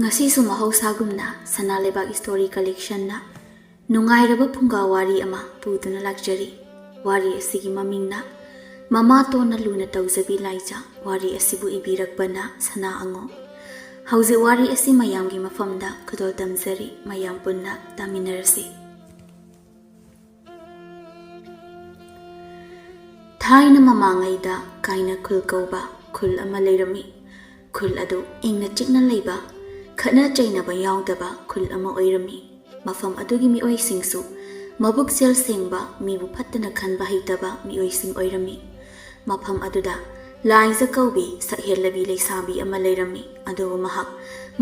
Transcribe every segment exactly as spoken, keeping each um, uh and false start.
ꯉꯁꯤꯁꯨ ꯃꯍꯧꯁꯥꯒꯨꯝꯅ ꯁꯅꯥ ꯂꯩꯕꯥꯛ ꯁ꯭ꯇꯣꯔꯤ ꯀꯂꯦꯛꯁꯟꯅ ꯅꯨꯡꯉꯥꯏꯔꯕ ꯐꯨꯡꯒꯥ ꯋꯥꯔꯤ ꯑꯃ ꯄꯨꯗꯨꯅ ꯂꯥꯛꯆꯔꯤ꯫ ꯋꯥꯔꯤ ꯑꯁꯤꯒꯤ ꯃꯃꯤꯡꯅ ꯃꯃꯥꯇꯣꯟꯅ ꯂꯨꯅ ꯇꯧꯖꯕꯤ ꯂꯥꯏꯖ꯫ ꯋꯥꯔꯤ ꯑꯁꯤꯕꯨ ꯏꯕꯤꯔꯛꯄꯅ ꯁꯅꯥ ꯑꯉꯣꯝ꯫ ꯍꯧꯖꯤꯛ ꯋꯥꯔꯤ ꯑꯁꯤ ꯃꯌꯥꯝꯒꯤ ꯃꯐꯝꯗ ꯈꯨꯗꯣꯜ ꯇꯝꯖꯔꯤ, ꯃꯌꯥꯝ ꯄꯨꯟꯅ ꯇꯥꯃꯤꯟꯅꯔꯁꯤ꯫ ꯊꯥꯏꯅ ꯃꯃꯥꯡꯉꯩꯗ ꯀꯥꯏꯅ ꯈꯨꯜ ꯀꯧꯕ ꯈꯨꯜ ꯑꯃ ꯂꯩꯔꯝꯃꯤ꯫ ꯈꯨꯜ ꯑꯗꯨ ꯏꯪꯅ ꯆꯤꯛꯅ ꯂꯩꯕ, ꯈꯠꯅ ꯆꯩꯅꯕ ꯌꯥꯎꯗꯕ ꯈꯨꯜ ꯑꯃ ꯑꯣꯏꯔꯝꯃꯤ꯫ ꯃꯐꯝ ꯑꯗꯨꯒꯤ ꯃꯤꯑꯣꯏꯁꯤꯡꯁꯨ ꯃꯕꯨꯛꯆꯦꯜ ꯁꯦꯡꯕ, ꯃꯤꯕꯨ ꯐꯠꯇꯅ ꯈꯟꯕ ꯍꯩꯇꯕ ꯃꯤꯑꯣꯏꯁꯤꯡ ꯑꯣꯏꯔꯝꯃꯤ꯫ ꯃꯐꯝ ꯑꯗꯨꯗ ꯂꯥꯏꯖ ꯀꯧꯕꯤ ꯁꯛꯍꯦꯜꯂꯕꯤ ꯂꯩꯁꯥꯕꯤ ꯑꯃ ꯂꯩꯔꯝꯃꯤ꯫ ꯑꯗꯨꯕꯨ ꯃꯍꯥꯛ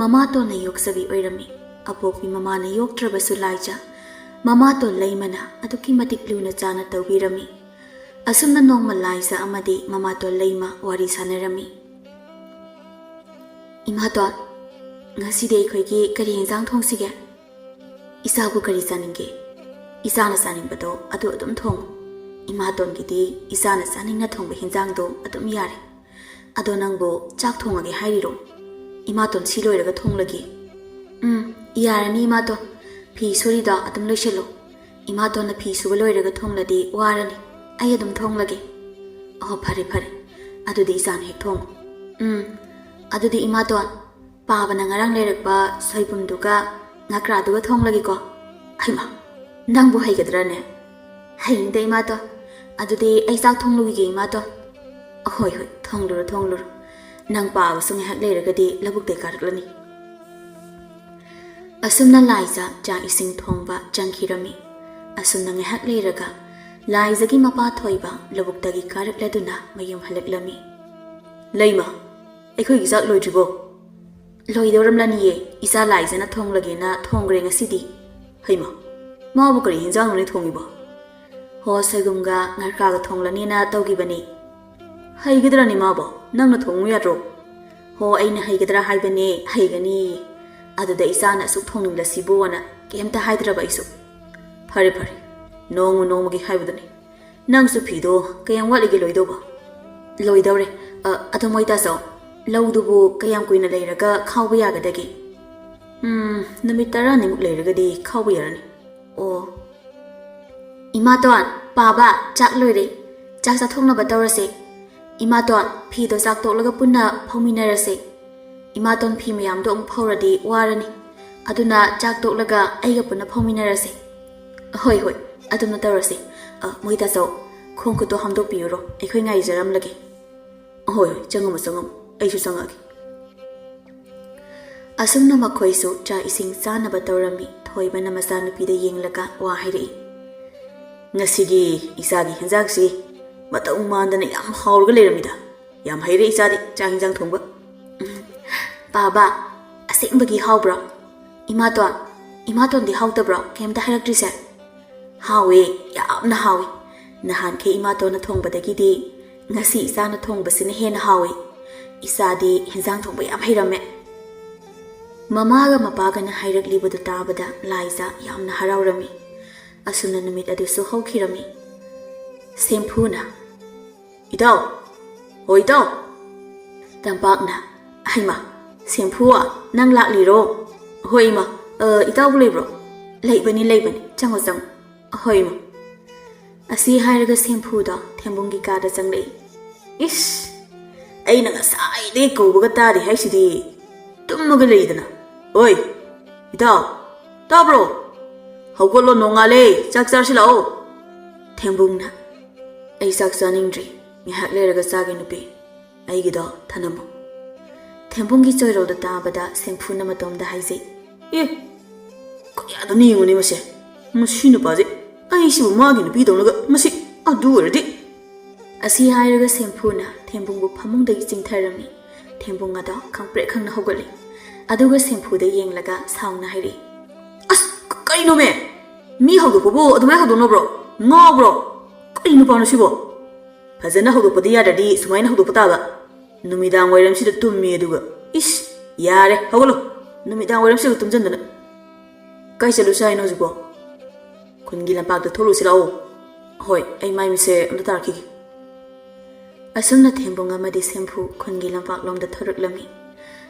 ꯃꯃꯥꯇꯣꯟꯅ ꯌꯣꯛꯆꯕꯤ ꯑꯣꯏꯔꯝꯃꯤ꯫ ꯑꯄꯣꯛꯄꯤ ꯃꯃꯥꯅ ꯌꯣꯛꯇ꯭ꯔꯕꯁꯨ ꯂꯥꯏꯖ ꯃꯃꯥꯇꯣꯟ ꯂꯩꯃꯅ ꯑꯗꯨꯛꯀꯤ ꯃꯇꯤꯛ ꯂꯨꯅ ꯆꯥꯅ ꯇꯧꯕꯤꯔꯝꯃꯤ꯫ ꯑꯁꯨꯝꯅ ꯅꯣꯡꯃ ꯂꯥꯏꯖ ꯑꯃꯗꯤ ꯃꯃꯥꯇꯣꯟ ꯂꯩꯃ ꯋꯥꯔꯤ ꯁꯥꯟꯅꯔꯝꯃꯤ꯫ "ꯏꯃꯥꯇꯣꯟ, ꯉꯁꯤꯗꯤ ꯑꯩꯈꯣꯏꯒꯤ ꯀꯔꯤ ꯌꯦꯟꯖꯥꯡ ꯊꯣꯡꯁꯤꯒꯦ?" "ꯏꯆꯥꯕꯨ ꯀꯔꯤ ꯆꯥꯅꯤꯡꯒꯦ? ꯏꯆꯥꯅ ꯆꯥꯅꯤꯡꯕꯗꯣ ꯑꯗꯨ ꯑꯗꯨꯝ ꯊꯣꯡꯉꯨ꯫ ꯏꯃꯥꯇꯣꯟꯒꯤꯗꯤ ꯏꯆꯥꯅ ꯆꯥꯅꯤꯡꯅ ꯊꯣꯡꯕ ꯍꯦꯟꯖꯥꯡꯗꯣ ꯑꯗꯨꯝ ꯌꯥꯔꯦ꯫ ꯑꯗꯣ ꯅꯪꯕꯨ ꯆꯥꯛ ꯊꯣꯡꯉꯒꯦ ꯍꯥꯏꯔꯤꯔꯣ? ꯏꯃꯥꯇꯣꯟ ꯁꯤ ꯂꯣꯏꯔꯒ ꯊꯣꯡꯂꯒꯦ?" "ꯎꯝ, ꯌꯥꯔꯅꯤ ꯏꯃꯥꯇꯣꯟ꯫ ꯐꯤ ꯁꯨꯔꯤꯗꯣ ꯑꯗꯨꯝ ꯂꯣꯏꯁꯤꯜꯂꯣ꯫ ꯏꯃꯥꯇꯣꯟꯅ ꯐꯤ ꯁꯨꯕ ꯂꯣꯏꯔꯒ ꯊꯣꯡꯂꯗꯤ ꯋꯥꯔꯅꯤ꯫ ꯑꯩ ꯑꯗꯨꯝ ꯊꯣꯡꯂꯒꯦ꯫" "ꯑꯣ, ꯐꯔꯦ, ꯐꯔꯦ꯫ ꯑꯗꯨꯗꯤ ꯏꯆꯥꯅ ꯍꯦꯛ ꯊꯣꯡꯉꯨ꯫" "ꯎꯝ, ꯑꯗꯨꯗꯤ ꯏꯃꯥꯇꯣꯟ, ꯄꯥꯕꯅ ꯉꯔꯥꯡ ꯂꯩꯔꯛꯄ ꯁꯣꯏꯕꯨꯝꯗꯨꯒ ꯉꯀ꯭ꯔꯥꯗꯨꯒ ꯊꯣꯡꯂꯒꯦꯀꯣ꯫" "ꯍꯩꯃꯥ, ꯅꯪꯕꯨ ꯍꯩꯒꯗ꯭ꯔꯅꯦ?" "ꯍꯩꯅꯤꯗ ꯏꯃꯥꯇꯣꯟ꯫ ꯑꯗꯨꯗꯤ ꯑꯩ ꯆꯥꯛ ꯊꯣꯡꯂꯨꯈꯤꯒꯦ ꯏꯃꯥꯇꯣꯟ꯫" "ꯍꯣꯏ, ꯍꯣꯏ, ꯊꯣꯡꯂꯨꯔꯣ, ꯊꯣꯡꯂꯨꯔꯣ꯫ ꯅꯪ ꯄꯥꯕꯁꯨ ꯉꯥꯏꯍꯥꯛ ꯂꯩꯔꯒꯗꯤ ꯂꯧꯕꯨꯛꯇꯩ ꯀꯥꯔꯛꯂꯅꯤ꯫" ꯑꯁꯨꯝꯅ ꯂꯥꯏꯖ ꯆꯥꯛ ꯏꯁꯤꯡ ꯊꯣꯡꯕ ꯆꯪꯈꯤꯔꯝꯃꯤ꯫ ꯑꯁꯨꯝꯅ ꯉꯥꯏꯍꯥꯛ ꯂꯩꯔꯒ ꯂꯥꯏꯖꯒꯤ ꯃꯄꯥ ꯊꯣꯏꯕ ꯂꯧꯕꯨꯛꯇꯒꯤ ꯀꯥꯔꯛꯂꯗꯨꯅ ꯃꯌꯨꯝ ꯍꯜꯂꯛꯂꯝꯃꯤ꯫ "ꯂꯩꯃ, ꯑꯩꯈꯣꯏꯒꯤ ꯆꯥꯛ ꯂꯣꯏꯗ꯭ꯔꯤꯕꯣ?" "ꯂꯣꯏꯗꯧꯔꯝꯂꯅꯤꯌꯦ, ꯏꯆꯥ ꯂꯥꯏꯖꯅ ꯊꯣꯡꯂꯒꯦꯅ ꯊꯣꯡꯈ꯭ꯔꯦ ꯉꯁꯤꯗꯤ꯫" "ꯍꯩꯃ, ꯃꯥꯕꯨ ꯀꯔꯤ ꯍꯤꯟꯖꯥꯡꯅꯣꯅꯦ ꯊꯣꯡꯉꯤꯕꯣ?" "ꯍꯣ, ꯁꯣꯏꯕꯨꯝꯒ ꯉꯥꯔꯀꯥꯒ ꯊꯣꯡꯂꯅꯤꯅ ꯇꯧꯈꯤꯕꯅꯤ꯫" "ꯍꯩꯒꯗ꯭ꯔꯅꯦ ꯃꯥꯕꯣ? ꯅꯪꯅ ꯊꯣꯡꯉꯨ ꯌꯥꯗ꯭ꯔꯣ?" "ꯍꯣ, ꯑꯩꯅ ꯍꯩꯒꯗ꯭ꯔꯥ ꯍꯥꯏꯕꯅꯦ, ꯍꯩꯒꯅꯤ꯫ ꯑꯗꯨꯗ ꯏꯆꯥꯅ ꯑꯁꯨꯛ ꯊꯣꯡꯅꯤꯡꯂꯁꯤꯕꯣꯅ ꯀꯩꯝꯇ ꯍꯥꯏꯗ꯭ꯔꯕ ꯑꯩꯁꯨ꯫" "ꯐꯔꯦ, ꯐꯔꯦ, ꯅꯣꯡꯃ ꯅꯣꯡꯃꯒꯤ ꯍꯥꯏꯕꯗꯨꯅꯤ꯫ ꯅꯪꯁꯨ ꯐꯤꯗꯣ ꯀꯌꯥꯝ ꯋꯥꯠꯂꯤꯒꯦ ꯂꯣꯏꯗꯧꯕ?" "ꯂꯣꯏꯗꯧꯔꯦ꯫ ꯑ, ꯑꯗꯣ ꯃꯣꯏ ꯇꯥꯆꯧ, ꯂꯧꯗꯨꯕꯨ ꯀꯌꯥꯝ ꯀꯨꯏꯅ ꯂꯩꯔꯒ ꯈꯥꯎꯕ ꯌꯥꯒꯗꯒꯦ?" ꯎꯝ, ꯅꯨꯃꯤꯠ ꯇꯔꯥꯅꯤꯃꯨꯛ ꯂꯩꯔꯒꯗꯤ ꯈꯥꯎꯕ ꯌꯥꯔꯅꯤ꯫ ꯑꯣ꯫ ꯏꯃꯥꯇꯣꯟ, ꯄꯥꯕ, ꯆꯥꯛ ꯂꯣꯏꯔꯦ꯫ ꯆꯥꯛ ꯆꯥꯊꯣꯛꯅꯕ ꯇꯧꯔꯁꯦ꯫ ꯏꯃꯥꯇꯣꯟ, ꯐꯤꯗꯣ ꯆꯥꯛ ꯇꯣꯛꯂꯒ ꯄꯨꯟꯅ ꯐꯧꯃꯤꯟꯅꯔꯁꯦ꯫ ꯏꯃꯥꯇꯣꯟ ꯐꯤ ꯃꯌꯥꯝꯗꯣ ꯑꯃꯨꯛ ꯐꯧꯔꯗꯤ ꯋꯥꯔꯅꯤ꯫ ꯑꯗꯨꯅ ꯆꯥꯛ ꯇꯣꯛꯂꯒ ꯑꯩꯒ ꯄꯨꯟꯅ ꯐꯧꯃꯤꯟꯅꯔꯁꯦ꯫ ꯍꯣꯏ, ꯍꯣꯏ, ꯑꯗꯨꯝꯅ ꯇꯧꯔꯁꯦ꯫ ꯑ, ꯃꯣꯏ ꯇꯥꯆꯧ, ꯈꯣꯡ ꯈꯨꯠꯇꯣ ꯍꯥꯝꯗꯣꯛꯄꯤꯔꯨꯔꯣ, ꯑꯩꯈꯣꯏ ꯉꯥꯏꯖꯔꯝꯂꯒꯦ꯫ ꯍꯣꯏ, ꯍꯣꯏ, ꯆꯪꯉꯝꯃꯣ, ꯆꯪꯉꯝꯃꯣ, ꯑꯩꯁꯨ ꯆꯪꯉꯛꯑꯒꯦ꯫ ꯑꯁꯨꯝꯅ ꯃꯈꯣꯏꯁꯨ ꯆꯥꯛ ꯏꯁꯤꯡ ꯆꯥꯅꯕ ꯇꯧꯔꯝꯃꯤ꯫ ꯊꯣꯏꯕꯅ ꯃꯆꯥꯅꯨꯄꯤꯗ ꯌꯦꯡꯂꯒ ꯋꯥ ꯍꯥꯏꯔꯛꯏ꯫ "ꯉꯁꯤꯒꯤ ꯏꯆꯥꯒꯤ ꯍꯦꯟꯖꯥꯡꯁꯤ ꯃꯇꯧ ꯃꯥꯟꯗꯅ ꯌꯥꯝ ꯍꯥꯎꯔꯒ ꯂꯩꯔꯝꯃꯤꯗ꯫ ꯌꯥꯝ ꯍꯩꯔꯦ ꯏꯆꯥꯗꯤ ꯆꯥꯛ ꯍꯦꯟꯖꯥꯡ ꯊꯣꯡꯕ꯫" "ꯄꯥꯕ, ꯑꯁꯦꯡꯕꯒꯤ ꯍꯥꯎꯕ꯭ꯔꯣ? ꯏꯃꯥꯇꯣꯟ, ꯏꯃꯥꯇꯣꯟꯗꯤ ꯍꯥꯎꯇꯕ꯭ꯔꯣ? ꯀꯩꯝꯇ ꯍꯥꯏꯔꯛꯇ꯭ꯔꯤꯁꯦ?" "ꯍꯥꯎꯋꯦ, ꯌꯥꯝꯅ ꯍꯥꯎꯋꯦ꯫ ꯅꯍꯥꯟꯈꯩ ꯏꯃꯥꯇꯣꯟꯅ ꯊꯣꯡꯕꯗꯒꯤꯗꯤ ꯉꯁꯤ ꯏꯆꯥꯅ ꯊꯣꯡꯕꯁꯤꯅ ꯍꯦꯟꯅ ꯍꯥꯎꯋꯦ꯫ ꯏꯆꯥꯗꯤ ꯍꯦꯟꯖꯥꯡ ꯊꯣꯡꯕ ꯌꯥꯝ ꯍꯩꯔꯝꯃꯦ꯫" ꯃꯃꯥꯒ ꯃꯄꯥꯒꯅ ꯍꯥꯏꯔꯛꯂꯤꯕꯗꯨ ꯇꯥꯕꯗ ꯂꯥꯏꯖꯥ ꯌꯥꯝꯅ ꯍꯔꯥꯎꯔꯝꯃꯤ꯫ ꯑꯁꯨꯝꯅ ꯅꯨꯃꯤꯠ ꯑꯗꯨꯁꯨ ꯍꯧꯈꯤꯔꯝꯃꯤ꯫ ꯁꯦꯝꯐꯨꯅ, "ꯏꯇꯥꯎ, ꯍꯣ ꯏꯇꯥꯎ꯫" ꯇꯝꯄꯥꯛꯅ, "ꯍꯩꯃꯥ, ꯁꯦꯝꯐꯨ, ꯅꯪ ꯂꯥꯛꯂꯤꯔꯣ?" "ꯍꯣꯏ ꯏꯃꯥ, ꯑ, ꯏꯇꯥꯎꯕꯨ ꯂꯩꯕ꯭ꯔꯣ?" "ꯂꯩꯕꯅꯤ, ꯂꯩꯕꯅꯤ, ꯆꯪꯉꯣ, ꯆꯪꯉꯣ꯫" "ꯍꯣꯏ ꯏꯃꯥ꯫" ꯑꯁꯤ ꯍꯥꯏꯔꯒ ꯁꯦꯝꯐꯨꯗꯣ ꯊꯦꯝꯕꯨꯡꯒꯤ ꯀꯥꯗ ꯆꯪꯂꯛꯏ꯫ "ꯏꯁ, ꯑꯩꯅ ꯉꯁꯥꯏꯗꯒꯤ ꯀꯧꯕꯒ ꯇꯥꯗꯦ ꯍꯥꯏꯁꯤꯗꯤ, ꯇꯨꯝꯃꯒ ꯂꯩꯗꯅ꯫ ꯑꯣꯏ, ꯏꯇꯥꯎ, ꯇꯥꯕ꯭ꯔꯣ? ꯍꯧꯒꯠꯂꯣ, ꯅꯣꯡꯉꯥꯜꯂꯦ, ꯆꯥꯛ ꯆꯥꯔꯁꯤ ꯂꯥꯛꯑꯣ꯫" ꯊꯦꯝꯕꯨꯡꯅ, "ꯑꯩ ꯆꯥꯛ ꯆꯥꯅꯤꯡꯗ꯭ꯔꯤ, ꯉꯥꯏꯍꯥꯛ ꯂꯩꯔꯒ ꯆꯥꯒꯦ ꯅꯨꯄꯤ, ꯑꯩꯒꯤꯗꯣ ꯊꯅꯝꯃꯣ꯫" ꯊꯦꯝꯕꯨꯡꯒꯤ ꯆꯣꯏꯔꯧꯗꯣ ꯇꯥꯕꯗ ꯁꯦꯝꯐꯨꯅ ꯃꯇꯣꯝꯗ ꯍꯥꯏꯖꯩ꯫ "ꯑꯦ, ꯀꯌꯥꯗꯅ ꯌꯦꯡꯉꯨꯅꯦ ꯃꯁꯦ, ꯃꯁꯤ ꯅꯨꯄꯥꯁꯦ, ꯑꯩꯁꯤꯕꯨ ꯃꯥꯒꯤ ꯅꯨꯄꯤꯗꯧꯅꯒ, ꯃꯁꯤ, ꯑꯗꯨ ꯑꯣꯏꯔꯗꯤ꯫" ꯑꯁꯤ ꯍꯥꯏꯔꯒ ꯁꯦꯝꯐꯨꯅ ꯊꯦꯝꯕꯨꯡꯕꯨ ꯐꯃꯨꯡꯗꯒꯤ ꯆꯤꯡꯊꯔꯝꯃꯤ꯫ ꯊꯦꯝꯕꯨꯡ ꯑꯗꯣ ꯈꯪꯄ꯭ꯔꯦꯛ ꯈꯪꯅ ꯍꯧꯒꯠꯂꯤ꯫ ꯑꯗꯨꯒ ꯁꯦꯝꯐꯨꯗ ꯌꯦꯡꯂꯒ ꯁꯥꯎꯅ ꯍꯥꯏꯔꯛꯏ꯫ "ꯑꯁ, ꯀ-, ꯀꯩꯅꯣꯃꯦ? ꯃꯤ ꯍꯧꯗꯣꯛꯄꯕꯨ ꯑꯗꯨꯃꯥꯏꯅ ꯍꯧꯗꯣꯛꯅꯕ꯭ꯔꯣ? ꯉꯥꯎꯕ꯭ꯔꯣ? ꯀꯩ ꯅꯨꯄꯥꯅꯣ ꯁꯤꯕꯣ? ꯐꯖꯅ ꯍꯧꯗꯣꯛꯄꯗꯤ ꯌꯥꯗ꯭ꯔꯗꯤ ꯁꯨꯃꯥꯏꯅ ꯍꯧꯗꯣꯛꯄ ꯇꯥꯕ꯫ ꯅꯨꯃꯤꯗꯥꯡ ꯋꯥꯏꯔꯝꯁꯤꯗ ꯇꯨꯝꯃꯤ ꯑꯗꯨꯒ꯫ ꯏꯁ, ꯌꯥꯔꯦ, ꯍꯧꯒꯠꯂꯣ꯫ ꯅꯨꯃꯤꯗꯥꯡ ꯋꯥꯏꯔꯝꯁꯤꯗ ꯇꯨꯝꯁꯤꯟꯗꯅ꯫ ꯀꯥꯏ ꯆꯠꯂꯨꯁꯤ ꯍꯥꯏꯅꯣ ꯍꯧꯖꯤꯛꯄꯣ? ꯈꯨꯟꯒꯤ ꯂꯝꯄꯥꯛꯇ ꯊꯣꯛꯂꯨꯁꯤ ꯂꯥꯛꯑꯣ꯫" "ꯍꯣꯏ, ꯑꯩ ꯃꯥꯏ ꯃꯤꯠꯁꯦ ꯑꯝꯇ ꯇꯥꯔꯛꯈꯤꯒꯦ꯫" ꯑꯁꯨꯝꯅ ꯊꯦꯝꯕꯨꯡ ꯑꯃꯗꯤ ꯁꯦꯝꯐꯨ ꯈꯨꯟꯒꯤ ꯂꯝꯄꯥꯛꯂꯣꯝꯗ ꯊꯣꯔꯛꯂꯝꯃꯤ꯫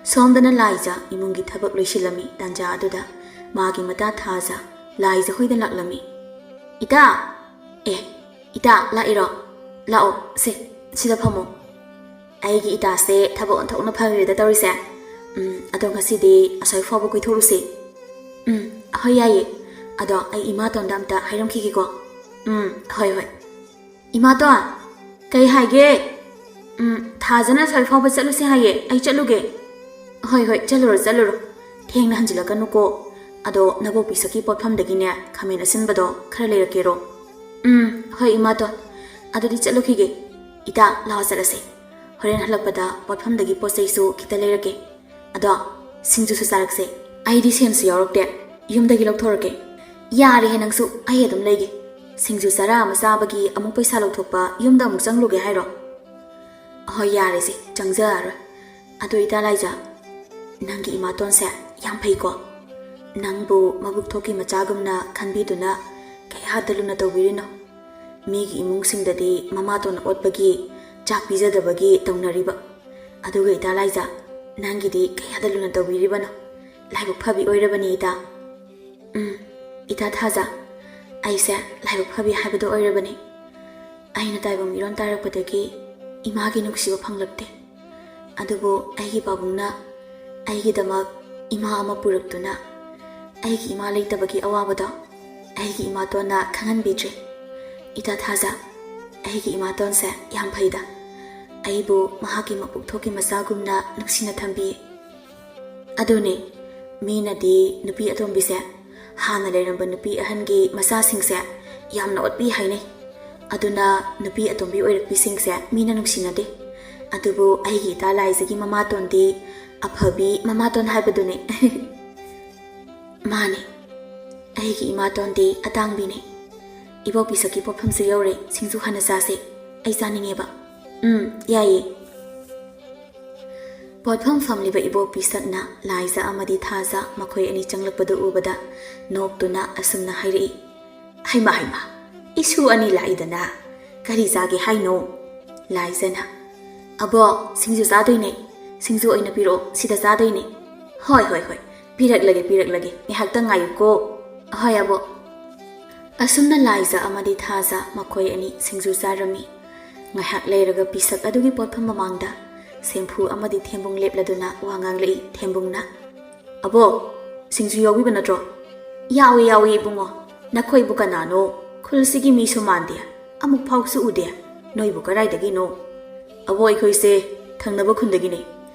ꯁꯣꯝꯗꯅ ꯂꯥꯏꯖ ꯏꯃꯨꯡꯒꯤ ꯊꯕꯛ ꯂꯣꯏꯁꯤꯜꯂꯝꯃꯤ꯫ ꯇꯥꯟꯖꯥ ꯑꯗꯨꯗ ꯃꯥꯒꯤ ꯃꯇꯥ ꯊꯥꯖ ꯂꯥꯏꯖ ꯍꯣꯏꯗ ꯂꯥꯛꯂꯝꯃꯤ꯫ "ꯏꯇꯥ! ꯑꯦ, ꯏꯇꯥ, ꯂꯥꯛꯏꯔꯣ? ꯂꯥꯛꯑꯣ, ꯁꯦ, ꯁꯤꯗ ꯐꯝꯃꯣ꯫ ꯑꯩꯒꯤ ꯏꯇꯥꯁꯦ ꯊꯕꯛ ꯑꯣꯟꯊꯣꯛꯅ ꯐꯈ꯭ꯔꯦꯗ ꯇꯧꯔꯤꯁꯦ꯫ ꯎꯝ, ꯑꯗꯣ ꯉꯁꯤꯗꯤ ꯑꯁ꯭ꯋꯥꯏ ꯐꯥꯎꯕ ꯀꯣꯏꯊꯣꯛꯎꯁꯦ꯫" "ꯎꯝ, ꯍꯣꯏ, ꯌꯥꯏꯌꯦ꯫ ꯑꯗꯣ ꯑꯩ ꯏꯃꯥꯇꯣꯟꯗ ꯑꯝꯇ ꯍꯥꯏꯔꯝꯈꯤꯒꯦꯀꯣ꯫" "ꯎꯝ, ꯍꯣꯏ, ꯍꯣꯏ꯫" "ꯏꯃꯥꯇꯣꯟ!" "ꯀꯩ ꯍꯥꯏꯒꯦ?" "ꯎꯝ, ꯊꯥꯖꯅ ꯑꯁ꯭ꯋꯥꯏ ꯐꯥꯎꯕ ꯆꯠꯂꯨꯁꯦ ꯍꯥꯏꯌꯦ, ꯑꯩ ꯆꯠꯂꯨꯒꯦ꯫" "ꯍꯣꯏ, ꯍꯣꯏ, ꯆꯠꯂꯨꯔꯣ, ꯆꯠꯂꯨꯔꯣ꯫ ꯊꯦꯡꯅ ꯍꯟꯖꯤꯜꯂꯛꯀꯅꯨꯀꯣ꯫ ꯑꯗꯣ ꯅꯕꯣꯛꯄꯤ ꯁꯛꯀꯤ ꯄꯣꯠꯐꯝꯗꯒꯤꯅꯦ ꯈꯥꯃꯦꯟ ꯑꯁꯤꯟꯕꯗꯣ ꯈꯔ ꯂꯩꯔꯛꯀꯦꯔꯣ?" "ꯎꯝ, ꯍꯣꯏ, ꯏꯃꯥꯇꯣꯟ꯫ ꯑꯗꯨꯗꯤ ꯆꯠꯂꯨꯈꯤꯒꯦ꯫ ꯏꯇꯥ, ꯂꯥꯛꯑꯣ ꯆꯠꯂꯁꯦ꯫ ꯍꯣꯔꯦꯟ ꯍꯜꯂꯛꯄꯗ ꯄꯣꯠꯐꯝꯗꯒꯤ ꯄꯣꯠ ꯆꯩꯁꯨ ꯈꯤꯇ ꯂꯩꯔꯛꯀꯦ꯫ ꯑꯗꯣ ꯁꯤꯡꯖꯨꯁꯨ ꯆꯥꯔꯛꯁꯦ꯫ ꯑꯩꯗꯤ ꯁꯦꯝꯁꯨ ꯌꯥꯎꯔꯛꯇꯦ꯫ ꯌꯨꯝꯗꯒꯤ ꯂꯧꯊꯣꯔꯛꯀꯦ꯫" "ꯌꯥꯔꯦꯍꯦ ꯅꯪꯁꯨ, ꯑꯩ ꯑꯗꯨꯝ ꯂꯩꯒꯦ꯫ ꯁꯤꯡꯖꯨ ꯆꯔꯥ ꯑꯃ ꯆꯥꯕꯒꯤ ꯑꯃꯨꯛ ꯄꯩꯁꯥ ꯂꯧꯊꯣꯛꯄ ꯌꯨꯝꯗ ꯑꯃꯨꯛ ꯆꯪꯂꯨꯒꯦ ꯍꯥꯏꯔꯣ?" "ꯍꯣꯏ, ꯌꯥꯔꯦꯁꯦ, ꯆꯪꯖꯔꯔꯣꯏ꯫ ꯑꯗꯣ ꯏꯇꯥ ꯂꯥꯏꯖ, ꯅꯪꯒꯤ ꯏꯃꯥꯇꯣꯟꯁꯦ ꯌꯥꯝ ꯐꯩꯀꯣ꯫ ꯅꯪꯕꯨ ꯃꯕꯨꯛ ꯊꯣꯛꯀꯤ ꯃꯆꯥꯒꯨꯝꯅ ꯈꯟꯕꯤꯗꯨꯅ ꯀꯌꯥꯗ ꯂꯨꯅ ꯇꯧꯕꯤꯔꯤꯅꯣ꯫ ꯃꯤꯒꯤ ꯏꯃꯨꯡꯁꯤꯡꯗꯗꯤ ꯃꯃꯥꯇꯣꯟ ꯑꯣꯠꯄꯒꯤ, ꯆꯥꯛ ꯄꯤꯖꯗꯕꯒꯤ ꯇꯧꯅꯔꯤꯕ꯫ ꯑꯗꯨꯒ ꯏꯇꯥ ꯂꯥꯏꯖ, ꯅꯪꯒꯤꯗꯤ ꯀꯌꯥꯗ ꯂꯨꯅ ꯇꯧꯕꯤꯔꯤꯕꯅꯣ꯫ ꯂꯥꯏꯕꯛ ꯐꯕꯤ ꯑꯣꯏꯔꯕꯅꯤ ꯏꯇꯥ꯫" "ꯎꯝ, ꯏꯇꯥ ꯊꯥꯖ, ꯑꯩꯁꯦ ꯂꯥꯏꯕꯛ ꯐꯕꯤ ꯍꯥꯏꯕꯗꯣ ꯑꯣꯏꯔꯕꯅꯤ꯫ ꯑꯩꯅ ꯇꯥꯏꯕꯪ ꯃꯤꯔꯣꯟ ꯇꯥꯔꯛꯄꯗꯒꯤ ꯏꯃꯥꯒꯤ ꯅꯨꯡꯁꯤꯕ ꯐꯪꯂꯛꯇꯦ꯫ ꯑꯗꯨꯕꯨ ꯑꯩꯒꯤ ꯄꯥꯕꯨꯡꯅ ꯑꯩꯒꯤꯗꯃꯛ ꯏꯃꯥ ꯑꯃ ꯄꯨꯔꯛꯇꯨꯅ ꯑꯩꯒꯤ ꯏꯃꯥ ꯂꯩꯇꯕꯒꯤ ꯑꯋꯥꯕꯗꯣ ꯑꯩꯒꯤ ꯏꯃꯥꯇꯣꯟꯅ ꯈꯪꯍꯟꯕꯤꯗ꯭ꯔꯦ꯫ ꯏꯇꯥ ꯊꯥꯖ, ꯑꯩꯒꯤ ꯏꯃꯥꯇꯣꯟꯁꯦ ꯌꯥꯝ ꯐꯩꯗ꯫ ꯑꯩꯕꯨ ꯃꯍꯥꯛꯀꯤ ꯃꯄꯨꯛ ꯊꯣꯛꯀꯤ ꯃꯆꯥꯒꯨꯝꯅ ꯅꯨꯡꯁꯤꯅ ꯊꯝꯕꯤ꯫" ꯑꯗꯨꯅꯦ, ꯃꯤꯅꯗꯤ ꯅꯨꯄꯤ ꯑꯇꯣꯝꯕꯤꯁꯦ ꯍꯥꯟꯅ ꯂꯩꯔꯝꯕ ꯅꯨꯄꯤ ꯑꯍꯟꯒꯤ ꯃꯆꯥꯁꯤꯡꯁꯦ ꯌꯥꯝꯅ ꯑꯣꯠꯄꯤ ꯍꯥꯏꯅꯩ꯫ ꯑꯗꯨꯅ ꯅꯨꯄꯤ ꯑꯇꯣꯝꯕꯤ ꯑꯣꯏꯔꯛꯄꯤꯁꯤꯡꯁꯦ ꯃꯤꯅ ꯅꯨꯡꯁꯤꯅꯗꯦ꯫ ꯑꯗꯨꯕꯨ ꯑꯩꯒꯤ ꯏꯇꯥ ꯂꯥꯏꯖꯒꯤ ꯃꯃꯥꯇꯣꯟꯗꯤ ꯑꯐꯕꯤ ꯃꯃꯥꯇꯣꯟ ꯍꯥꯏꯕꯗꯨꯅꯦ꯫ ꯃꯥꯅꯦ, ꯑꯩꯒꯤ ꯏꯃꯥꯇꯣꯟꯗꯤ ꯑꯇꯥꯡꯕꯤꯅꯦ꯫ ꯏꯕꯣꯛꯄꯤ ꯁꯛꯀꯤ ꯄꯣꯠꯐꯝꯁꯨ ꯌꯧꯔꯦ, ꯁꯤꯡꯖꯨ ꯍꯥꯟꯅ ꯆꯥꯁꯦ, ꯑꯩ ꯆꯥꯅꯤꯡꯉꯦꯕ꯫ ꯎꯝ, ꯌꯥꯏꯌꯦ꯫ ꯄꯣꯠꯐꯝ ꯐꯝꯂꯤꯕ ꯏꯕꯣꯛꯄꯤ ꯁꯛꯅ ꯂꯥꯏꯖ ꯑꯃꯗꯤ ꯊꯥꯖ ꯃꯈꯣꯏ ꯑꯅꯤ ꯆꯪꯂꯛꯄꯗꯨ ꯎꯕꯗ ꯅꯣꯛꯇꯨꯅ ꯑꯁꯨꯝꯅ ꯍꯥꯏꯔꯛꯏ, "ꯍꯩꯃꯥ, ꯍꯩꯃꯥ, ꯏꯁꯨ ꯑꯅꯤ ꯂꯥꯛꯏꯗꯅ, ꯀꯔꯤ ꯆꯥꯒꯦ ꯍꯥꯏꯅꯣ?" ꯂꯥꯏꯖꯅ, "ꯑꯕꯣꯛ, ꯁꯤꯡꯖꯨ ꯆꯥꯗꯣꯏꯅꯦ, "ꯁꯤꯡꯖꯨ ꯑꯣꯏꯅ ꯄꯤꯔꯛꯑꯣ, ꯁꯤꯗ ꯆꯥꯗꯣꯏꯅꯦ"꯫ "ꯍꯣꯏ, ꯍꯣꯏ, ꯍꯣꯏ, ꯄꯤꯔꯛꯂꯒꯦ, ꯄꯤꯔꯛꯂꯒꯦ, ꯉꯥꯏꯍꯥꯛꯇꯪ ꯉꯥꯏꯌꯨꯀꯣ"꯫ "ꯍꯣꯏ, ꯑꯕꯣꯛ"꯫ ꯑꯁꯨꯝꯅ ꯂꯥꯏꯖ ꯑꯃꯗꯤ ꯊꯥꯖ ꯃꯈꯣꯏ ꯑꯅꯤ ꯁꯤꯡꯖꯨ ꯆꯥꯔꯝꯃꯤ꯫ ꯉꯥꯏꯍꯥꯛ ꯂꯩꯔꯒ ꯄꯤꯁꯛ ꯑꯗꯨꯒꯤ ꯄꯣꯠꯐꯝ ꯃꯃꯥꯡꯗ ꯁꯦꯝꯐꯨ ꯑꯃꯗꯤ ꯊꯦꯝꯕꯨꯡ ꯂꯦꯞꯂꯗꯨꯅ ꯋꯥ ꯉꯥꯡꯂꯛꯏ꯫ ꯊꯦꯝꯕꯨꯡꯅ, "ꯑꯕꯣꯛ, ꯁꯤꯡꯖꯨ ꯌꯥꯎꯕꯤꯕ ꯅꯠꯇ꯭ꯔꯣ?" "ꯌꯥꯎꯏ, ꯌꯥꯎꯏ, ꯏꯕꯨꯡꯉꯣ꯫ ꯅꯈꯣꯏꯕꯨ ꯀꯅꯥꯅꯣ? ꯈꯨꯜꯁꯤꯒꯤ ꯃꯤꯁꯨ ꯃꯥꯟꯗꯦ, ꯑꯃꯨꯛ ꯐꯥꯎꯁꯨ ꯎꯗꯦ꯫ ꯅꯣꯏꯕꯨ ꯀꯗꯥꯏꯗꯒꯤꯅꯣ?" "ꯑꯕꯣꯛ, ꯑꯩꯈꯣꯏꯁꯦ ꯊꯪꯅꯕ ꯈꯨꯟꯗꯒꯤꯅꯦ꯫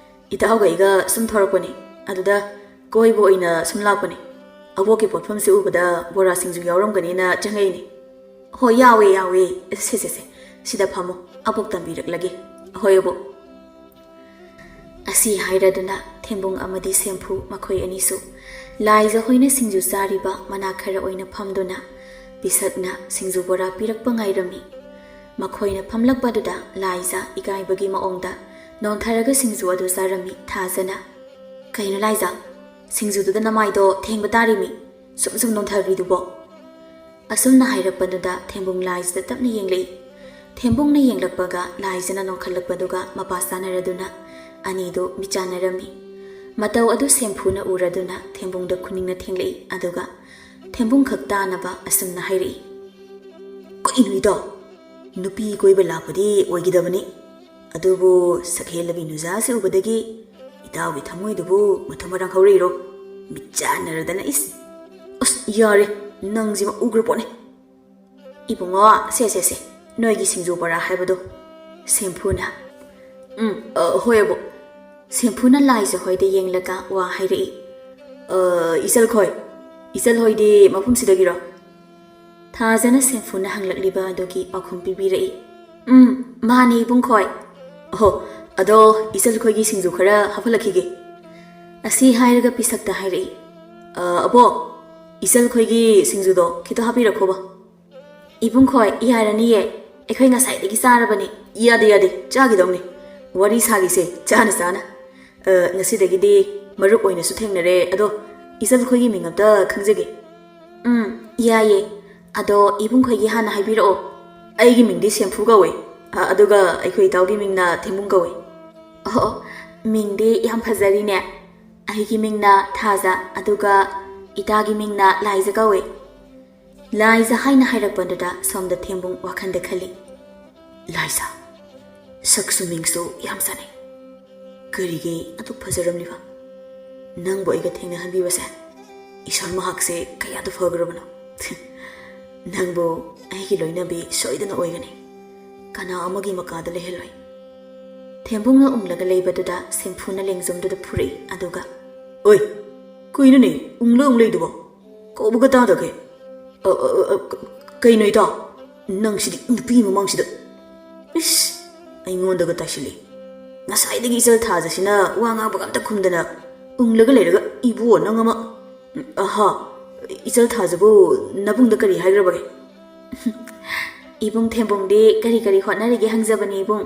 ꯏꯇꯥꯎꯒ ꯑꯩꯒ ꯁꯨꯝ ꯊꯣꯔꯛꯄꯅꯦ꯫ ꯑꯗꯨꯗ ꯀꯣꯏꯕ ꯑꯣꯏꯅ ꯁꯨꯝ ꯂꯥꯛꯄꯅꯦ꯫ ꯑꯕꯣꯛꯀꯤ ꯄꯣꯠꯐꯝꯁꯦ ꯎꯕꯗ ꯕꯣꯔꯥ ꯁꯤꯡꯖꯨ ꯌꯥꯎꯔꯝꯒꯅꯤꯅ ꯆꯪꯉꯛꯏꯅꯦ"꯫ "ꯍꯣꯏ, ꯌꯥꯎꯋꯦ, ꯌꯥꯎꯋꯦ꯫ ꯁꯦ, ꯁꯦ, ꯁꯦ, ꯁꯤꯗ ꯐꯝꯃꯣ꯫ ꯑꯕꯣꯛ ꯇꯝꯕꯤꯔꯛꯂꯒꯦ"꯫ "ꯍꯣꯏ, ꯑꯕꯣꯛ"꯫ ꯑꯁꯤ ꯍꯥꯏꯔꯗꯨꯅ ꯊꯦꯝꯕꯨꯡ ꯑꯃꯗꯤ ꯁꯦꯝꯐꯨ ꯃꯈꯣꯏ ꯑꯅꯤꯁꯨ ꯂꯥꯏꯖ ꯍꯣꯏꯅ ꯁꯤꯡꯖꯨ ꯆꯥꯔꯤꯕ ꯃꯅꯥꯛ ꯈꯔ ꯑꯣꯏꯅ ꯐꯝꯗꯨꯅ ꯄꯤꯁꯛꯅ ꯁꯤꯡꯖꯨ ꯕꯣꯔꯥ ꯄꯤꯔꯛꯄ ꯉꯥꯏꯔꯝꯃꯤ꯫ ꯃꯈꯣꯏꯅ ꯐꯝꯂꯛꯄꯗꯨꯗ ꯂꯥꯏꯖ ꯏꯀꯥꯏꯕꯒꯤ ꯃꯑꯣꯡꯗ ꯅꯣꯟꯊꯔꯒ ꯁꯤꯡꯖꯨ ꯑꯗꯨ ꯆꯥꯔꯝꯃꯤ꯫ ꯊꯥꯖꯅ, "ꯀꯩꯅꯣ ꯂꯥꯏꯖ, ꯁꯤꯡꯖꯨꯗꯨꯗ ꯅꯃꯥꯏꯗꯣ ꯊꯦꯡꯕ ꯇꯥꯔꯤꯃꯤ, ꯁꯨꯝ ꯁꯨꯝ ꯅꯣꯟꯊꯈ꯭ꯔꯤꯗꯨꯕꯣ?" ꯑꯁꯨꯝꯅ ꯍꯥꯏꯔꯛꯄꯗꯨꯗ ꯊꯦꯝꯕꯨꯡ ꯂꯥꯏꯖꯗ ꯇꯞꯅ ꯌꯦꯡꯂꯛꯏ꯫ ꯊꯦꯝꯕꯨꯡꯅ ꯌꯦꯡꯂꯛꯄꯒ ꯂꯥꯏꯖꯅ ꯅꯣꯟꯈꯠꯂꯛꯄꯗꯨꯒ ꯃꯄꯥ ꯆꯥꯅꯔꯗꯨꯅ ꯑꯅꯤꯗꯨ ꯃꯤꯆꯥꯟꯅꯔꯝꯃꯤ꯫ ꯃꯇꯧ ꯑꯗꯨ ꯁꯦꯝꯐꯨꯅ ꯎꯔꯗꯨꯅ ꯊꯦꯝꯕꯨꯡꯗ ꯈꯨꯅꯤꯡꯅ ꯊꯦꯡꯂꯛꯏ, ꯑꯗꯨꯒ ꯊꯦꯝꯕꯨꯡ ꯈꯛ ꯇꯥꯅꯕ ꯑꯁꯨꯝꯅ ꯍꯥꯏꯔꯛꯏ, "ꯀꯩꯅꯣ ꯏꯇꯥꯎ? ꯅꯨꯄꯤ ꯀꯣꯏꯕ ꯂꯥꯛꯄꯗꯤ ꯑꯣꯏꯒꯗꯕꯅꯤ, ꯑꯗꯨꯕꯨ ꯁꯛꯍꯦꯜꯂꯕꯤ ꯅꯨꯖꯥꯁꯤ ꯎꯕꯗꯒꯤ ꯏꯇꯥꯎꯒꯤ ꯊꯃꯣꯏꯗꯨꯕꯨ ꯃꯊꯨꯝ ꯃꯔꯥꯡ ꯍꯧꯔꯛꯏꯔꯣ? ꯃꯤꯠ ꯆꯥꯟꯅꯔꯗꯅ, ꯏꯁ! ꯑꯁ, ꯌꯥꯔꯦ, ꯅꯪꯁꯤꯃ ꯎꯈ꯭ꯔ ꯄꯣꯠꯅꯤ"꯫ "ꯏꯕꯨꯡꯉꯣ, ꯁꯦ, ꯁꯦ, ꯁꯦ, ꯅꯣꯏꯒꯤ ꯁꯤꯡꯖꯨ ꯕꯣꯔꯥ ꯍꯥꯏꯕꯗꯣ"꯫ ꯁꯦꯝꯐꯨꯅ, "ꯎꯝ, ꯑ, ꯍꯣꯏ, ꯑꯕꯣꯛ"꯫ ꯁꯦꯝꯐꯨꯅ ꯂꯥꯏꯖ ꯍꯣꯏꯗ ꯌꯦꯡꯂꯒ ꯋꯥ ꯍꯥꯏꯔꯛꯏ, "ꯑ, ꯏꯆꯜꯈꯣꯏ, ꯏꯆꯜ ꯍꯣꯏꯗꯤ ꯃꯐꯝꯁꯤꯗꯒꯤꯔꯣ?" ꯊꯥꯖꯅ ꯁꯦꯝꯐꯨꯅ ꯍꯪꯂꯛꯂꯤꯕ ꯑꯗꯨꯒꯤ ꯄꯥꯎꯈꯨꯝ ꯄꯤꯕꯤꯔꯛꯏ, "ꯎꯝ, ꯃꯥꯅꯦ, ꯏꯕꯨꯡꯈꯣꯏ"꯫ "ꯑꯍꯣ, ꯑꯗꯣ ꯏꯆꯜꯈꯣꯏꯒꯤ ꯁꯤꯡꯖꯨ ꯈꯔ ꯍꯥꯞꯍꯜꯂꯛꯈꯤꯒꯦ"꯫ ꯑꯁꯤ ꯍꯥꯏꯔꯒ ꯄꯤꯁꯛꯇ ꯍꯥꯏꯔꯛꯏ, "ꯑ, ꯑꯕꯣꯛ, ꯏꯆꯜꯈꯣꯏꯒꯤ ꯁꯤꯡꯖꯨꯗꯣ ꯈꯤꯇ ꯍꯥꯞꯄꯤꯔꯛꯈꯣꯕ"꯫ "ꯏꯕꯨꯡꯈꯣꯏ, ꯌꯥꯔꯅꯤꯌꯦ, ꯑꯩꯈꯣꯏ ꯉꯁꯥꯏꯗꯒꯤ ꯆꯥꯔꯕꯅꯦ"꯫ "ꯌꯥꯗꯦ, ꯌꯥꯗꯦ, ꯆꯥꯒꯗꯧꯅꯤ꯫ ꯋꯥꯔꯤ ꯁꯥꯈꯤꯁꯦ ꯆꯥꯅ ꯆꯥꯅ꯫ ꯑ, ꯉꯁꯤꯗꯒꯤꯗꯤ ꯃꯔꯨꯞ ꯑꯣꯏꯅꯁꯨ ꯊꯦꯡꯅꯔꯦ꯫ ꯑꯗꯣ ꯏꯆꯜꯈꯣꯏꯒꯤ ꯃꯤꯡ ꯑꯝꯇ ꯈꯪꯖꯒꯦ"꯫ "ꯎꯝ, ꯌꯥꯏꯌꯦ꯫ ꯑꯗꯣ ꯏꯕꯨꯡꯈꯣꯏꯒꯤ ꯍꯥꯟꯅ ꯍꯥꯏꯕꯤꯔꯛꯑꯣ"꯫ "ꯑꯩꯒꯤ ꯃꯤꯡꯗꯤ ꯁꯦꯝꯐꯨ ꯀꯧꯋꯦ, ꯑ, ꯑꯗꯨꯒ ꯑꯩꯈꯣꯏ ꯏꯇꯥꯎꯒꯤ ꯃꯤꯡꯅ ꯊꯦꯝꯕꯨꯡ ꯀꯧꯋꯦ"꯫ "ꯑꯣ, ꯑꯣ, "ꯃꯤꯡꯗꯤ ꯌꯥꯝ ꯐꯖꯔꯤꯅꯦ꯫ ꯑꯩꯒꯤ ꯃꯤꯡꯅ ꯊꯥꯖ, ꯑꯗꯨꯒ ꯏꯇꯥꯒꯤ ꯃꯤꯡꯅ ꯂꯥꯏꯖ ꯀꯧꯏ꯫" ꯂꯥꯏꯖ ꯍꯥꯏꯅ ꯍꯥꯏꯔꯛꯄꯗꯨꯗ ꯁꯣꯝꯗ ꯊꯦꯝꯕꯨꯡ ꯋꯥꯈꯟꯗ ꯈꯜꯂꯤ, "ꯂꯥꯏꯖ, ꯁꯛꯁꯨ ꯃꯤꯡꯁꯨ ꯌꯥꯝ ꯆꯥꯅꯩ꯫ ꯀꯔꯤꯒꯤ ꯑꯗꯨꯛ ꯐꯖꯔꯝꯂꯤꯕ? ꯅꯪꯕꯨ ꯑꯩꯒ ꯊꯦꯡꯅꯍꯟꯕꯤꯕꯁꯦ ꯏꯁꯣꯔ ꯃꯍꯥꯛꯁꯦ ꯀꯌꯥꯗ ꯐꯈ꯭ꯔꯕꯅꯣ꯫ ꯅꯪꯕꯨ ꯑꯩꯒꯤ ꯂꯣꯏꯅꯕꯤ ꯁꯣꯏꯗꯅ ꯑꯣꯏꯒꯅꯤ꯫ ꯀꯅꯥ ꯑꯃꯒꯤ ꯃꯀꯥꯗ ꯂꯩꯍꯜꯂꯣꯏ꯫" ꯊꯦꯝꯕꯨꯡꯅ ꯎꯪꯂꯒ ꯂꯩꯕꯗꯨꯗ ꯁꯦꯝꯐꯨꯅ ꯂꯦꯡꯖꯨꯝꯗꯨꯗ ꯐꯨꯔꯛꯏ, ꯑꯗꯨꯒ, "ꯑꯣꯏ, ꯀꯩꯅꯣꯅꯦ, ꯎꯪꯂ ꯎꯪ ꯂꯩꯗꯨꯕꯣ? ꯀꯧꯕꯒ ꯇꯥꯗꯒꯦ꯫ ꯑ, ꯑ, ꯑ, ꯀ-, ꯀꯩꯅꯣ ꯏꯇꯥꯎ? ꯅꯪꯁꯤꯗꯤ ꯅꯨꯄꯤ ꯃꯃꯥꯡꯁꯤꯗ꯫ ꯏꯁ, ꯑꯩꯉꯣꯟꯗꯒ ꯇꯥꯏꯁꯤꯜꯂꯤ꯫ ꯉꯁꯥꯏꯗꯒꯤ ꯏꯆꯜ ꯊꯥꯖꯁꯤꯅ ꯋꯥ ꯉꯥꯡꯕꯒ ꯑꯝꯇ ꯈꯨꯝꯗꯅ ꯎꯪꯂꯒ ꯂꯩꯔꯒ ꯏꯕꯣ ꯅꯪ ꯑꯃ꯫ ꯑꯍꯥ, ꯏꯆꯜ ꯊꯥꯖꯕꯨ ꯅꯕꯨꯡꯗ ꯀꯔꯤ ꯍꯥꯏꯈ꯭ꯔꯕꯒꯦ?" "ꯏꯕꯨꯡ ꯊꯦꯝꯕꯨꯡꯗꯤ ꯀꯔꯤ ꯀꯔꯤ ꯍꯣꯠꯅꯔꯤꯒꯦ ꯍꯪꯖꯕꯅꯤ, ꯏꯕꯨꯡ꯫"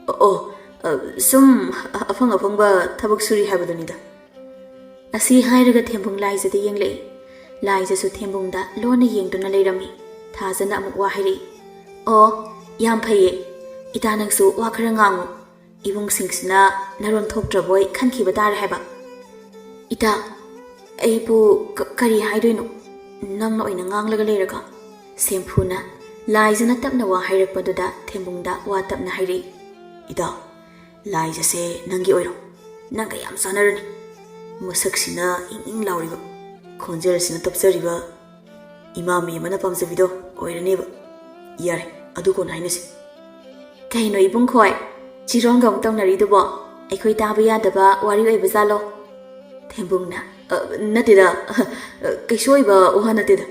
"ꯑꯣ, ꯑꯣ, ꯑ, ꯁꯨꯝ ꯑꯐꯪ ꯑꯐꯪꯕ ꯊꯕꯛ ꯁꯨꯔꯤ ꯍꯥꯏꯕꯗꯨꯅꯤꯗ꯫" ꯑꯁꯤ ꯍꯥꯏꯔꯒ ꯊꯦꯝꯕꯨꯡ ꯂꯥꯏꯖꯗ ꯌꯦꯡꯂꯛꯏ꯫ ꯂꯥꯏꯖꯁꯨ ꯊꯦꯝꯕꯨꯡꯗ ꯂꯣꯟꯅ ꯌꯦꯡꯗꯨꯅ ꯂꯩꯔꯝꯃꯤ꯫ ꯊꯥꯖꯅ ꯑꯃꯨꯛ ꯋꯥ ꯍꯥꯏꯔꯛꯏ, "ꯑꯣ, ꯌꯥꯝ ꯐꯩꯌꯦ꯫ ꯏꯇꯥ ꯅꯪꯁꯨ ꯋꯥ ꯈꯔ ꯉꯥꯡꯉꯨ꯫ ꯏꯕꯨꯡꯁꯤꯡꯁꯤꯅ ꯅꯔꯣꯟ ꯊꯣꯛꯇ꯭ꯔꯕꯣꯏ ꯈꯟꯈꯤꯕ ꯇꯥꯔꯦ ꯍꯥꯏꯕ꯫" "ꯏꯇꯥ, ꯑꯩꯕꯨ ꯀ-, ꯀꯔꯤ ꯍꯥꯏꯗꯣꯏꯅꯣ? ꯅꯪꯅ ꯑꯣꯏꯅ ꯉꯥꯡꯂꯒ ꯂꯩꯔꯒ꯫" ꯁꯦꯝꯐꯨꯅ ꯂꯥꯏꯖꯅ ꯇꯞꯅ ꯋꯥ ꯍꯥꯏꯔꯛꯄꯗꯨꯗ ꯊꯦꯝꯕꯨꯡꯗ ꯋꯥ ꯇꯞꯅ ꯍꯥꯏꯔꯛꯏ, "ꯏꯇꯥ, ꯂꯥꯏꯖꯁꯦ ꯅꯪꯒꯤ ꯑꯣꯏꯔꯣ꯫ ꯅꯪꯒ ꯌꯥꯝ ꯆꯥꯟꯅꯔꯅꯤ꯫ ꯃꯁꯛꯁꯤꯅ ꯏꯪ ꯏꯪ ꯂꯥꯎꯔꯤꯕ, ꯈꯣꯟꯖꯦꯜꯁꯤꯅ ꯇꯞꯆꯔꯤꯕ, ꯏꯃꯥ ꯃꯤ ꯑꯃꯅ ꯄꯥꯝꯖꯕꯤꯗꯣ ꯑꯣꯏꯔꯅꯦꯕ꯫ ꯌꯥꯔꯦ, ꯑꯗꯨ ꯀꯣꯟꯅ ꯍꯥꯏꯅꯁꯤ꯫" "ꯀꯩꯅꯣ ꯏꯕꯨꯡ ꯈꯣꯏ, ꯆꯤꯔꯣꯟꯒ ꯑꯃꯨꯛ ꯇꯧꯅꯔꯤꯗꯨꯕꯣ? ꯑꯩꯈꯣꯏ ꯇꯥꯕ ꯌꯥꯗꯕ ꯋꯥꯔꯤ ꯑꯣꯏꯕ ꯖꯥꯠꯂꯣ?" ꯊꯦꯝꯕꯨꯡꯅ, "ꯑ, ꯅꯠꯇꯦꯗ, ꯑ, ꯀꯩꯁꯨ ꯑꯣꯏꯕ ꯋꯥ ꯅꯠꯇꯦꯗ꯫"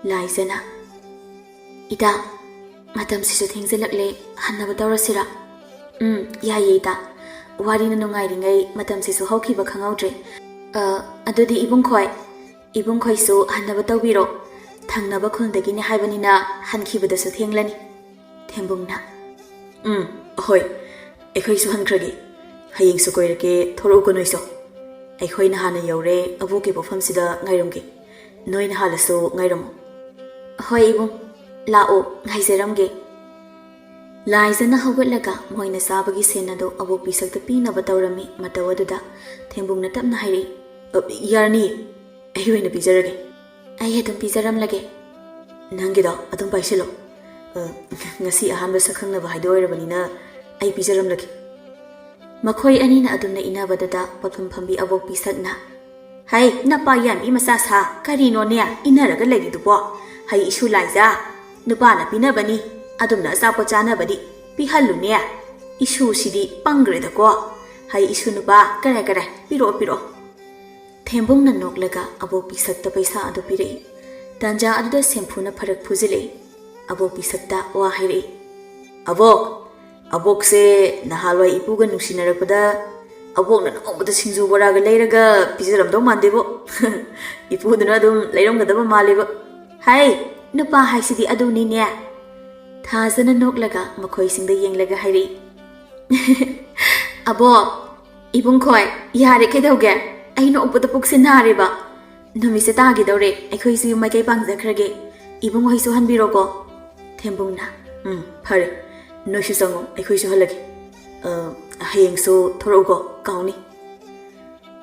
ꯂꯥꯏꯖꯅ, "ꯏꯇꯥ, ꯃꯇꯝꯁꯤꯁꯨ ꯊꯦꯡꯖꯤꯜꯂꯛꯂꯦ, ꯍꯟꯅꯕ ꯇꯧꯔꯁꯤꯔꯥ?" "ꯎꯝ, ꯌꯥꯏꯌꯦ ꯏꯇꯥ꯫ ꯋꯥꯔꯤꯅ ꯅꯨꯡꯉꯥꯏꯔꯤꯉꯩ ꯃꯇꯝꯁꯤꯁꯨ ꯍꯧꯈꯤꯕ ꯈꯪꯍꯧꯗ꯭ꯔꯦ꯫ ꯑ, ꯑꯗꯨꯗꯤ ꯏꯕꯨꯡ ꯈꯣꯏ, ꯏꯕꯨꯡ ꯈꯣꯏꯁꯨ ꯍꯟꯅꯕ ꯇꯧꯕꯤꯔꯣ꯫ ꯊꯪꯅꯕ ꯈꯨꯜꯗꯒꯤꯅꯤ ꯍꯥꯏꯕꯅꯤꯅ ꯍꯟꯈꯤꯕꯗꯁꯨ ꯊꯦꯡꯂꯅꯤ꯫" ꯊꯦꯝꯕꯨꯡꯅ, "ꯎꯝ, ꯍꯣꯏ, ꯑꯩꯈꯣꯏꯁꯨ ꯍꯟꯈ꯭ꯔꯒꯦ꯫ ꯍꯌꯦꯡꯁꯨ ꯀꯣꯏꯔꯛꯀꯦ, ꯊꯣꯔꯛꯎꯀꯣ ꯅꯣꯏꯁꯨ꯫ ꯑꯩꯈꯣꯏꯅ ꯍꯥꯟꯅ ꯌꯧꯔꯦ, ꯑꯕꯣꯛꯀꯤ ꯄꯣꯛꯐꯝꯁꯤꯗ ꯉꯥꯏꯔꯝꯒꯦ꯫ ꯅꯣꯏꯅ ꯍꯥꯜꯂꯁꯨ ꯉꯥꯏꯔꯝꯃꯨ꯫" "ꯍꯣꯏ ꯏꯕꯨꯡ, ꯂꯥꯛꯑꯣ, ꯉꯥꯏꯖꯔꯝꯒꯦ꯫" ꯂꯥꯏꯖꯅ ꯍꯧꯒꯠꯂꯒ ꯃꯣꯏꯅ ꯆꯥꯕꯒꯤ ꯁꯦꯟ ꯑꯗꯨ ꯑꯕꯣꯛꯄꯤ ꯁꯛꯇ ꯄꯤꯅꯕ ꯇꯧꯔꯝꯃꯤ꯫ ꯃꯇꯧ ꯑꯗꯨꯗ ꯊꯦꯝꯕꯨꯡꯅ ꯇꯞꯅ ꯍꯥꯏꯔꯛꯏ, "ꯑ, ꯌꯥꯔꯅꯤ, ꯑꯩ ꯑꯣꯏꯅ ꯄꯤꯖꯔꯒꯦ꯫ ꯑꯩ ꯑꯗꯨꯝ ꯄꯤꯖꯔꯝꯂꯒꯦ꯫ ꯅꯪꯒꯤꯗꯣ ꯑꯗꯨꯝ ꯄꯥꯏꯁꯤꯜꯂꯣ꯫ ꯑ, ꯉꯁꯤ ꯑꯍꯥꯟꯕ ꯁꯛꯈꯪꯅꯕ ꯍꯥꯏꯗꯣ ꯑꯣꯏꯔꯕꯅꯤꯅ ꯑꯩ ꯄꯤꯖꯔꯝꯂꯒꯦ꯫" ꯃꯈꯣꯏ ꯑꯅꯤꯅ ꯑꯗꯨꯝꯅ ꯏꯟꯅꯕꯗꯨꯗ ꯄꯣꯠꯐꯝ ꯐꯝꯕꯤ ꯑꯕꯣꯛꯄꯤ ꯁꯛꯅ, "ꯍꯩ, ꯅꯄꯥ ꯌꯥꯟꯕꯤ ꯃꯆꯥ ꯁꯥ, ꯀꯔꯤꯅꯣꯅꯦ ꯏꯟꯅꯔꯒ ꯂꯩꯔꯤꯗꯨꯕꯣ? ꯍꯩ ꯏꯁꯨ ꯂꯥꯏꯖꯥ, ꯅꯨꯄꯥꯅ ꯄꯤꯅꯕꯅꯤ, ꯑꯗꯨꯝꯅ ꯑꯆꯥꯄꯣꯠ ꯆꯥꯅꯕꯗꯤ ꯄꯤꯍꯜꯂꯨꯅꯦ꯫ ꯏꯁꯨꯁꯤꯗꯤ ꯄꯪꯒ꯭ꯔꯦꯗꯀꯣ꯫ ꯍꯩ ꯏꯁꯨ ꯅꯨꯄꯥ, ꯀꯔꯥꯏ ꯀꯔꯥꯏ, ꯄꯤꯔꯛꯑꯣ, ꯄꯤꯔꯛꯑꯣ꯫" ꯊꯦꯝꯕꯨꯡꯅ ꯅꯣꯛꯂꯒ ꯑꯕꯣꯛꯄꯤ ꯁꯛꯇ ꯄꯩꯁꯥ ꯑꯗꯨ ꯄꯤꯔꯛꯏ꯫ ꯇꯥꯟꯖꯥ ꯑꯗꯨꯗ ꯁꯦꯝꯐꯨꯅ ꯐꯔꯛ ꯐꯨꯖꯤꯜꯂꯛꯏ꯫ ꯑꯕꯣꯛꯄꯤ ꯁꯛꯇ ꯋꯥ ꯍꯥꯏꯔꯛꯏ, "ꯑꯕꯣꯛ, ꯑꯕꯣꯛꯁꯦ ꯅꯍꯥꯟꯋꯥꯏ ꯏꯄꯨꯒ ꯅꯨꯡꯁꯤꯅꯔꯛꯄꯗ ꯑꯕꯣꯛꯅ ꯅꯣꯡꯃꯗ ꯁꯤꯡꯖꯨ ꯕꯣꯔꯥꯒ ꯂꯩꯔꯒ ꯄꯤꯖꯔꯝꯗꯧ ꯃꯥꯟꯗꯦꯕꯣ꯫ ꯏꯄꯨꯗꯨꯅ ꯑꯗꯨꯝ ꯂꯩꯔꯝꯒꯗꯕ ꯃꯥꯜꯂꯦꯕ꯫ ꯍꯥꯏ, ꯅꯨꯄꯥ ꯍꯥꯏꯁꯤꯗꯤ ꯑꯗꯨꯅꯤꯅꯦ꯫" ꯊꯥꯖꯅ ꯅꯣꯛꯂꯒ ꯃꯈꯣꯏꯁꯤꯡꯗ ꯌꯦꯡꯂꯒ ꯍꯥꯏꯔꯛꯏ, "ꯑꯕꯣꯛ, ꯏꯕꯨꯡꯈꯣꯏ, ꯌꯥꯔꯦ, ꯀꯩꯗꯧꯒꯦ? ꯑꯩ ꯅꯣꯛꯄꯗ ꯄꯨꯛꯁꯦ ꯅꯥꯔꯦꯕ꯫ ꯅꯨꯃꯤꯠꯁꯦ ꯇꯥꯒꯦꯗꯧꯔꯦ, ꯑꯩꯈꯣꯏꯁꯨ ꯌꯨꯝ ꯃꯥꯏꯀꯩ ꯄꯥꯡꯖꯈ꯭ꯔꯒꯦ꯫ ꯏꯕꯨꯡꯍꯣꯏꯁꯨ ꯍꯟꯕꯤꯔꯣꯀꯣ꯫" ꯊꯦꯝꯕꯨꯡꯅ, "ꯎꯝ, ꯐꯔꯦ, ꯅꯣꯏꯁꯨ ꯆꯪꯉꯣ, ꯑꯩꯈꯣꯏꯁꯨ ꯍꯜꯂꯒꯦ꯫ ꯑ, ꯍꯌꯦꯡꯁꯨ ꯊꯣꯔꯛꯎꯀꯣ, ꯀꯥꯎꯅꯤ꯫"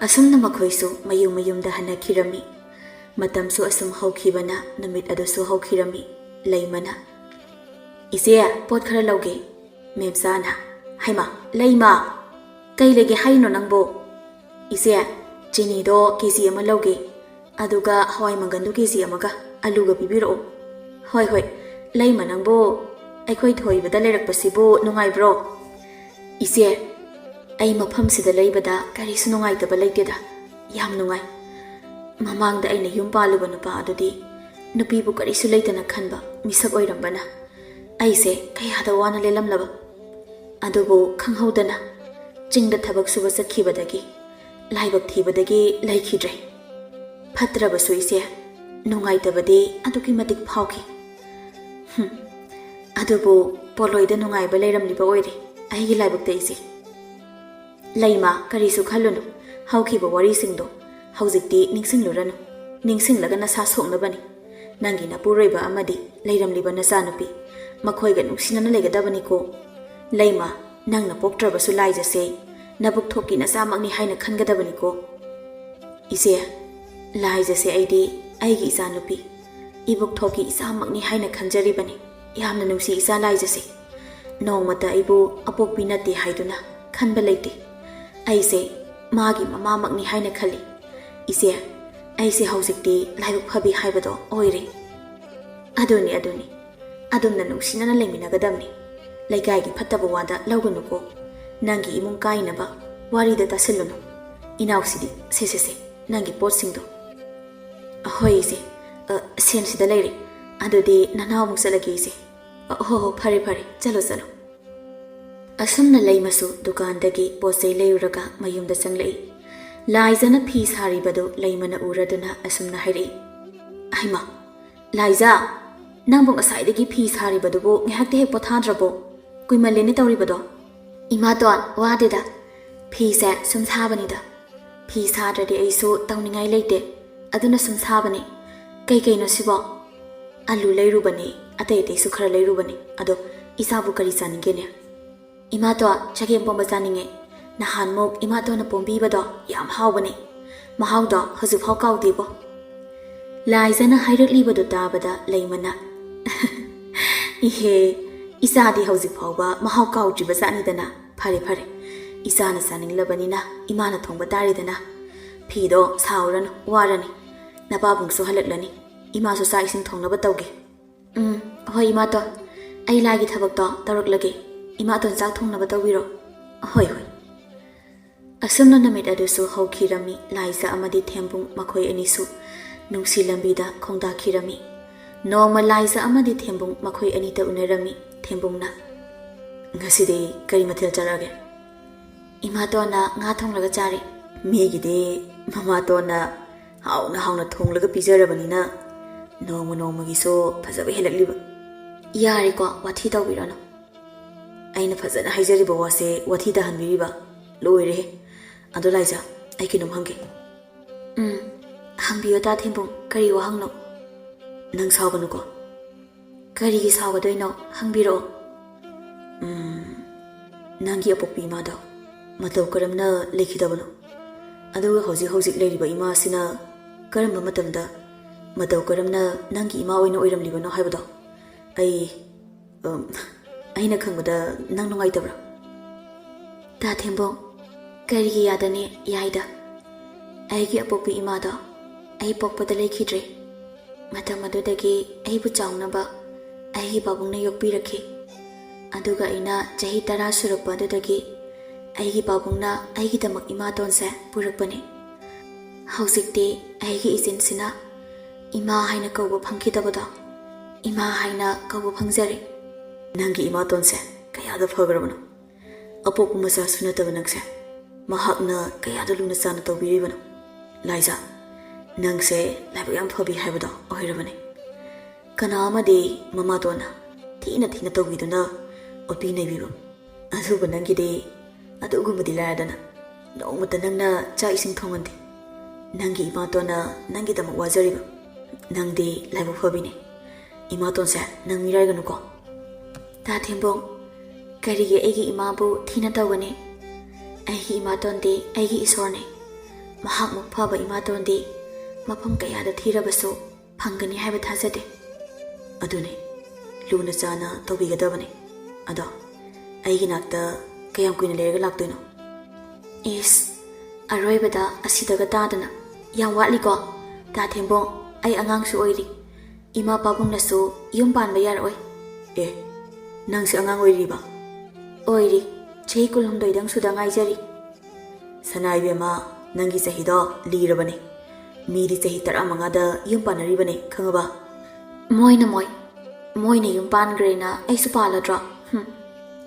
ꯑꯁꯨꯝꯅ ꯃꯈꯣꯏꯁꯨ ꯃꯌꯨꯝ ꯃꯌꯨꯝꯗ ꯍꯟꯅꯈꯤꯔꯝꯃꯤ꯫ ꯃꯇꯝꯁꯨ ꯑꯁꯨꯝ ꯍꯧꯈꯤꯕꯅ ꯅꯨꯃꯤꯠ ꯑꯗꯨꯁꯨ ꯍꯧꯈꯤꯔꯝꯃꯤ꯫ ꯂꯩꯃꯅ, "ꯏꯆꯦ, ꯄꯣꯠ ꯈꯔ ꯂꯧꯒꯦ꯫" ꯃꯦꯝꯆꯥꯅ, "ꯍꯩꯃꯥ, ꯂꯩꯃ, ꯀꯩ ꯂꯩꯒꯦ ꯍꯥꯏꯅꯣ ꯅꯪꯕꯣ?" "ꯏꯆꯦ, ꯆꯤꯅꯤꯗꯣ ꯀꯦ ꯖꯤ ꯑꯃ ꯂꯧꯒꯦ, ꯑꯗꯨꯒ ꯍꯋꯥꯏ ꯃꯪꯒꯟꯗꯨ ꯀꯦ ꯖꯤ ꯑꯃꯒ ꯑꯂꯨꯒ ꯄꯤꯕꯤꯔꯛꯑꯣ꯫" "ꯍꯣꯏ, ꯍꯣꯏ꯫ ꯂꯩꯃ, ꯅꯪꯕꯨ ꯑꯩꯈꯣꯏ ꯊꯣꯏꯕꯗ ꯂꯩꯔꯛꯄꯁꯤꯕꯨ ꯅꯨꯡꯉꯥꯏꯕ꯭ꯔꯣ?" "ꯏꯆꯦ, ꯑꯩ ꯃꯐꯝꯁꯤꯗ ꯂꯩꯕꯗ ꯀꯔꯤꯁꯨ ꯅꯨꯡꯉꯥꯏꯇꯕ ꯂꯩꯇꯦꯗ꯫ ꯌꯥꯝ ꯅꯨꯡꯉꯥꯏ꯫ ꯃꯃꯥꯡꯗ ꯑꯩꯅ ꯌꯨꯝ ꯄꯥꯜꯂꯨꯕ ꯅꯨꯄꯥ ꯑꯗꯨꯗꯤ ꯅꯨꯄꯤꯕꯨ ꯀꯔꯤꯁꯨ ꯂꯩꯇꯅ ꯈꯟꯕ ꯃꯤꯁꯛ ꯑꯣꯏꯔꯝꯕꯅ ꯑꯩꯁꯦ ꯀꯌꯥꯗ ꯋꯥꯅ ꯂꯦꯜꯂꯝꯂꯕ꯫ ꯑꯗꯨꯕꯨ ꯈꯪꯍꯧꯗꯅ ꯆꯤꯡꯗ ꯊꯕꯛ ꯁꯨꯕ ꯆꯠꯈꯤꯕꯗꯒꯤ, ꯂꯥꯏꯕꯛ ꯊꯤꯕꯗꯒꯤ ꯂꯩꯈꯤꯗ꯭ꯔꯦ꯫ ꯐꯠꯇ꯭ꯔꯕꯁꯨ ꯏꯆꯦ, ꯅꯨꯡꯉꯥꯏꯇꯕꯗꯤ ꯑꯗꯨꯛꯀꯤ ꯃꯇꯤꯛ ꯐꯥꯎꯈꯤ꯫ ꯍꯨꯝ, ꯑꯗꯨꯕꯨ ꯄꯣꯠꯂꯣꯏꯗ ꯅꯨꯡꯉꯥꯏꯕ ꯂꯩꯔꯝꯂꯤꯕ ꯑꯣꯏꯔꯦ ꯑꯩꯒꯤ ꯂꯥꯏꯕꯛꯇ ꯏꯆꯦ꯫" "ꯂꯩꯃ, ꯀꯔꯤꯁꯨ ꯈꯜꯂꯨꯅꯨ꯫ ꯍꯧꯈꯤꯕ ꯋꯥꯔꯤꯁꯤꯡꯗꯣ ꯍꯧꯖꯤꯛꯇꯤ ꯅꯤꯡꯁꯤꯡꯂꯨꯔꯅꯨ꯫ ꯅꯤꯡꯁꯤꯡꯂꯒ ꯅꯁꯥ ꯁꯣꯛꯅꯕꯅꯤ꯫ ꯅꯪꯒꯤ ꯅꯄꯨꯔꯣꯏꯕ ꯑꯃꯗꯤ ꯂꯩꯔꯝꯂꯤꯕ ꯅꯆꯥꯅꯨꯄꯤ ꯃꯈꯣꯏꯒ ꯅꯨꯡꯁꯤꯅꯅ ꯂꯩꯒꯗꯕꯅꯤꯀꯣ꯫ ꯂꯩꯃ, ꯅꯪꯅ ꯄꯣꯛꯇ꯭ꯔꯕꯁꯨ ꯂꯥꯏꯖꯁꯦ ꯅꯕꯨꯛ ꯊꯣꯛꯀꯤ ꯅꯆꯥꯃꯛꯅꯤ ꯍꯥꯏꯅ ꯈꯟꯒꯗꯕꯅꯤꯀꯣ꯫ ꯏꯆꯦ, ꯂꯥꯏꯖꯁꯦ ꯑꯩꯗꯤ ꯑꯩꯒꯤ ꯏꯆꯥꯅꯨꯄꯤ, ꯏꯕꯨꯛ ꯊꯣꯛꯀꯤ ꯏꯆꯥꯃꯛꯅꯤ ꯍꯥꯏꯅ ꯈꯟꯖꯔꯤꯕꯅꯤ꯫ ꯌꯥꯝꯅ ꯅꯨꯡꯁꯤ ꯏꯆꯥ ꯂꯥꯏꯖꯁꯦ꯫ ꯅꯣꯡꯃꯇ ꯑꯩꯕꯨ ꯑꯄꯣꯛꯄꯤ ꯅꯠꯇꯦ ꯍꯥꯏꯗꯨꯅ ꯈꯟꯕ ꯂꯩꯇꯦ꯫ ꯑꯩꯁꯦ ꯃꯥꯒꯤ ꯃꯃꯥꯃꯛꯅꯤ ꯍꯥꯏꯅ ꯈꯜꯂꯤ꯫ ꯏꯆꯦ, ꯑꯩꯁꯦ ꯍꯧꯖꯤꯛꯇꯤ ꯂꯥꯏꯕꯛ ꯐꯕꯤ ꯍꯥꯏꯕꯗꯣ ꯑꯣꯏꯔꯦ꯫ ꯑꯗꯨꯅꯤ, ꯑꯗꯨꯅꯤ꯫ ꯑꯗꯨꯝꯅ ꯅꯨꯡꯁꯤꯅꯅ ꯂꯩꯃꯤꯟꯅꯒꯗꯕꯅꯤ꯫ ꯂꯩꯀꯥꯏꯒꯤ ꯐꯠꯇꯕ ꯋꯥꯗ ꯂꯧꯒꯅꯨꯀꯣ꯫ ꯅꯪꯒꯤ ꯏꯃꯨꯡ ꯀꯥꯏꯅꯕ ꯋꯥꯔꯤꯗ ꯇꯥꯁꯤꯜꯂꯨꯅꯨ꯫ ꯏꯅꯥꯎꯁꯤꯗꯤ, ꯁꯦ, ꯁꯦ, ꯁꯦ, ꯅꯪꯒꯤ ꯄꯣꯠꯁꯤꯡꯗꯣ꯫ ꯍꯣꯏ, ꯏꯆꯦ꯫ ꯑ, ꯁꯦꯟꯁꯤꯗ ꯂꯩꯔꯦ꯫ ꯑꯗꯨꯗꯤ ꯅꯅꯥꯎ ꯑꯃꯨꯛ ꯆꯠꯂꯒꯦ, ꯏꯆꯦ꯫ ꯑ, ꯍꯣ, ꯍꯣ, ꯐꯔꯦ, ꯐꯔꯦ꯫ ꯆꯠꯂꯣ, ꯆꯠꯂꯣ꯫ ꯑꯁꯨꯝꯅ ꯂꯩꯃꯁꯨ ꯗꯨꯀꯥꯟꯗꯒꯤ ꯄꯣꯠ ꯆꯩ ꯂꯩꯔꯨꯔꯒ ꯃꯌꯨꯝꯗ ꯆꯪꯂꯛꯏ꯫ ꯂꯥꯏꯖꯅ ꯐꯤ ꯁꯥꯔꯤꯕꯗꯨ ꯂꯩꯃꯅ ꯎꯔꯗꯨꯅ ꯑꯁꯨꯝꯅ ꯍꯥꯏꯔꯛꯏ, "ꯍꯩꯃꯥ, ꯂꯥꯏꯖ, ꯅꯪꯕꯨ ꯉꯁꯥꯏꯗꯒꯤ ꯐꯤ ꯁꯥꯔꯤꯕꯗꯨꯕꯨ ꯉꯥꯏꯍꯥꯛꯇꯤ ꯍꯦꯛ ꯄꯣꯊꯥꯗ꯭ꯔꯕꯣ? ꯀꯨꯏꯃꯜꯂꯦꯅꯦ ꯇꯧꯔꯤꯕꯗꯣ?" "ꯏꯃꯥꯇꯣꯟ, ꯋꯥꯗꯦꯗ꯫ ꯐꯤꯁꯦ ꯁꯨꯝ ꯁꯥꯕꯅꯤꯗ꯫ ꯐꯤ ꯁꯥꯗ꯭ꯔꯗꯤ ꯑꯩꯁꯨ ꯇꯧꯅꯤꯡꯉꯥꯏ ꯂꯩꯇꯦ, ꯑꯗꯨꯅ ꯁꯨꯝ ꯁꯥꯕꯅꯦ꯫ ꯀꯩ ꯀꯩꯅꯣ ꯁꯤꯕꯣ?" "ꯑꯂꯨ ꯂꯩꯔꯨꯕꯅꯦ, ꯑꯇꯩ ꯑꯇꯩꯁꯨ ꯈꯔ ꯂꯩꯔꯨꯕꯅꯦ꯫ ꯑꯗꯣ ꯏꯆꯥꯕꯨ ꯀꯔꯤ ꯆꯥꯅꯤꯡꯒꯦꯅꯦ?" "ꯏꯃꯥꯇꯣꯟ, ꯆꯒꯦꯝ ꯄꯣꯝꯕ ꯆꯥꯅꯤꯡꯉꯦ꯫ ꯅꯍꯥꯟꯃꯨꯛ ꯏꯃꯥꯇꯣꯟꯅ ꯄꯣꯝꯕꯤꯕꯗꯣ ꯌꯥꯝ ꯍꯥꯎꯕꯅꯦ꯫ ꯃꯍꯥꯎꯗꯣ ꯍꯧꯖꯤꯛꯐꯥꯎ ꯀꯥꯎꯗꯦꯕꯣ꯫" ꯂꯥꯏꯖꯅ ꯍꯥꯏꯔꯛꯂꯤꯕꯗꯨ ꯇꯥꯕꯗ ꯂꯩꯃꯅ, "ꯏꯍꯦ, ꯏꯆꯥꯗꯤ ꯍꯧꯖꯤꯛ ꯐꯥꯎꯕ ꯃꯍꯥꯎ ꯀꯥꯎꯗ꯭ꯔꯤꯕ ꯖꯥꯠꯅꯤꯗꯅ꯫ ꯐꯔꯦ, ꯐꯔꯦ, ꯏꯆꯥꯅ ꯆꯥꯅꯤꯡꯂꯕꯅꯤꯅ ꯏꯃꯥꯅ ꯊꯣꯡꯕ ꯇꯥꯔꯦꯗꯅ꯫ ꯐꯤꯗꯣ ꯁꯥꯎꯔꯅꯨ, ꯋꯥꯔꯅꯤ꯫ ꯅꯄꯥꯕꯨꯡꯁꯨ ꯍꯜꯂꯛꯂꯅꯤ꯫ ꯏꯃꯥꯁꯨ ꯆꯥꯛ ꯏꯁꯤꯡ ꯊꯣꯡꯅꯕ ꯇꯧꯒꯦ꯫" "ꯎꯝ, ꯍꯣꯏ ꯏꯃꯥꯇꯣꯟ, ꯑꯩ ꯂꯥꯏꯒꯤ ꯊꯕꯛꯇꯣ ꯇꯧꯔꯛꯂꯒꯦ꯫ ꯏꯃꯥꯇꯣꯟ ꯆꯥꯛ ꯊꯣꯡꯅꯕ ꯇꯧꯕꯤꯔꯣ꯫" "ꯍꯣꯏ, ꯍꯣꯏ꯫" ꯑꯁꯨꯝꯅ ꯅꯨꯃꯤꯠ ꯑꯗꯨꯁꯨ ꯍꯧꯈꯤꯔꯝꯃꯤ꯫ ꯂꯥꯏꯖ ꯑꯃꯗꯤ ꯊꯦꯝꯕꯨꯡ ꯃꯈꯣꯏ ꯑꯅꯤꯁꯨ ꯅꯨꯡꯁꯤ ꯂꯝꯕꯤꯗ ꯈꯣꯡꯗꯥꯈꯤꯔꯝꯃꯤ꯫ ꯅꯣꯡꯃ ꯂꯥꯏꯖ ꯑꯃꯗꯤ ꯊꯦꯝꯕꯨꯡ ꯃꯈꯣꯏ ꯑꯅꯤꯇ ꯎꯅꯔꯝꯃꯤ꯫ ꯊꯦꯝꯕꯨꯡꯅ, "ꯉꯁꯤꯗꯤ ꯀꯔꯤ ꯃꯊꯦꯜ ꯆꯥꯔꯛꯑꯒꯦ?" "ꯏꯃꯥꯇꯣꯟꯅ ꯉꯥ ꯊꯣꯡꯂꯒ ꯆꯥꯔꯦ꯫" "ꯃꯤꯒꯤꯗꯤ ꯃꯃꯥꯇꯣꯟꯅ ꯍꯥꯎꯅ ꯍꯥꯎꯅ ꯊꯣꯡꯂꯒ ꯄꯤꯖꯔꯕꯅꯤꯅ ꯅꯣꯡꯃ ꯅꯣꯡꯃꯒꯤꯁꯨ ꯐꯖꯕ ꯍꯦꯜꯂꯛꯂꯤꯕ꯫" "ꯌꯥꯔꯦꯀꯣ, ꯋꯥꯊꯤ ꯇꯧꯕꯤꯔꯅꯨ꯫" "ꯑꯩꯅ ꯐꯖꯅ ꯍꯥꯏꯖꯔꯤꯕ ꯋꯥꯁꯦ ꯋꯥꯊꯤ ꯇꯥꯍꯟꯕꯤꯔꯤꯕ? ꯂꯣꯏꯔꯦꯍꯦ꯫ ꯑꯗꯣ ꯂꯥꯏꯖ, ꯑꯩ ꯀꯩꯅꯣꯝ ꯍꯪꯒꯦ꯫" "ꯎꯝ, ꯍꯪꯕꯤꯌꯣ ꯇꯥ ꯊꯦꯝꯕꯨꯡ, ꯀꯔꯤ ꯋꯥꯍꯪꯅꯣ?" "ꯅꯪ ꯁꯥꯎꯒꯅꯨꯀꯣ꯫" ꯀꯔꯤꯒꯤ ꯁꯥꯎꯒꯗꯣꯏꯅꯣ? ꯍꯪꯕꯤꯔꯛꯑꯣ꯫ ꯎꯝ, ꯅꯪꯒꯤ ꯑꯄꯣꯛꯄꯤ ꯏꯃꯥꯗꯣ ꯃꯇꯧ ꯀꯔꯝꯅ ꯂꯩꯈꯤꯗꯕꯅꯣ? ꯑꯗꯨꯒ ꯍꯧꯖꯤꯛ ꯍꯧꯖꯤꯛ ꯂꯩꯔꯤꯕ ꯏꯃꯥ ꯑꯁꯤꯅ ꯀꯔꯝꯕ ꯃꯇꯝꯗ ꯃꯇꯧ ꯀꯔꯝꯅ ꯅꯪꯒꯤ ꯏꯃꯥ ꯑꯣꯏꯅ ꯑꯣꯏꯔꯝꯂꯤꯕꯅꯣ ꯍꯥꯏꯕꯗꯣ ꯑꯩ, ꯎꯝ, ꯑꯩꯅ ꯈꯪꯕꯗ ꯅꯪ ꯅꯨꯡꯉꯥꯏꯇꯕ꯭ꯔꯥ? ꯇꯥ ꯊꯦꯝꯕꯣꯡ, ꯀꯔꯤꯒꯤ ꯌꯥꯗꯅꯤ? ꯌꯥꯏꯗ꯫ ꯑꯩꯒꯤ ꯑꯄꯣꯛꯄꯤ ꯏꯃꯥꯗꯣ ꯑꯩ ꯄꯣꯛꯄꯗ ꯂꯩꯈꯤꯗ꯭ꯔꯦ꯫ ꯃꯇꯝ ꯑꯗꯨꯗꯒꯤ ꯑꯩꯕꯨ ꯆꯥꯎꯅꯕ ꯑꯩꯒꯤ ꯄꯥꯕꯨꯡꯅ ꯌꯣꯛꯄꯤꯔꯛꯈꯤ꯫ ꯑꯗꯨꯒ ꯑꯩꯅ ꯆꯍꯤ ꯇꯔꯥ ꯁꯨꯔꯛꯄ ꯑꯗꯨꯗꯒꯤ ꯑꯩꯒꯤ ꯄꯥꯕꯨꯡꯅ ꯑꯩꯒꯤꯗꯃꯛ ꯏꯃꯥꯇꯣꯟꯁꯦ ꯄꯨꯔꯛꯄꯅꯤ꯫ ꯍꯧꯖꯤꯛꯇꯤ ꯑꯩꯒꯤ ꯏꯆꯤꯟꯁꯤꯅ ꯏꯃꯥ ꯍꯥꯏꯅ ꯀꯧꯕ ꯐꯪꯈꯤꯗꯕꯗꯣ ꯏꯃꯥ ꯍꯥꯏꯅ ꯀꯧꯕ ꯐꯪꯖꯔꯦ꯫ ꯅꯪꯒꯤ ꯏꯃꯥꯇꯣꯟꯁꯦ ꯀꯌꯥꯗ ꯐꯈ꯭ꯔꯕꯅꯣ? ꯑꯄꯣꯛꯄ ꯃꯆꯥꯁꯨ ꯅꯠꯇꯕ ꯅꯪꯁꯦ ꯃꯍꯥꯛꯅ ꯀꯌꯥꯗ ꯂꯨꯅ ꯆꯥꯟꯅ ꯇꯧꯕꯤꯔꯤꯕꯅꯣ? ꯂꯥꯏꯖꯥ, ꯅꯪꯁꯦ ꯂꯥꯏꯕꯛ ꯌꯥꯝ ꯐꯕꯤ ꯍꯥꯏꯕꯗꯣ ꯑꯣꯏꯔꯕꯅꯤ꯫ ꯀꯅꯥ ꯑꯃꯗꯤ ꯃꯃꯥꯇꯣꯟꯅ ꯊꯤꯅ ꯊꯤꯅ ꯇꯧꯕꯤꯗꯨꯅ ꯑꯣꯠꯄꯤ ꯅꯩꯕꯤꯕ꯫ ꯑꯗꯨꯕꯨ ꯅꯪꯒꯤꯗꯤ ꯑꯗꯨꯒꯨꯝꯕꯗꯤ ꯂꯥꯏꯔꯗꯅ ꯅꯣꯡꯃꯇ ꯅꯪꯅ ꯆꯥꯛ ꯏꯁꯤꯡ ꯊꯣꯡꯍꯟꯗꯦ꯫ ꯅꯪꯒꯤ ꯏꯃꯥꯇꯣꯟꯅ ꯅꯪꯒꯤꯗꯃꯛ ꯋꯥꯖꯔꯤꯕ꯫ ꯅꯪꯗꯤ ꯂꯥꯏꯕꯛ ꯐꯕꯤꯅꯤ꯫ ꯏꯃꯥꯇꯣꯟꯁꯦ ꯅꯪ ꯃꯤꯔꯥꯏꯒꯅꯨꯀꯣ꯫ ꯇꯥ ꯊꯦꯝꯕꯣꯡ, ꯀꯔꯤꯒꯤ ꯑꯩꯒꯤ ꯏꯃꯥꯕꯨ ꯊꯤꯅ ꯇꯧꯒꯅꯤ? ꯑꯩꯒꯤ ꯏꯃꯥꯇꯣꯟꯗꯤ ꯑꯩꯒꯤ ꯏꯁꯣꯔꯅꯤ꯫ ꯃꯍꯥꯛꯃꯨꯛ ꯐꯕ ꯏꯃꯥꯇꯣꯟꯗꯤ ꯃꯐꯝ ꯀꯌꯥꯗ ꯊꯤꯔꯕꯁꯨ ꯐꯪꯒꯅꯤ ꯍꯥꯏꯕ ꯊꯥꯖꯗꯦ꯫ ꯑꯗꯨꯅꯤ, ꯂꯨꯅ ꯆꯥꯅ ꯇꯧꯕꯤꯒꯗꯕꯅꯤ꯫ ꯑꯗꯣ ꯑꯩꯒꯤ ꯅꯥꯛꯇ ꯀꯌꯥꯝ ꯀꯨꯏꯅ ꯂꯩꯔꯒ ꯂꯥꯛꯇꯣꯏꯅꯣ? ꯏꯁ, ꯑꯔꯣꯏꯕꯗ ꯑꯁꯤꯗꯒ ꯇꯥꯗꯅ꯫ ꯌꯥꯝ ꯋꯥꯠꯂꯤꯀꯣ꯫ ꯇꯥ ꯊꯦꯝꯕꯣꯡ, ꯑꯩ ꯑꯉꯥꯡꯁꯨ ꯑꯣꯏꯔꯤ꯫ ꯏꯃꯥ ꯄꯥꯕꯨꯡꯅꯁꯨ ꯌꯨꯝ ꯄꯥꯟꯕ ꯌꯥꯔꯛꯑꯣꯏ꯫ ꯑꯦ, ꯅꯪꯁꯦ ꯑꯉꯥꯡ ꯑꯣꯏꯔꯤꯕ? ꯑꯣꯏꯔꯤ꯫ ꯆꯍꯤ ꯀꯨꯟꯍꯨꯝꯗꯣꯏꯗꯪ ꯁꯨꯗ ꯉꯥꯏꯖꯔꯤ꯫ ꯁꯅꯥ ꯏꯕꯦꯝꯃ, ꯅꯪꯒꯤ ꯆꯍꯤꯗꯣ ꯂꯤꯔꯕꯅꯤ꯫ ꯃꯤꯗꯤ ꯆꯍꯤ ꯇꯔꯥꯃꯉꯥꯗ ꯌꯨꯝ ꯄꯥꯟꯅꯔꯤꯕꯅꯤ, ꯈꯪꯉꯕ? ꯃꯣꯏꯅ ꯃꯣꯏ꯫ ꯃꯣꯏꯅ ꯌꯨꯝ ꯄꯥꯟꯈ꯭ꯔꯦꯅ ꯑꯩꯁꯨ ꯄꯥꯜꯂꯗ꯭ꯔꯣ? ꯍꯨꯝ,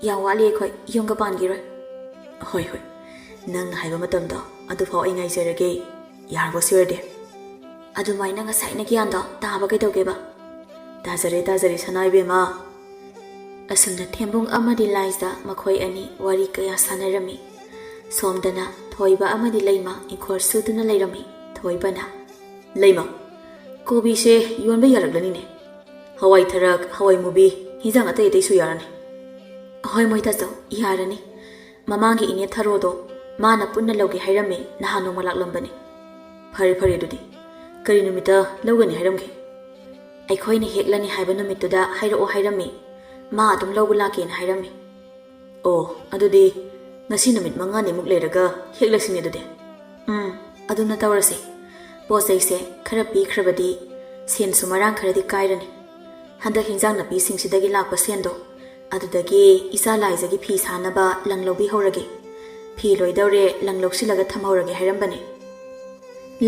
ꯌꯥꯝ ꯋꯥꯠꯂꯤ ꯑꯩꯈꯣꯏ ꯌꯨꯝꯒ ꯄꯥꯟꯈꯤꯔꯣꯏ꯫ ꯍꯣꯏ, ꯍꯣꯏ, ꯅꯪꯅ ꯍꯥꯏꯕ ꯃꯇꯝꯗꯣ ꯑꯗꯨꯐꯥꯎ ꯑꯩ ꯉꯥꯏꯖꯔꯒꯦ꯫ ꯌꯥꯔꯕꯣ ꯁꯤ ꯑꯣꯏꯔꯗꯤ? ꯑꯗꯨꯃꯥꯏꯅ ꯉꯁꯥꯏꯅ ꯒ꯭ꯌꯥꯟꯗꯣ ꯇꯥꯕ ꯀꯩꯗꯧꯒꯦꯕ? ꯇꯥꯖꯔꯦ, ꯇꯥꯖꯔꯦ, ꯁꯅꯥ ꯏꯕꯦꯝꯃ꯫ ꯑꯁꯨꯝꯅ ꯊꯦꯝꯕꯨꯡ ꯑꯃꯗꯤ ꯂꯥꯏꯖꯗ ꯃꯈꯣꯏ ꯑꯅꯤ ꯋꯥꯔꯤ ꯀꯌꯥ ꯁꯥꯟꯅꯔꯝꯃꯤ꯫ ꯁꯣꯝꯗꯅ ꯊꯣꯏꯕ ꯑꯃꯗꯤ ꯂꯩꯃ ꯏꯪꯈꯣꯜ ꯁꯨꯗꯨꯅ ꯂꯩꯔꯝꯃꯤ꯫ ꯊꯣꯏꯕꯅ, "ꯂꯩꯃ, ꯀꯣꯕꯤꯁꯦ ꯌꯣꯟꯕ ꯌꯥꯔꯛꯂꯅꯤꯅꯦ꯫ ꯍꯋꯥꯏ ꯊꯔꯥꯛ, ꯍꯋꯥꯏ ꯃꯨꯕꯤ, ꯍꯤꯟꯖꯥꯡ ꯑꯇꯩ ꯑꯇꯩꯁꯨ ꯌꯥꯔꯅꯤ꯫ ꯍꯣꯏ ꯃꯣꯏꯇꯥꯆꯧ, ꯌꯥꯔꯅꯤ꯫ ꯃꯃꯥꯡꯒꯤ ꯏꯅꯦ ꯊꯔꯣꯗꯣ ꯃꯥꯅ ꯄꯨꯟꯅ ꯂꯧꯒꯦ ꯍꯥꯏꯔꯝꯃꯤ, ꯅꯍꯥꯟ ꯅꯣꯡꯃ ꯂꯥꯛꯂꯝꯕꯅꯤ꯫ ꯐꯔꯦ ꯐꯔꯦ, ꯑꯗꯨꯗꯤ ꯀꯔꯤ ꯅꯨꯃꯤꯠꯇ ꯂꯧꯒꯅꯤ ꯍꯥꯏꯔꯝꯒꯦ? ꯑꯩꯈꯣꯏꯅ ꯍꯦꯛꯂꯅꯤ ꯍꯥꯏꯕ ꯅꯨꯃꯤꯠꯇꯨꯗ ꯍꯥꯏꯔꯛꯑꯣ ꯍꯥꯏꯔꯝꯃꯤ꯫ ꯃꯥ ꯑꯗꯨꯝ ꯂꯧꯕ ꯂꯥꯛꯀꯦꯅ ꯍꯥꯏꯔꯝꯃꯤ꯫ ꯑꯣ, ꯑꯗꯨꯗꯤ ꯉꯁꯤ ꯅꯨꯃꯤꯠ ꯃꯉꯥꯅꯤꯃꯨꯛ ꯂꯩꯔꯒ ꯍꯦꯛꯂꯁꯤꯅꯦ ꯑꯗꯨꯗꯤ꯫ ꯎꯝ, ꯑꯗꯨꯝꯅ ꯇꯧꯔꯁꯤ꯫ ꯄꯣꯠ ꯆꯩꯁꯦ ꯈꯔ ꯄꯤꯈ꯭ꯔꯕꯗꯤ ꯁꯦꯟꯁꯨ ꯃꯔꯥꯡ ꯈꯔꯗꯤ ꯀꯥꯏꯔꯅꯤ꯫ ꯍꯟꯗꯛ ꯍꯤꯟꯖꯥꯡ ꯅꯥꯄꯤꯁꯤꯡꯁꯤꯗꯒꯤ ꯂꯥꯛꯄ ꯁꯦꯟꯗꯣ, ꯑꯗꯨꯗꯒꯤ ꯏꯆꯥ ꯂꯥꯏꯖꯒꯤ ꯐꯤ ꯁꯥꯅꯕ ꯂꯪ ꯂꯧꯕꯤꯍꯧꯔꯒꯦ꯫ ꯐꯤ ꯂꯣꯏꯗꯧꯔꯦ, ꯂꯪ ꯂꯧꯁꯤꯜꯂꯒ ꯊꯝꯍꯧꯔꯒꯦ ꯍꯥꯏꯔꯝꯕꯅꯦ꯫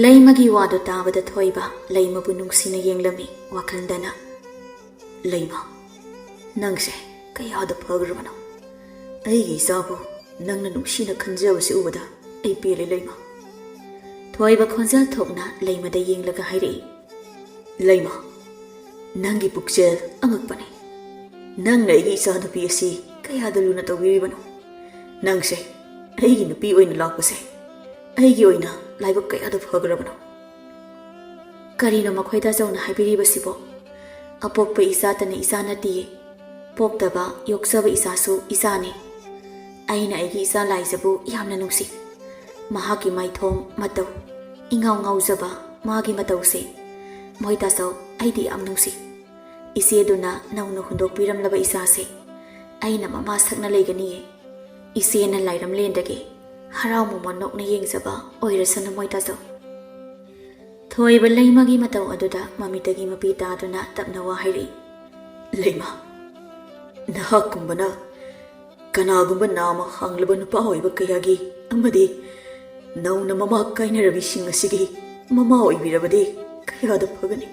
ꯂꯩꯃꯒꯤ ꯋꯥꯗꯨ ꯇꯥꯕꯗ ꯊꯣꯏꯕ ꯂꯩꯃꯕꯨ ꯅꯨꯡꯁꯤꯅ ꯌꯦꯡꯂꯝꯃꯤ ꯋꯥꯈꯜꯗꯅ꯫ ꯂꯩꯃ, ꯅꯪꯁꯦ ꯀꯌꯥꯗ ꯐꯈ꯭ꯔꯕꯅꯣ? ꯑꯩꯒꯤ ꯏꯆꯥꯕꯨ ꯅꯪꯅ ꯅꯨꯡꯁꯤꯅ ꯈꯟꯖꯕꯁꯤ ꯎꯕꯗ ꯑꯩ ꯄꯦꯜꯂꯦ, ꯂꯩꯃ꯫ ꯊꯣꯏꯕ ꯈꯣꯟꯖꯦꯜ ꯊꯣꯛꯅ ꯂꯩꯃꯗ ꯌꯦꯡꯂꯒ ꯍꯥꯏꯔꯛꯏ꯫ ꯂꯩꯃ, ꯅꯪꯒꯤ ꯄꯨꯛꯆꯦꯜ ꯑꯉꯛꯄꯅꯤ꯫ ꯅꯪꯅ ꯑꯩꯒꯤ ꯏꯆꯥꯅꯨꯄꯤ ꯑꯁꯤ ꯀꯌꯥꯗ ꯂꯨꯅ ꯇꯧꯕꯤꯔꯤꯕꯅꯣ? ꯅꯪꯁꯦ ꯑꯩꯒꯤ ꯅꯨꯄꯤ ꯑꯣꯏꯅ ꯂꯥꯛꯄꯁꯦ ꯑꯩꯒꯤ ꯑꯣꯏꯅ ꯂꯥꯏꯕꯛ ꯀꯌꯥꯗ ꯐꯈ꯭ꯔꯕꯅꯣ? ꯀꯔꯤꯅꯣ ꯃꯈꯣꯏ ꯇꯥꯆꯧꯅ ꯍꯥꯏꯕꯤꯔꯤꯕꯁꯤꯕꯣ? ꯑꯄꯣꯛꯄ ꯏꯆꯥꯇꯅ ꯏꯆꯥ ꯅꯠꯇꯤꯌꯦ꯫ ꯄꯣꯛꯇꯕ, ꯌꯣꯛꯆꯕ ꯏꯆꯥꯁꯨ ꯏꯆꯥꯅꯤ꯫ ꯑꯩꯅ ꯑꯩꯒꯤ ꯏꯆꯥ ꯂꯥꯏꯖꯕꯨ ꯌꯥꯝꯅ ꯅꯨꯡꯁꯤ꯫ ꯃꯍꯥꯛꯀꯤ ꯃꯥꯏꯊꯣꯡ, ꯃꯇꯧ, ꯏꯉꯥꯎ ꯉꯥꯎꯖꯕ ꯃꯥꯒꯤ ꯃꯇꯧꯁꯦ, ꯃꯣꯏ ꯇꯥꯆꯧ, ꯑꯩꯗꯤ ꯌꯥꯝ ꯅꯨꯡꯁꯤ꯫ ꯏꯆꯦꯗꯨꯅ ꯅꯧꯅ ꯍꯨꯟꯗꯣꯛꯄꯤꯔꯝꯂꯕ ꯏꯆꯥꯁꯦ ꯑꯩꯅ ꯃꯃꯥ ꯁꯛꯅ ꯂꯩꯒꯅꯤꯌꯦ꯫ ꯏꯆꯦꯅ ꯂꯥꯏꯔꯝꯂꯦꯟꯗꯒꯤ ꯍꯔꯥꯎ ꯃꯣꯃꯣꯟ ꯅꯣꯛꯅ ꯌꯦꯡꯖꯕ ꯑꯣꯏꯔꯁꯅꯨ ꯃꯣꯏ ꯇꯥꯆꯧ꯫ ꯊꯣꯏꯕ ꯂꯩꯃꯒꯤ ꯃꯇꯧ ꯑꯗꯨꯗ ꯃꯃꯤꯠꯇꯒꯤ ꯃꯄꯤ ꯇꯥꯗꯨꯅ ꯇꯞꯅ ꯋꯥ ꯍꯥꯏꯔꯛꯏ꯫ ꯂꯩꯃ, ꯅꯍꯥꯛꯀꯨꯝꯕꯅ ꯀꯅꯥꯒꯨꯝꯕ ꯅꯥꯃ ꯍꯥꯡꯂꯕ ꯅꯨꯄꯥ ꯑꯣꯏꯕ ꯀꯌꯥꯒꯤ ꯑꯃꯗꯤ ꯅꯧꯅ ꯃꯃꯥ ꯀꯥꯏꯅꯔꯕꯤꯁꯤꯡ ꯑꯁꯤꯒꯤ ꯃꯃꯥ ꯑꯣꯏꯕꯤꯔꯕꯗꯤ ꯀꯌꯥꯗ ꯐꯒꯅꯤ꯫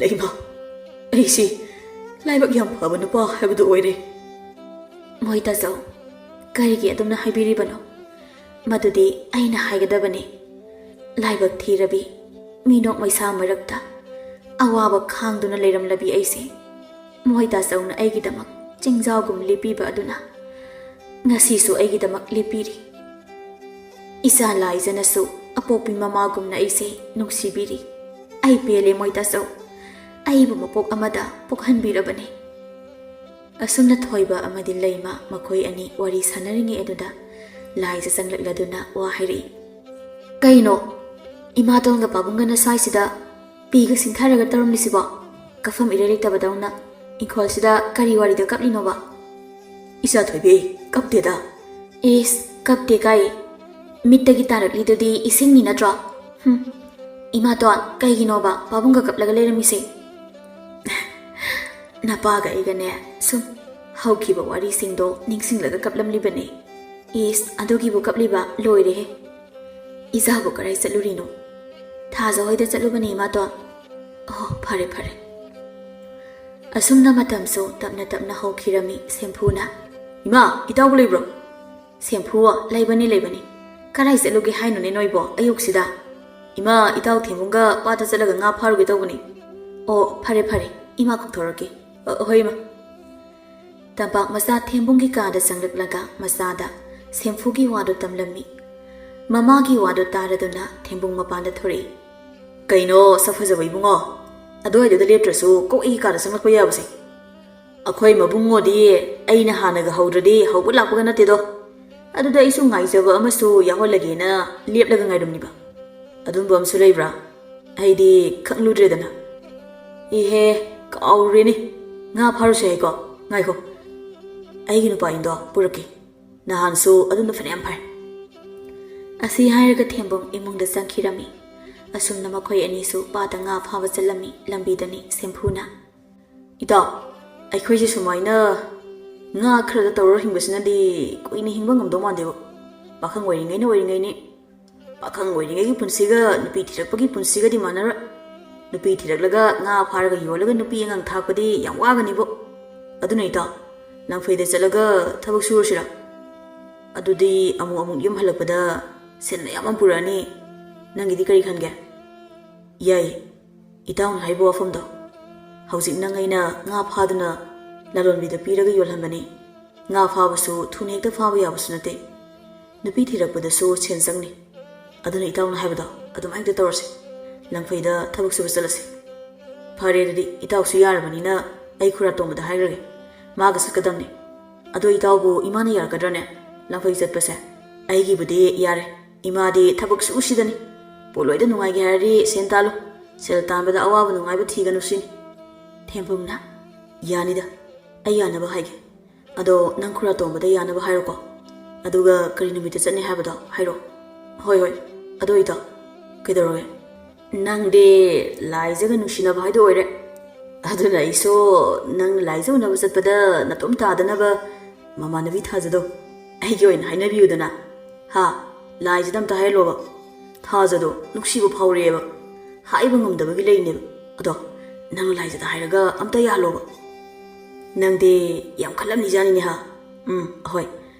ꯂꯩꯃ, ꯑꯩꯁꯤ ꯂꯥꯏꯕꯛ ꯌꯥꯝ ꯐꯕ ꯅꯨꯄꯥ ꯍꯥꯏꯕꯗꯨ ꯑꯣꯏꯔꯦ꯫ ꯃꯣꯏ ꯇꯥꯆꯧ, ꯀꯔꯤꯒꯤ ꯑꯗꯨꯝꯅ ꯍꯥꯏꯕꯤꯔꯤꯕꯅꯣ? ꯃꯗꯨꯗꯤ ꯑꯩꯅ ꯍꯥꯏꯒꯗꯕꯅꯤ꯫ ꯂꯥꯏꯕꯛ ꯊꯤꯔꯕꯤ, ꯃꯤꯅꯣꯛ ꯃꯩꯁꯥ ꯃꯔꯛꯇ ꯑꯋꯥꯕ ꯈꯥꯡꯗꯨꯅ ꯂꯩꯔꯝꯂꯕꯤ ꯑꯩꯁꯦ, ꯃꯣꯏ ꯇꯥꯆꯧꯅ ꯑꯩꯒꯤꯗꯃꯛ ꯆꯤꯡꯖꯥꯎꯒꯨꯝ ꯂꯦꯞꯄꯤꯕ ꯑꯗꯨꯅ ꯉꯁꯤꯁꯨ ꯑꯩꯒꯤꯗꯃꯛ ꯂꯦꯞꯄꯤꯔꯤ꯫ ꯏꯆꯥ ꯂꯥꯏꯖꯅꯁꯨ ꯑꯄꯣꯛꯄꯤ ꯃꯃꯥꯒꯨꯝꯅ ꯑꯩꯁꯦ ꯅꯨꯡꯁꯤꯕꯤꯔꯤ꯫ ꯑꯩ ꯄꯦꯜꯂꯦ ꯃꯣꯏ ꯇꯥꯆꯧ꯫ ꯑꯩꯕꯨ ꯃꯄꯣꯛ ꯑꯃꯗ ꯄꯣꯛꯍꯟꯕꯤꯔꯕꯅꯤ꯫ ꯑꯁꯨꯝꯅ ꯊꯣꯏꯕ ꯑꯃꯗꯤ ꯂꯩꯃ ꯃꯈꯣꯏ ꯑꯅꯤ ꯋꯥꯔꯤ ꯁꯥꯟꯅꯔꯤꯉꯩ ꯑꯗꯨꯗ ꯂꯥꯏꯖ ꯆꯪꯂꯛꯂꯗꯨꯅ ꯋꯥ ꯍꯥꯏꯔꯛꯏ꯫ "ꯀꯩꯅꯣ, ꯏꯃꯥꯇꯣꯟꯒ ꯄꯥꯕꯨꯡꯒꯅ ꯁ꯭ꯋꯥꯏꯁꯤꯗ ꯄꯤꯒ ꯁꯤꯡꯊꯔꯒ ꯇꯧꯔꯝꯂꯤꯁꯤꯕꯣ? ꯀꯐꯝ ꯏꯔꯩ ꯂꯩꯇꯕꯗꯧꯅ ꯏꯪꯈꯣꯜꯁꯤꯗ ꯀꯔꯤ ꯋꯥꯔꯤꯗ ꯀꯞꯂꯤꯅꯣꯕ?" "ꯏꯆꯥ ꯊꯣꯏꯕꯤ, ꯀꯞꯇꯦꯗ꯫" "ꯏꯁ, ꯀꯞꯇꯦ ꯀꯥꯏ? ꯃꯤꯠꯇꯒꯤ ꯇꯥꯔꯛꯂꯤꯗꯨꯗꯤ ꯏꯁꯤꯡꯅꯤ ꯅꯠꯇ꯭ꯔꯣ? ꯍꯨꯝ꯫ ꯏꯃꯥꯇꯣꯟ, ꯀꯩꯒꯤꯅꯣꯕ ꯄꯥꯕꯨꯡꯒ ꯀꯞꯂꯒ ꯂꯩꯔꯝꯃꯤꯁꯦ?" "ꯅꯄꯥꯒ ꯑꯩꯒꯅꯦ ꯁꯨꯝ ꯍꯧꯈꯤꯕ ꯋꯥꯔꯤꯁꯤꯡꯗꯣ ꯅꯤꯡꯁꯤꯡꯂꯒ ꯀꯞꯂꯝꯂꯤꯕꯅꯦ꯫" "ꯏꯁ, ꯑꯗꯨꯒꯤꯕꯨ ꯀꯞꯂꯤꯕ? ꯂꯣꯏꯔꯦꯍꯦ꯫ ꯏꯆꯥꯕꯨ ꯀꯔꯥꯏ ꯆꯠꯂꯨꯔꯤꯅꯣ?" "ꯊꯥꯖ ꯍꯣꯏꯗ ꯆꯠꯂꯨꯕꯅꯦ ꯏꯃꯥꯇꯣꯟ꯫" "ꯑꯣ, ꯐꯔꯦ ꯐꯔꯦ꯫" ꯑꯁꯨꯝꯅ ꯃꯇꯝꯁꯨ ꯇꯞꯅ ꯇꯞꯅ ꯍꯧꯈꯤꯔꯝꯃꯤ꯫ ꯁꯦꯝꯐꯨꯅ, "ꯏꯃꯥ, ꯏꯇꯥꯎꯕꯨ ꯂꯩꯕ꯭ꯔꯣ?" "ꯁꯦꯝꯐꯨ, ꯂꯩꯕꯅꯤ ꯂꯩꯕꯅꯤ꯫ ꯀꯔꯥꯏ ꯆꯠꯂꯨꯒꯦ ꯍꯥꯏꯅꯣꯅꯦ ꯅꯣꯏꯕꯣ ꯑꯌꯨꯛꯁꯤꯗ?" "ꯏꯃꯥ, ꯏꯇꯥꯎ ꯊꯦꯝꯕꯨꯡꯒ ꯄꯥꯠꯇ ꯆꯠꯂꯒ ꯉꯥ ꯐꯥꯔꯨꯒꯦ ꯇꯧꯕꯅꯤ꯫" "ꯑꯣ, ꯐꯔꯦ ꯐꯔꯦ, ꯏꯃꯥ ꯀꯧꯊꯣꯔꯛꯀꯦ꯫" "ꯑ, ꯍꯣꯏ ꯏꯃꯥ꯫" ꯇꯝꯄꯥꯛ ꯃꯆꯥ ꯊꯦꯝꯕꯨꯡꯒꯤ ꯀꯥꯗ ꯆꯪꯂꯛꯂꯒ ꯃꯆꯥꯗ ꯁꯦꯝꯐꯨꯒꯤ ꯋꯥꯗꯨ ꯇꯝꯂꯝꯃꯤ꯫ ꯃꯃꯥꯒꯤ ꯋꯥꯗꯨ ꯇꯥꯔꯗꯨꯅ ꯊꯦꯝꯕꯨꯡ ꯃꯄꯥꯟꯗ ꯊꯣꯔꯛꯏ꯫ "ꯀꯩꯅꯣ ꯁꯛ ꯐꯖꯕ ꯏꯕꯨꯡꯉꯣ, ꯑꯗꯨꯋꯥꯏꯗꯨꯗ ꯂꯦꯞꯇ꯭ꯔꯁꯨ ꯀꯣꯛ ꯑꯩꯒꯤ ꯀꯥꯗ ꯆꯪꯂꯛꯄ ꯌꯥꯕꯁꯦ?" "ꯑꯩꯈꯣꯏ ꯃꯕꯨꯡꯉꯣꯗꯤ ꯑꯩꯅ ꯍꯥꯟꯅꯒ ꯍꯧꯗ꯭ꯔꯗꯤ ꯍꯧꯕ ꯂꯥꯛꯄꯒ ꯅꯠꯇꯦꯗꯣ꯫ ꯑꯗꯨꯗ ꯑꯩꯁꯨ ꯉꯥꯏꯖꯕ ꯑꯃꯁꯨ ꯌꯥꯎꯍꯜꯂꯒꯦꯅ ꯂꯦꯞꯂꯒ ꯉꯥꯏꯔꯝꯂꯤꯕ꯫ ꯑꯗꯨꯝꯕ ꯑꯃꯁꯨ ꯂꯩꯕ꯭ꯔꯥ? ꯑꯩꯗꯤ ꯈꯪꯂꯨꯗ꯭ꯔꯦꯗꯅ꯫" "ꯏꯍꯦ, ꯀꯥꯎꯔꯨꯔꯦꯅꯦ꯫ ꯉꯥ ꯐꯥꯔꯨꯁꯦ ꯍꯥꯏꯀꯣ? ꯉꯥꯏꯈꯣ, ꯑꯩꯒꯤ ꯅꯨꯄꯥ ꯏꯟꯗꯣ ꯄꯨꯔꯛꯀꯦ꯫ ꯅꯍꯥꯟꯁꯨ ꯑꯗꯨꯅ ꯐꯅꯌꯥꯝ ꯐꯥꯏ꯫" ꯑꯁꯤ ꯍꯥꯏꯔꯒ ꯊꯦꯝꯕꯨꯡ ꯏꯃꯨꯡꯗ ꯆꯪꯈꯤꯔꯝꯃꯤ꯫ ꯑꯁꯨꯝꯅ ꯃꯈꯣꯏ ꯑꯅꯤꯁꯨ ꯄꯥꯠꯇ ꯉꯥ ꯐꯥꯕ ꯆꯠꯂꯝꯃꯤ꯫ ꯂꯝꯕꯤꯗꯅꯤ ꯁꯦꯝꯐꯨꯅ, "ꯏꯇꯥꯎ, ꯑꯩꯈꯣꯏꯁꯦ ꯁꯨꯃꯥꯏꯅ ꯉꯥ ꯈꯔꯗ ꯇꯧꯔ ꯍꯤꯡꯕꯁꯤꯅꯗꯤ ꯀꯨꯏꯅ ꯍꯤꯡꯕ ꯉꯝꯗꯧ ꯃꯥꯟꯗꯦꯕ꯫ ꯄꯥꯈꯪ ꯑꯣꯏꯔꯤꯉꯩꯅ ꯑꯣꯏꯔꯤꯉꯩꯅꯤ꯫ ꯄꯥꯈꯪ ꯑꯣꯏꯔꯤꯉꯩꯒꯤ ꯄꯨꯟꯁꯤꯒ ꯅꯨꯄꯤ ꯊꯤꯔꯛꯄꯒꯤ ꯄꯨꯟꯁꯤꯒꯗꯤ ꯃꯥꯟꯅꯔꯣꯏ꯫ ꯅꯨꯄꯤ ꯊꯤꯔꯛꯂꯒ ꯉꯥ ꯐꯥꯔꯒ ꯌꯣꯜꯂꯒ ꯅꯨꯄꯤ ꯑꯉꯥꯡ ꯊꯥꯛꯄꯗꯤ ꯌꯥꯝ ꯋꯥꯒꯅꯤꯕꯣ꯫ ꯑꯗꯨꯅ ꯏꯇꯥꯎ, ꯂꯪꯐꯩꯗ ꯆꯠꯂꯒ ꯊꯕꯛ ꯁꯨꯔꯁꯤꯔꯥ? ꯑꯗꯨꯗꯤ ꯑꯃꯨꯛ ꯑꯃꯨꯛ ꯌꯨꯝ ꯍꯜꯂꯛꯄꯗ ꯁꯦꯟ ꯃꯌꯥꯝ ꯑꯃ ꯄꯨꯔꯛꯑꯅꯤ꯫ ꯅꯪꯒꯤꯗꯤ ꯀꯔꯤ ꯈꯟꯒꯦ?" "ꯌꯥꯏ, ꯏꯇꯥꯎꯅ ꯍꯥꯏꯕ ꯋꯥꯐꯝꯗꯣ꯫ ꯍꯧꯖꯤꯛ ꯅꯪ ꯑꯩꯅ ꯉꯥ ꯐꯥꯗꯨꯅ ꯂꯂꯣꯟꯕꯤꯗ ꯄꯤꯔꯒ ꯌꯣꯜꯍꯟꯕꯅꯤ꯫ ꯉꯥ ꯐꯥꯕꯁꯨ ꯊꯨꯅ ꯍꯦꯛꯇ ꯐꯥꯕ ꯌꯥꯕꯁꯨ ꯅꯠꯇꯦ꯫ ꯅꯨꯄꯤ ꯊꯤꯔꯛꯄꯗꯁꯨ ꯁꯦꯟ ꯆꯪꯅꯤ꯫ ꯑꯗꯨꯅ ꯏꯇꯥꯎꯅ ꯍꯥꯏꯕꯗꯣ ꯑꯗꯨꯃꯥꯏꯅ ꯍꯦꯛꯇ ꯇꯧꯔꯁꯤ꯫ ꯂꯪꯐꯩꯗ ꯊꯕꯛ ꯁꯨꯕ ꯆꯠꯂꯁꯤ꯫" ꯐꯔꯦ, ꯑꯗꯨꯗꯤ ꯏꯇꯥꯎꯁꯨ ꯌꯥꯔꯕꯅꯤꯅ ꯑꯩ ꯈꯨꯔꯥ ꯇꯣꯝꯕꯗ ꯍꯥꯏꯈ꯭ꯔꯒꯦ꯫ ꯃꯥꯒ ꯆꯠꯀꯗꯕꯅꯦ꯫ ꯑꯗꯣ ꯏꯇꯥꯎꯕꯨ ꯏꯃꯥꯅ ꯌꯥꯔꯛꯀꯗ꯭ꯔꯅꯦ ꯂꯥꯡꯐꯩ ꯆꯠꯄꯁꯦ? ꯑꯩꯒꯤꯕꯨꯗꯤ ꯌꯥꯔꯦ꯫ ꯏꯃꯥꯗꯤ ꯊꯕꯛ ꯁꯨꯁꯤꯗꯅꯤ꯫ ꯄꯣꯠꯂꯣꯏꯗ ꯅꯨꯡꯉꯥꯏꯒꯦ ꯍꯥꯏꯔꯗꯤ ꯁꯦꯟ ꯇꯥꯜꯂꯨ꯫ ꯁꯦꯜ ꯇꯥꯟꯕꯗ ꯑꯋꯥꯕ ꯅꯨꯡꯉꯥꯏꯕ ꯊꯤꯒꯅꯨ ꯁꯤꯅꯤ꯫ ꯊꯦꯝꯕꯨꯡꯅ, "ꯌꯥꯅꯤꯗ, ꯑꯩ ꯌꯥꯅꯕ ꯍꯥꯏꯒꯦ꯫ ꯑꯗꯣ ꯅꯪ ꯈꯨꯔꯥ ꯇꯣꯝꯕꯗ ꯌꯥꯅꯕ ꯍꯥꯏꯔꯣꯀꯣ꯫ ꯑꯗꯨꯒ ꯀꯔꯤ ꯅꯨꯃꯤꯠꯇ ꯆꯠꯅꯤ ꯍꯥꯏꯕꯗꯣ ꯍꯥꯏꯔꯣ꯫" "ꯍꯣꯏ, ꯍꯣꯏ꯫ ꯑꯗꯣ ꯏꯇꯥꯎ, ꯀꯩꯗꯧꯔꯒꯦ?" "ꯅꯪꯗꯤ ꯂꯥꯏꯖꯒ ꯅꯨꯡꯁꯤꯅꯕ ꯍꯥꯏꯗꯣ ꯑꯣꯏꯔꯦ꯫ ꯑꯗꯨꯅ ꯑꯩꯁꯨ ꯅꯪ ꯂꯥꯏꯖ ꯎꯅꯕ ꯆꯠꯄꯗ ꯅꯇꯣꯝ ꯇꯥꯗꯅꯕ ꯃꯃꯥꯟꯅꯕꯤ ꯊꯥꯖꯗꯣ ꯑꯩꯒꯤ ꯑꯣꯏꯅ ꯍꯥꯏꯅꯕꯤꯌꯨꯗꯅ꯫ ꯍꯥ? ꯂꯥꯏꯖꯗ ꯑꯝꯇ ꯍꯥꯏꯍꯜꯂꯣꯕ꯫ ꯊꯥꯖꯗꯣ ꯅꯨꯡꯁꯤꯕ ꯐꯥꯎꯔꯛꯑꯦꯕ꯫ ꯍꯥꯏꯕ ꯉꯝꯗꯕꯒꯤ ꯂꯩꯅꯦꯕ꯫ ꯑꯗꯣ ꯅꯪ ꯂꯥꯏꯖꯗ ꯍꯥꯏꯔꯒ ꯑꯝꯇ ꯌꯥꯍꯜꯂꯣꯕ꯫ ꯅꯪꯗꯤ ꯌꯥꯝ ꯈꯜꯂꯝꯅꯤꯖꯥꯠꯅꯤꯅꯦ ꯍꯥ?" "ꯎꯝ, ꯍꯣꯏ꯫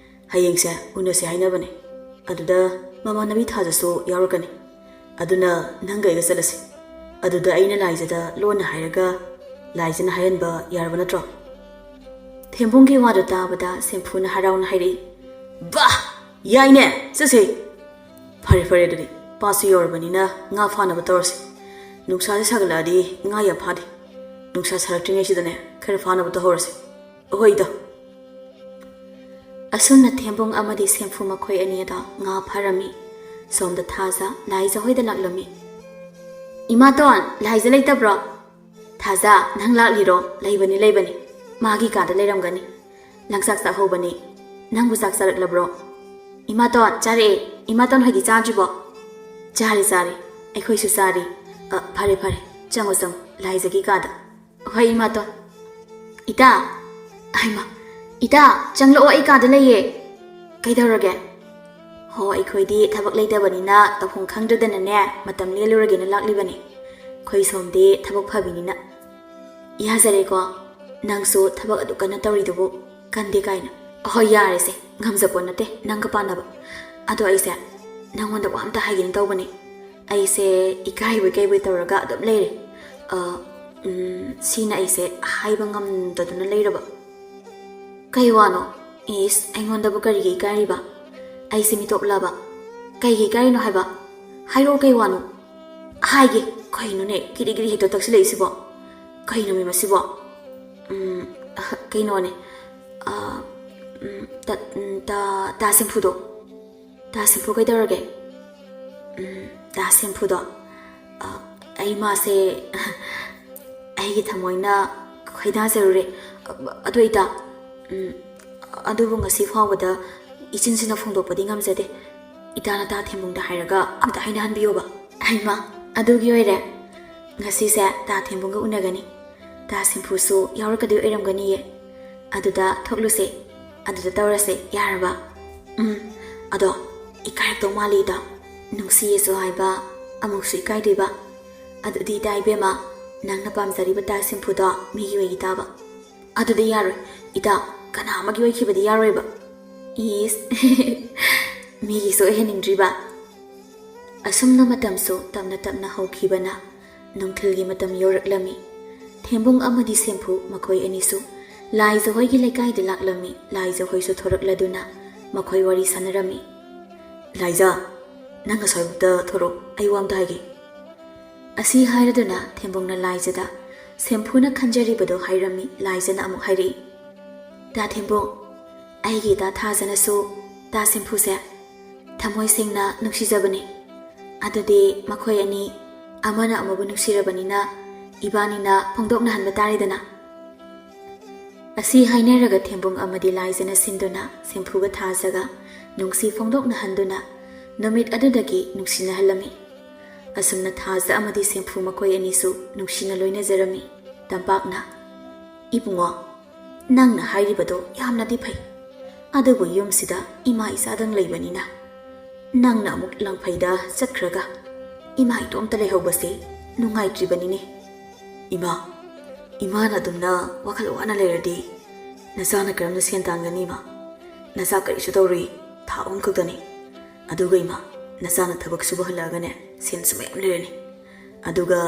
ꯍꯌꯦꯡꯁꯦ ꯎꯅꯁꯦ ꯍꯥꯏꯅꯕꯅꯦ꯫ ꯑꯗꯨꯗ ꯃꯃꯥꯟꯅꯕꯤ ꯊꯥꯖꯁꯨ ꯌꯥꯎꯔꯛꯀꯅꯤ꯫ ꯑꯗꯨꯅ ꯅꯪꯒ ꯑꯩꯒ ꯆꯠꯂꯁꯤ꯫ ꯑꯗꯨꯗ ꯑꯩꯅ ꯂꯥꯏꯖꯗ ꯂꯣꯟꯅ ꯍꯥꯏꯔꯒ ꯂꯥꯏꯖꯅ ꯍꯥꯏꯍꯟꯕ ꯌꯥꯔꯕ ꯅꯠꯇ꯭ꯔꯣ?" ꯊꯦꯝꯕꯨꯡꯒꯤ ꯋꯥꯗꯨ ꯇꯥꯕꯗ ꯁꯦꯝꯐꯨꯅ ꯍꯔꯥꯎꯅ ꯍꯥꯏꯔꯛꯏ, "ꯕꯥ! ꯌꯥꯏꯅꯦ! ꯆꯠꯁꯦ!" "ꯐꯔꯦ, ꯐꯔꯦ, ꯑꯗꯨꯗꯤ ꯄꯥꯠꯁꯨ ꯌꯧꯔꯕꯅꯤꯅ ꯉꯥ ꯐꯥꯅꯕ ꯇꯧꯔꯁꯤ꯫ ꯅꯨꯡꯁꯥꯁꯦ ꯁꯥꯒꯠꯂꯛꯑꯗꯤ ꯉꯥ ꯌꯥꯝ ꯐꯥꯗꯦ꯫ ꯅꯨꯡꯁꯥ ꯁꯥꯔꯛꯇ꯭ꯔꯤꯉꯩꯁꯤꯗꯅꯦ ꯈꯔ ꯐꯥꯅꯕ ꯇꯧꯍꯧꯔꯁꯤ꯫ ꯍꯣꯏꯗ꯫" ꯑꯁꯨꯝꯅ ꯊꯦꯝꯕꯨꯡ ꯑꯃꯗꯤ ꯁꯦꯝꯐꯨ ꯃꯈꯣꯏ ꯑꯅꯤ ꯑꯗꯣ ꯉꯥ ꯐꯥꯔꯝꯃꯤ꯫ ꯁꯣꯝꯗ ꯊꯥꯖ ꯂꯥꯏꯖ ꯍꯣꯏꯗ ꯂꯥꯛꯂꯝꯃꯤ꯫ "ꯏꯃꯥꯇꯣꯟ, ꯂꯥꯏꯖ ꯂꯩꯇꯕ꯭ꯔꯣ?" "ꯊꯥꯖ, ꯅꯪ ꯂꯥꯛꯂꯤꯔꯣ? ꯂꯩꯕꯅꯤ, ꯂꯩꯕꯅꯤ꯫ ꯃꯥꯒꯤ ꯀꯥꯗ ꯂꯩꯔꯝꯒꯅꯤ꯫ ꯂꯪꯆꯥꯛ ꯆꯥꯛꯍꯧꯕꯅꯤ꯫ ꯅꯪꯕꯨ ꯆꯥꯛ ꯆꯥꯔꯛꯂꯕ꯭ꯔꯣ?" "ꯏꯃꯥꯇꯣꯟ, ꯆꯥꯔꯛꯑꯦ꯫ ꯏꯃꯥꯇꯣꯟ ꯍꯣꯏꯗꯤ ꯆꯥꯗ꯭ꯔꯤꯕꯣ?" "ꯆꯥꯔꯦ, ꯆꯥꯔꯦ꯫ ꯑꯩꯈꯣꯏꯁꯨ ꯆꯥꯔꯦ꯫ ꯑ, ꯐꯔꯦ, ꯐꯔꯦ꯫ ꯆꯪꯉꯣ, ꯆꯪꯉꯣ꯫ ꯂꯥꯏꯖꯒꯤ ꯀꯥꯗ꯫" "ꯍꯣꯏ, ꯏꯃꯥꯇꯣꯟ꯫ ꯏꯇꯥ!" "ꯍꯩꯃꯥ! ꯏꯇꯥ, ꯆꯪꯂꯛꯑꯣ, ꯑꯩ ꯀꯥꯗ ꯂꯩꯌꯦ꯫" "ꯀꯩꯗꯧꯔꯒꯦ?" "ꯍꯣ, ꯑꯩꯈꯣꯏꯗꯤ ꯊꯕꯛ ꯂꯩꯇꯕꯅꯤꯅ ꯇꯧꯐꯝ ꯈꯪꯗꯗꯅꯅꯦ, ꯃꯇꯝ ꯂꯦꯜꯂꯨꯔꯒꯦꯅ ꯂꯥꯛꯂꯤꯕꯅꯤ꯫ ꯑꯩꯈꯣꯏ ꯁꯣꯝꯗꯤ ꯊꯕꯛ ꯐꯕꯤꯅꯤꯅ꯫" "ꯌꯥꯖꯔꯦꯀꯣ꯫ ꯅꯪꯁꯨ ꯊꯕꯛ ꯑꯗꯨ ꯀꯟꯅ ꯇꯧꯔꯤꯗꯨꯕꯨ ꯀꯟꯗꯦ ꯀꯥꯏꯅ꯫" "ꯍꯣꯏ, ꯌꯥꯔꯦꯁꯦ, ꯉꯝꯖꯄꯣꯠ ꯅꯠꯇꯦ ꯅꯪꯒ ꯄꯥꯟꯅꯕ꯫ ꯑꯗꯣ ꯑꯩꯁꯦ ꯅꯪꯉꯣꯟꯗ ꯋꯥ ꯑꯝꯇ ꯍꯥꯏꯒꯦꯅ ꯇꯧꯕꯅꯤ꯫ ꯑꯩꯁꯦ ꯏꯀꯥꯏꯕꯣꯏ ꯀꯩꯕꯣꯏ ꯇꯧꯔꯒ ꯑꯗꯨꯝ ꯂꯩꯔꯦ꯫ ꯑ, ꯎꯝ, ꯁꯤꯅ ꯑꯩꯁꯦ ꯍꯥꯏꯕ ꯉꯝꯗꯗꯨꯅ ꯂꯩꯔꯕ꯫" "ꯀꯩ ꯋꯥꯅꯣ?" "ꯏꯁ, ꯑꯩꯉꯣꯟꯗꯕꯨ ꯀꯔꯤꯒꯤ ꯏꯀꯥꯏꯔꯤꯕ? ꯑꯩꯁꯦ ꯃꯤꯇꯣꯞꯂꯕ? ꯀꯩꯒꯤ ꯏꯀꯥꯏꯔꯤꯅꯣ ꯍꯥꯏꯕ? ꯍꯥꯏꯔꯛꯑꯣ, ꯀꯩ ꯋꯥꯅꯣ?" "ꯍꯥꯏꯒꯦ꯫ ꯀꯩꯅꯣꯅꯦ, ꯀꯤꯔꯤ ꯀꯤꯔꯤ ꯍꯦꯛꯇ ꯇꯛꯁꯤꯜꯂꯛꯏꯁꯤꯕꯣ?" ꯀꯩꯅꯣꯃꯤ ꯃꯁꯤꯕꯣ? ꯎꯝ, ꯑꯍ, ꯀꯩꯅꯣꯅꯦ꯫ ꯑ, ꯎꯝ, ꯇ-, ꯎꯝ, ꯇꯥ, ꯇꯥ ꯁꯦꯝꯐꯨꯗꯣ꯫ ꯇꯥ ꯁꯦꯝꯐꯨ ꯀꯩꯗꯧꯔꯒꯦ? ꯎꯝ, ꯇꯥ ꯁꯦꯝꯐꯨꯗꯣ꯫ ꯑ, ꯑꯩ ꯃꯥꯁꯦ ꯑꯩꯒꯤ ꯊꯃꯣꯏꯅ ꯈꯣꯏꯗꯥꯖꯔꯨꯔꯦ꯫ ꯑ, ꯑꯗꯣ ꯏꯇꯥ, ꯎꯝ, ꯑꯗꯨꯕꯨ ꯉꯁꯤ ꯐꯥꯎꯕꯗ ꯏꯆꯤꯟꯁꯤꯅ ꯐꯣꯡꯗꯣꯛꯄꯗꯤ ꯉꯝꯖꯗꯦ꯫ ꯏꯇꯥꯅ ꯇꯥ ꯊꯦꯝꯕꯨꯡꯗ ꯍꯥꯏꯔꯒ ꯑꯝꯇ ꯍꯥꯏꯅꯍꯟꯕꯤꯌꯣꯕ꯫ ꯍꯩꯃꯥ, ꯑꯗꯨꯒꯤ ꯑꯣꯏꯔꯦ꯫ ꯉꯁꯤꯁꯦ ꯇꯥ ꯊꯦꯝꯕꯨꯡꯒ ꯎꯅꯒꯅꯤ꯫ ꯇꯥ ꯁꯦꯝꯐꯨꯁꯨ ꯌꯥꯎꯔꯛꯀꯗꯣꯏ ꯑꯣꯏꯔꯝꯒꯅꯤꯌꯦ꯫ ꯑꯗꯨꯗ ꯊꯣꯛꯂꯨꯁꯦ꯫ ꯑꯗꯨꯗ ꯇꯧꯔꯁꯦ, ꯌꯥꯔꯕ? ꯎꯝ, ꯑꯗꯣ ꯏꯀꯥꯏꯔꯛꯇꯧ ꯃꯥꯜꯂꯤꯗ꯫ ꯅꯨꯡꯁꯤꯌꯦꯁꯨ ꯍꯥꯏꯕ, ꯑꯃꯨꯛꯁꯨ ꯏꯀꯥꯏꯗꯣꯏꯕ꯫ ꯑꯗꯨꯗꯤ ꯏꯇꯥ ꯏꯕꯦꯝꯃ, ꯅꯪꯅ ꯄꯥꯝꯖꯔꯤꯕ ꯇꯥ ꯁꯦꯝꯐꯨꯗꯣ ꯃꯤꯒꯤ ꯑꯣꯏꯈꯤ ꯇꯥꯕ꯫ ꯑꯗꯨꯗꯤ ꯌꯥꯔꯣꯏ꯫ ꯏꯇꯥ, ꯀꯅꯥ ꯑꯃꯒꯤ ꯑꯣꯏꯈꯤꯕꯗꯤ ꯌꯥꯔꯣꯏꯕ꯫ ꯏꯁ, ꯃꯤꯒꯤꯁꯨ ꯑꯣꯏꯍꯟꯅꯤꯡꯗ꯭ꯔꯤꯕ? ꯑꯁꯨꯝꯅ ꯃꯇꯝꯁꯨ ꯇꯞꯅ ꯇꯞꯅ ꯍꯧꯈꯤꯕꯅ ꯅꯨꯡꯊꯤꯜꯒꯤ ꯃꯇꯝ ꯌꯧꯔꯛꯂꯝꯃꯤ꯫ ꯊꯦꯝꯕꯨꯡ ꯑꯃꯗꯤ ꯁꯦꯝꯐꯨ ꯃꯈꯣꯏ ꯑꯅꯤꯁꯨ ꯂꯥꯏꯖꯍꯣꯏꯒꯤ ꯂꯩꯀꯥꯏꯗ ꯂꯥꯛꯂꯝꯃꯤ꯫ ꯂꯥꯏꯖꯍꯣꯏꯁꯨ ꯊꯣꯔꯛꯂꯗꯨꯅ ꯃꯈꯣꯏ ꯋꯥꯔꯤ ꯁꯥꯟꯅꯔꯝꯃꯤ꯫ "ꯂꯥꯏꯖ, ꯅꯪ ꯉꯁꯥꯏꯕꯨꯛꯇ ꯊꯣꯔꯛꯑꯣ, ꯑꯩ ꯋꯥ ꯑꯝꯇ ꯍꯥꯏꯒꯦ꯫" ꯑꯁꯤ ꯍꯥꯏꯔꯗꯨꯅ ꯊꯦꯝꯕꯨꯡꯅ ꯂꯥꯏꯖꯗ ꯁꯦꯝꯐꯨꯅ ꯈꯟꯖꯔꯤꯕꯗꯣ ꯍꯥꯏꯔꯝꯃꯤ꯫ ꯂꯥꯏꯖꯅ ꯑꯃꯨꯛ ꯍꯥꯏꯔꯛꯏ, "ꯇꯥ ꯊꯦꯝꯕꯨꯡ, ꯑꯩꯒꯤ ꯏꯇꯥ ꯊꯥꯖꯅꯁꯨ ꯇꯥ ꯁꯦꯝꯐꯨꯁꯦ ꯊꯃꯣꯏ ꯁꯦꯡꯅ ꯅꯨꯡꯁꯤꯖꯕꯅꯤ꯫ ꯑꯗꯨꯗꯤ ꯃꯈꯣꯏ ꯑꯅꯤ ꯑꯃꯅ ꯑꯃꯕꯨ ꯅꯨꯡꯁꯤꯔꯕꯅꯤꯅ ꯏꯕꯥꯅꯤꯅ ꯐꯣꯡꯗꯣꯛꯅꯍꯟꯕ ꯇꯥꯔꯦꯗꯅ꯫" ꯑꯁꯤ ꯍꯥꯏꯅꯔꯒ ꯊꯦꯝꯕꯨꯡ ꯑꯃꯗꯤ ꯂꯥꯏꯖꯅ ꯁꯤꯟꯗꯨꯅ ꯁꯦꯝꯐꯨꯒ ꯊꯥꯖꯒ ꯅꯨꯡꯁꯤ ꯐꯣꯡꯗꯣꯛꯅꯍꯟꯗꯨꯅ ꯅꯨꯃꯤꯠ ꯑꯗꯨꯗꯒꯤ ꯅꯨꯡꯁꯤꯅꯍꯜꯂꯝꯃꯤ꯫ ꯑꯁꯨꯝꯅ ꯊꯥꯖ ꯑꯃꯗꯤ ꯁꯦꯝꯐꯨ ꯃꯈꯣꯏ ꯑꯅꯤꯁꯨ ꯅꯨꯡꯁꯤꯅ ꯂꯣꯏꯅꯖꯔꯝꯃꯤ꯫ ꯇꯝꯄꯥꯛꯅ, "ꯏꯕꯨꯡꯉꯣ, ꯅꯪꯅ ꯍꯥꯏꯔꯤꯕꯗꯣ ꯌꯥꯝꯅꯗꯤ ꯐꯩ꯫ ꯑꯗꯨꯕꯨ ꯌꯨꯝꯁꯤꯗ ꯏꯃꯥ ꯏꯆꯥꯗꯪ ꯂꯩꯕꯅꯤꯅ ꯅꯪꯅ ꯑꯃꯨꯛ ꯂꯪꯐꯩꯗ ꯆꯠꯈ꯭ꯔꯒ ꯏꯃꯥ ꯏꯇꯣꯝꯇ ꯂꯩꯍꯧꯕꯁꯦ ꯅꯨꯡꯉꯥꯏꯇ꯭ꯔꯤꯕꯅꯤꯅꯦ꯫" "ꯏꯃꯥ, ꯏꯃꯥꯅ ꯑꯗꯨꯝꯅ ꯋꯥꯈꯜ ꯋꯥꯅ ꯂꯩꯔꯗꯤ ꯅꯆꯥꯅ ꯀꯔꯝꯅ ꯁꯦꯟ ꯇꯥꯟꯒꯅꯤ ꯏꯃꯥ? ꯅꯆꯥ ꯀꯔꯤꯁꯨ ꯇꯧꯔꯨꯏ, ꯊꯥ ꯑꯍꯨꯝ ꯈꯛꯇꯅꯤ꯫ ꯑꯗꯨꯒ ꯏꯃꯥ, ꯅꯆꯥꯅ ꯊꯕꯛ ꯁꯨꯕ ꯍꯜꯂꯛꯑꯒꯅꯦ ꯁꯦꯟꯁꯨ ꯃꯌꯥꯝ ꯂꯩꯔꯅꯤ꯫ ꯑꯗꯨꯒ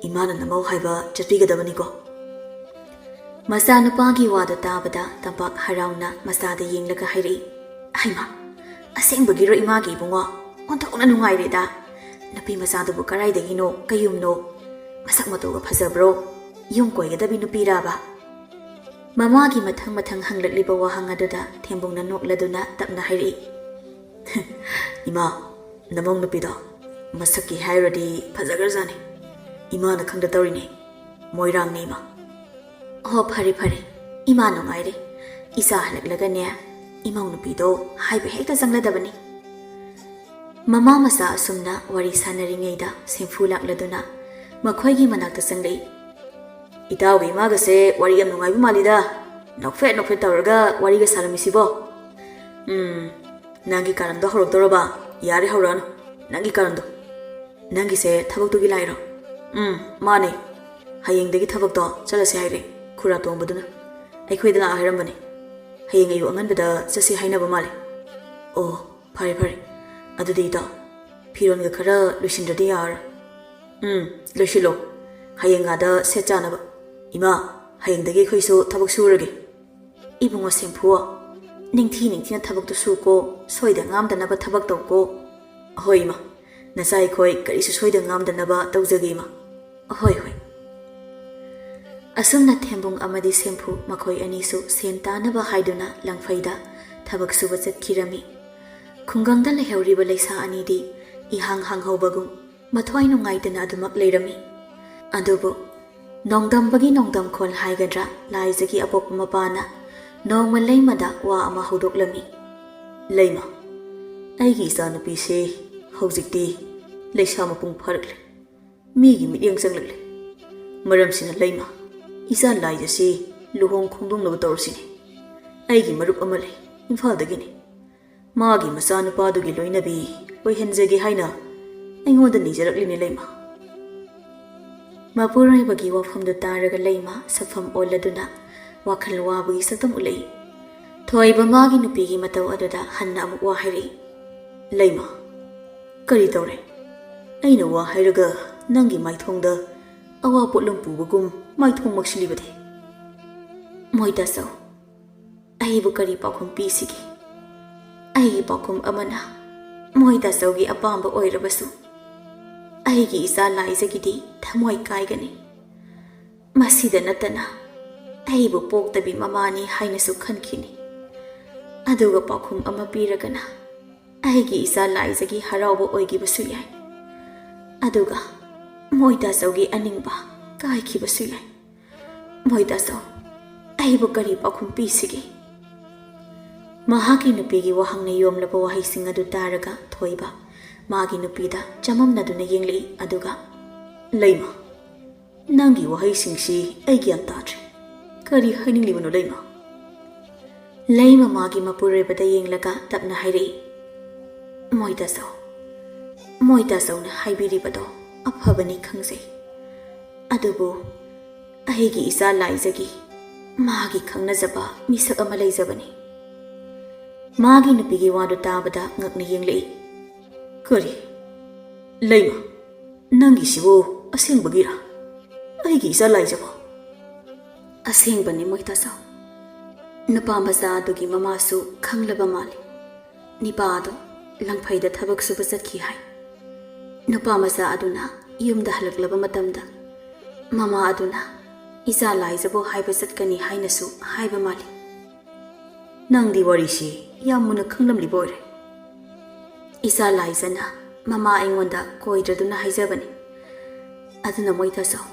ꯏꯃꯥꯅ ꯅꯃꯧ ꯍꯥꯏꯕ ꯆꯠꯄꯤꯒꯗꯕꯅꯤꯀꯣ꯫" ꯃꯆꯥꯅꯨꯄꯥꯒꯤ ꯋꯥꯗꯨ ꯇꯥꯕꯗ ꯇꯝꯄꯥꯛ ꯍꯔꯥꯎꯅ ꯃꯆꯥꯗ ꯌꯦꯡꯂꯒ ꯍꯥꯏꯔꯛꯏ, "ꯍꯩꯃꯥ, ꯑꯁꯦꯡꯕꯒꯤꯔꯣ ꯏꯃꯥꯒꯤ ꯏꯕꯨꯡꯉꯣ? ꯑꯣꯟꯊꯣꯛꯅ ꯅꯨꯡꯉꯥꯏꯔꯦꯗ꯫ ꯅꯨꯄꯤ ꯃꯆꯥꯗꯨꯕꯨ ꯀꯔꯥꯏꯗꯒꯤꯅꯣ ꯀꯌꯨꯝꯅꯣ? ꯃꯁꯛ ꯃꯇꯧꯒ ꯐꯖꯕ꯭ꯔꯣ?" ꯌꯨꯝ ꯀꯣꯏꯒꯗꯕꯤ ꯅꯨꯄꯤꯔꯥꯕ? ꯃꯃꯥꯒꯤ ꯃꯊꯪ ꯃꯊꯪ ꯍꯪꯂꯛꯂꯤꯕ ꯋꯥꯍꯪ ꯑꯗꯨꯗ ꯊꯦꯝꯕꯨꯡꯅ ꯅꯣꯛꯂꯗꯨꯅ ꯇꯞꯅ ꯍꯥꯏꯔꯛꯏ, "ꯏꯃꯥ, ꯅꯃꯧ ꯅꯨꯄꯤꯗꯣ ꯃꯁꯛꯀꯤ ꯍꯥꯏꯔꯨꯔꯗꯤ ꯐꯖꯈ꯭ꯔꯖꯥꯠꯅꯤ꯫ ꯏꯃꯥꯅ ꯈꯪꯗ ꯇꯧꯔꯤꯅꯦ꯫ ꯃꯣꯏꯔꯥꯡꯅꯦ ꯏꯃꯥ꯫" "ꯑꯣ, ꯐꯔꯦ ꯐꯔꯦ, ꯏꯃꯥ ꯅꯨꯡꯉꯥꯏꯔꯦ꯫ ꯏꯆꯥ ꯍꯜꯂꯛꯂꯒꯅꯦ, ꯏꯃꯧ ꯅꯨꯄꯤꯗꯣ ꯍꯥꯏꯕ ꯍꯦꯛꯇ ꯆꯪꯂꯗꯕꯅꯤ꯫" ꯃꯃꯥ ꯃꯆꯥ ꯑꯁꯨꯝꯅ ꯋꯥꯔꯤ ꯁꯥꯟꯅꯔꯤꯉꯩꯗ ꯁꯦꯝꯐꯨ ꯂꯥꯛꯂꯗꯨꯅ ꯃꯈꯣꯏꯒꯤ ꯃꯅꯥꯛꯇ ꯆꯪꯂꯛꯏ꯫ "ꯏꯇꯥꯎꯒꯤ ꯏꯃꯥꯒꯁꯦ ꯋꯥꯔꯤ ꯌꯥꯝ ꯅꯨꯡꯉꯥꯏꯕ ꯃꯥꯜꯂꯤꯗ꯫ ꯅꯣꯛꯐꯦꯠ ꯅꯣꯛꯐꯦꯠ ꯇꯧꯔꯒ ꯋꯥꯔꯤꯒ ꯁꯥꯔꯝꯃꯤꯁꯤꯕꯣ꯫ ꯎꯝ, ꯅꯪꯒꯤ ꯀꯥꯔꯟꯗꯣ ꯍꯧꯔꯛꯇꯧꯔꯕ? ꯌꯥꯔꯦ, ꯍꯧꯔꯛꯑꯅꯨ꯫ ꯅꯪꯒꯤ ꯀꯥꯔꯟꯗꯣ꯫ ꯅꯪꯒꯤꯁꯦ ꯊꯕꯛꯇꯨꯒꯤ ꯂꯥꯏꯔꯣ?" "ꯎꯝ, ꯃꯥꯅꯦ꯫ ꯍꯌꯦꯡꯗꯒꯤ ꯊꯕꯛꯇꯣ ꯆꯠꯂꯁꯦ ꯍꯥꯏꯔꯦ ꯈꯨꯔꯥ ꯇꯣꯡꯕꯗꯨꯅ꯫ ꯑꯩꯈꯣꯏꯗ ꯂꯥꯛꯑꯣ ꯍꯥꯏꯔꯝꯕꯅꯦ꯫ ꯍꯌꯦꯡ ꯑꯌꯨꯛ ꯑꯉꯟꯕꯗ ꯆꯠꯁꯦ ꯍꯥꯏꯅꯕ ꯃꯥꯜꯂꯦ꯫" "ꯑꯣ, ꯐꯔꯦ ꯐꯔꯦ꯫ ꯑꯗꯨꯗꯤ ꯏꯇꯥꯎ, ꯐꯤꯔꯣꯟꯒ ꯈꯔ ꯂꯣꯏꯁꯤꯟꯗ꯭ꯔꯗꯤ ꯌꯥꯔꯔꯣꯏ꯫" "ꯎꯝ, ꯂꯣꯏꯁꯤꯜꯂꯣ꯫ ꯍꯌꯦꯡ ꯑꯥꯗ ꯁꯦꯠ ꯆꯥꯅꯕ꯫ ꯏꯃꯥ, ꯍꯌꯦꯡꯗꯒꯤ ꯑꯩꯈꯣꯏꯁꯨ ꯊꯕꯛ ꯁꯨꯔꯒꯦ꯫" "ꯏꯕꯨꯡꯉꯣ ꯁꯦꯝꯐꯨ, ꯅꯤꯡꯊꯤ ꯅꯤꯡꯊꯤꯅ ꯊꯕꯛꯇꯨ ꯁꯨꯀꯣ, ꯁꯣꯏꯗ ꯉꯥꯝꯗꯅꯕ ꯊꯕꯛ ꯇꯧꯀꯣ꯫" "ꯍꯣꯏ ꯏꯃꯥ, ꯅꯆꯥ ꯑꯩꯈꯣꯏ ꯀꯔꯤꯁꯨ ꯁꯣꯏꯗ ꯉꯥꯝꯗꯅꯕ ꯇꯧꯖꯒꯦ ꯏꯃꯥ꯫" "ꯍꯣꯏ ꯍꯣꯏ꯫" ꯑꯁꯨꯝꯅ ꯊꯦꯝꯕꯨꯡ ꯑꯃꯗꯤ ꯁꯦꯝꯐꯨ ꯃꯈꯣꯏ ꯑꯅꯤꯁꯨ ꯁꯦꯟ ꯇꯥꯅꯕ ꯍꯥꯏꯗꯨꯅ ꯂꯪꯐꯩꯗ ꯊꯕꯛ ꯁꯨꯕ ꯆꯠꯈꯤꯔꯝꯃꯤ꯫ ꯈꯨꯡꯒꯪꯗ ꯂꯩꯍꯧꯔꯤꯕ ꯂꯩꯁꯥ ꯑꯅꯤꯗꯤ ꯏꯍꯥꯡ ꯍꯥꯡꯍꯧꯕꯒꯨꯝ ꯃꯊ꯭ꯋꯥꯏ ꯅꯨꯡꯉꯥꯏꯇꯅ ꯑꯗꯨꯃꯛ ꯂꯩꯔꯝꯃꯤ꯫ ꯑꯗꯨꯕꯨ ꯅꯣꯡꯗꯝꯕꯒꯤ ꯅꯣꯡꯗꯝꯈꯣꯜ ꯍꯥꯏꯒꯗ꯭ꯔꯥ, ꯂꯥꯏꯖꯒꯤ ꯑꯄꯣꯛꯄ ꯃꯄꯥꯅ ꯅꯣꯡꯃ ꯂꯩꯃꯗ ꯋꯥ ꯑꯃ ꯍꯧꯗꯣꯛꯂꯝꯃꯤ꯫ "ꯂꯩꯃ, ꯑꯩꯒꯤ ꯏꯆꯥꯅꯨꯄꯤꯁꯦ ꯍꯧꯖꯤꯛꯇꯤ ꯂꯩꯁꯥ ꯃꯄꯨꯡ ꯐꯥꯔꯛꯂꯦ꯫ ꯃꯤꯒꯤ ꯃꯤꯠꯌꯦꯡ ꯆꯪꯂꯛꯂꯦ꯫ ꯃꯔꯝꯁꯤꯅ ꯂꯩꯃ, ꯏꯆꯥ ꯂꯥꯏꯖꯁꯤ ꯂꯨꯍꯣꯡ ꯈꯣꯡꯗꯣꯡꯅꯕ ꯇꯧꯔꯁꯤꯅꯦ꯫ ꯑꯩꯒꯤ ꯃꯔꯨꯞ ꯑꯃ ꯂꯩ, ꯏꯝꯐꯥꯜꯗꯒꯤꯅꯤ꯫ ꯃꯥꯒꯤ ꯃꯆꯥꯅꯨꯄꯥꯗꯨꯒꯤ ꯂꯣꯏꯅꯕꯤ ꯑꯣꯏꯍꯟꯖꯒꯦ ꯍꯥꯏꯅ ꯑꯩꯉꯣꯟꯗ ꯅꯤꯖꯔꯛꯂꯤꯅꯦ ꯂꯩꯃ꯫" ꯃꯄꯨꯔꯣꯏꯕꯒꯤ ꯋꯥꯐꯝꯗꯨ ꯇꯥꯔꯒ ꯂꯩꯃ ꯁꯛꯐꯝ ꯑꯣꯜꯂꯗꯨꯅ ꯋꯥꯈꯜ ꯋꯥꯕꯒꯤ ꯁꯛꯇꯝ ꯎꯠꯂꯛꯏ꯫ ꯊꯣꯏꯕ ꯃꯥꯒꯤ ꯅꯨꯄꯤꯒꯤ ꯃꯇꯧ ꯑꯗꯨꯗ ꯍꯟꯅ ꯑꯃꯨꯛ ꯋꯥ ꯍꯥꯏꯔꯛꯏ꯫ "ꯂꯩꯃ, ꯀꯔꯤ ꯇꯧꯔꯦ? ꯑꯩꯅ ꯋꯥ ꯍꯥꯏꯔꯒ ꯅꯪꯒꯤ ꯃꯥꯏꯊꯣꯡꯗ ꯑꯋꯥ ꯄꯣꯠꯂꯨꯝ ꯄꯨꯕꯒꯨꯝ ꯃꯥꯏꯊꯣꯡ ꯃꯛꯁꯤꯜꯂꯤꯕꯗꯤ?" "ꯃꯣꯏ ꯇꯥꯆꯧ, ꯑꯩꯕꯨ ꯀꯔꯤ ꯄꯥꯎꯈꯨꯝ ꯄꯤꯁꯤꯒꯦ? ꯑꯩꯒꯤ ꯄꯥꯎꯈꯨꯝ ꯑꯃꯅ ꯃꯣꯏ ꯇꯥꯆꯧꯒꯤ ꯑꯄꯥꯝꯕ ꯑꯣꯏꯔꯕꯁꯨ, ꯑꯩꯒꯤ ꯏꯆꯥ ꯂꯥꯏꯖꯒꯤꯗꯤ ꯊꯃꯣꯏ ꯀꯥꯏꯒꯅꯤ꯫ ꯃꯁꯤꯗ ꯅꯠꯇꯅ ꯑꯩꯕꯨ ꯄꯣꯛꯇꯕꯤ ꯃꯃꯥꯅꯤ ꯍꯥꯏꯅꯁꯨ ꯈꯟꯈꯤꯅꯤ꯫ ꯑꯗꯨꯒ ꯄꯥꯎꯈꯨꯝ ꯑꯃ ꯄꯤꯔꯒꯅ ꯑꯩꯒꯤ ꯏꯆꯥ ꯂꯥꯏꯖꯒꯤ ꯍꯔꯥꯎꯕ ꯑꯣꯏꯈꯤꯕꯁꯨ ꯌꯥꯏ, ꯑꯗꯨꯒ ꯃꯣꯏꯗꯥꯆꯧꯒꯤ ꯑꯅꯤꯡꯕ ꯀꯥꯏꯈꯤꯕꯁꯨ ꯌꯥꯏ꯫ ꯃꯣꯏꯗꯥꯆꯧ, ꯑꯩꯕꯨ ꯀꯔꯤ ꯄꯥꯎꯈꯨꯝ ꯄꯤꯁꯤꯒꯦ? ꯃꯍꯥꯛꯀꯤ ꯅꯨꯄꯤꯒꯤ ꯋꯥꯍꯪꯅ ꯌꯣꯝꯂꯕ ꯋꯥꯍꯩꯁꯤꯡ ꯑꯗꯨ ꯇꯥꯔꯒ ꯊꯣꯏꯕ ꯃꯥꯒꯤ ꯅꯨꯄꯤꯗ ꯆꯃꯝꯅꯗꯨꯅ ꯌꯦꯡꯂꯛꯏ, ꯑꯗꯨꯒ, "ꯂꯩꯃ, ꯅꯪꯒꯤ ꯋꯥꯍꯩꯁꯤꯡꯁꯤ ꯑꯩ ꯒ꯭ꯌꯥꯟ ꯇꯥꯗ꯭ꯔꯦ꯫ ꯀꯔꯤ ꯍꯥꯏꯅꯤꯡꯂꯤꯕꯅꯣ, ꯂꯩꯃ?" ꯂꯩꯃ ꯃꯥꯒꯤ ꯃꯄꯨꯔꯣꯏꯕꯗ ꯌꯦꯡꯂꯒ ꯇꯞꯅ ꯍꯥꯏꯔꯛꯏ, "ꯃꯣꯏꯗꯥꯆꯧ, ꯃꯣꯏꯗꯥꯆꯧꯅ ꯍꯥꯏꯕꯤꯔꯤꯕꯗꯣ ꯑꯐꯕꯅꯤ ꯈꯪꯖꯩ, ꯑꯗꯨꯕꯨ ꯑꯩꯒꯤ ꯏꯆꯥ ꯂꯥꯏꯖꯒꯤ ꯃꯥꯒꯤ ꯈꯪꯅꯖꯕ ꯃꯤꯁꯛ ꯑꯃ ꯂꯩꯖꯕꯅꯤ꯫" ꯃꯥꯒꯤ ꯅꯨꯄꯤꯒꯤ ꯋꯥꯗꯨ ꯇꯥꯕꯗ ꯉꯛꯅ ꯌꯦꯡꯂꯛꯏ꯫ "ꯀꯔꯤ? ꯂꯩꯃ, ꯅꯪꯒꯤꯁꯤꯕꯨ ꯑꯁꯦꯡꯕꯒꯤꯔꯥ? ꯑꯩꯒꯤ ꯏꯆꯥ ꯂꯥꯏꯖꯕꯣ?" "ꯑꯁꯦꯡꯕꯅꯤ ꯃꯣꯏꯗꯥꯆꯧ꯫ ꯅꯨꯄꯥ ꯃꯆꯥ ꯑꯗꯨꯒꯤ ꯃꯃꯥꯁꯨ ꯈꯪꯂꯕ ꯃꯥꯜꯂꯤ꯫ ꯅꯤꯄꯥ ꯑꯗꯨ ꯂꯪꯐꯩꯗ ꯊꯕꯛ ꯁꯨꯕ ꯆꯠꯈꯤ ꯍꯥꯏ꯫ ꯅꯨꯄꯥ ꯃꯆꯥ ꯑꯗꯨꯅ ꯌꯨꯝꯗ ꯍꯜꯂꯛꯂꯕ ꯃꯇꯝꯗ ꯃꯃꯥ ꯑꯗꯨꯅ ꯏꯆꯥ ꯂꯥꯏꯖꯕꯣ ꯍꯥꯏꯕ ꯆꯠꯀꯅꯤ ꯍꯥꯏꯅꯁꯨ ꯍꯥꯏꯕ ꯃꯥꯜꯂꯤ꯫" "ꯅꯪꯗꯤ ꯋꯥꯔꯤꯁꯤ ꯌꯥꯝ ꯃꯨꯟꯅ ꯈꯪꯂꯝꯂꯤꯕ ꯑꯣꯏꯔꯦ꯫" "ꯏꯆꯥ ꯂꯥꯏꯖꯅ ꯃꯃꯥ ꯑꯩꯉꯣꯟꯗ ꯀꯣꯏꯗ꯭ꯔꯗꯨꯅ ꯍꯥꯏꯖꯕꯅꯤ꯫ ꯑꯗꯨꯅ ꯃꯣꯏꯗꯥꯆꯧ,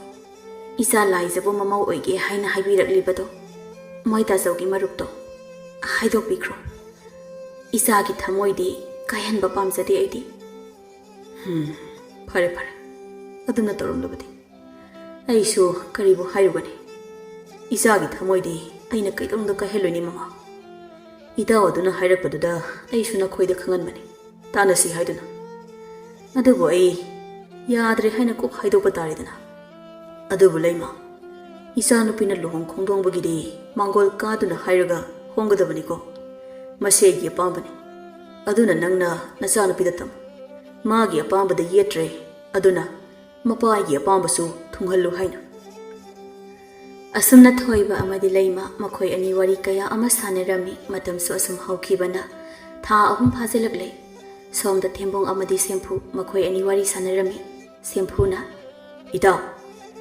ꯏꯆꯥ ꯂꯥꯏꯖꯕꯨ ꯃꯃꯧ ꯑꯣꯏꯒꯦ ꯍꯥꯏꯅ ꯍꯥꯏꯕꯤꯔꯛꯂꯤꯕꯗꯣ ꯃꯣꯏꯗꯥꯆꯧꯒꯤ ꯃꯔꯨꯞꯇꯣ ꯍꯥꯏꯗꯣꯛꯄꯤꯈ꯭ꯔꯣ꯫ ꯏꯆꯥꯒꯤ ꯊꯃꯣꯏꯗꯤ ꯀꯥꯏꯍꯟꯕ ꯄꯥꯝꯖꯗꯦ ꯑꯩꯗꯤ꯫" "ꯍꯝ, ꯐꯔꯦ ꯐꯔꯦ, ꯑꯗꯨꯝꯅ ꯇꯧꯔꯝꯂꯕꯗꯤ ꯑꯩꯁꯨ ꯀꯔꯤꯕꯨ ꯍꯥꯏꯔꯨꯒꯅꯤ? ꯏꯆꯥꯒꯤ ꯊꯃꯣꯏꯗꯤ ꯑꯩꯅ ꯀꯩꯗꯧꯅꯨꯡꯗ ꯀꯥꯏꯍꯜꯂꯣꯏꯅꯤ ꯃꯃꯥ꯫ ꯏꯇꯥꯎ ꯑꯗꯨꯅ ꯍꯥꯏꯔꯛꯄꯗꯨꯗ ꯑꯩꯁꯨ ꯅꯈꯣꯏꯗ ꯈꯪꯍꯟꯕꯅꯤ, ꯇꯥꯟꯅꯁꯤ ꯍꯥꯏꯗꯨꯅ꯫ ꯑꯗꯨꯕꯨ ꯑꯩ ꯌꯥꯗ꯭ꯔꯦ ꯍꯥꯏꯅ ꯀꯣꯛ ꯍꯥꯏꯗꯣꯛꯄ ꯇꯥꯔꯦꯗꯅ꯫ ꯑꯗꯨꯕꯨ ꯂꯩꯃ, ꯏꯆꯥꯅꯨꯄꯤꯅ ꯂꯨꯍꯣꯡ ꯈꯣꯡꯗꯣꯡꯕꯒꯤꯗꯤ ꯃꯥꯡꯒꯣꯜ ꯀꯥꯗꯨꯅ ꯍꯥꯏꯔꯒ ꯍꯣꯡꯒꯗꯕꯅꯤꯀꯣ꯫ ꯃꯁꯤ ꯑꯩꯒꯤ ꯑꯄꯥꯝꯕꯅꯤ꯫ ꯑꯗꯨꯅ ꯅꯪꯅ ꯅꯆꯥꯅꯨꯄꯤꯗ ꯇꯝꯃꯨ꯫ ꯃꯥꯒꯤ ꯑꯄꯥꯝꯕꯗ ꯌꯦꯠꯇ꯭ꯔꯦ, ꯑꯗꯨꯅ ꯃꯄꯥꯒꯤ ꯑꯄꯥꯝꯕꯁꯨ ꯊꯨꯡꯍꯜꯂꯨ ꯍꯥꯏꯅ꯫" ꯑꯁꯨꯝꯅ ꯊꯣꯏꯕ ꯑꯃꯗꯤ ꯂꯩꯃ ꯃꯈꯣꯏ ꯑꯅꯤ ꯋꯥꯔꯤ ꯀꯌꯥ ꯑꯃ ꯁꯥꯟꯅꯔꯝꯃꯤ꯫ ꯃꯇꯝꯁꯨ ꯑꯁꯨꯝ ꯍꯧꯈꯤꯕꯅ ꯊꯥ ꯑꯍꯨꯝ ꯐꯥꯖꯤꯜꯂꯛꯂꯦ꯫ ꯁꯣꯝꯗ ꯊꯦꯝꯕꯣꯡ ꯑꯃꯗꯤ ꯁꯦꯝꯐꯨ ꯃꯈꯣꯏ ꯑꯅꯤ ꯋꯥꯔꯤ ꯁꯥꯟꯅꯔꯝꯃꯤ꯫ ꯁꯦꯝꯐꯨꯅ, "ꯏꯇꯥꯎ,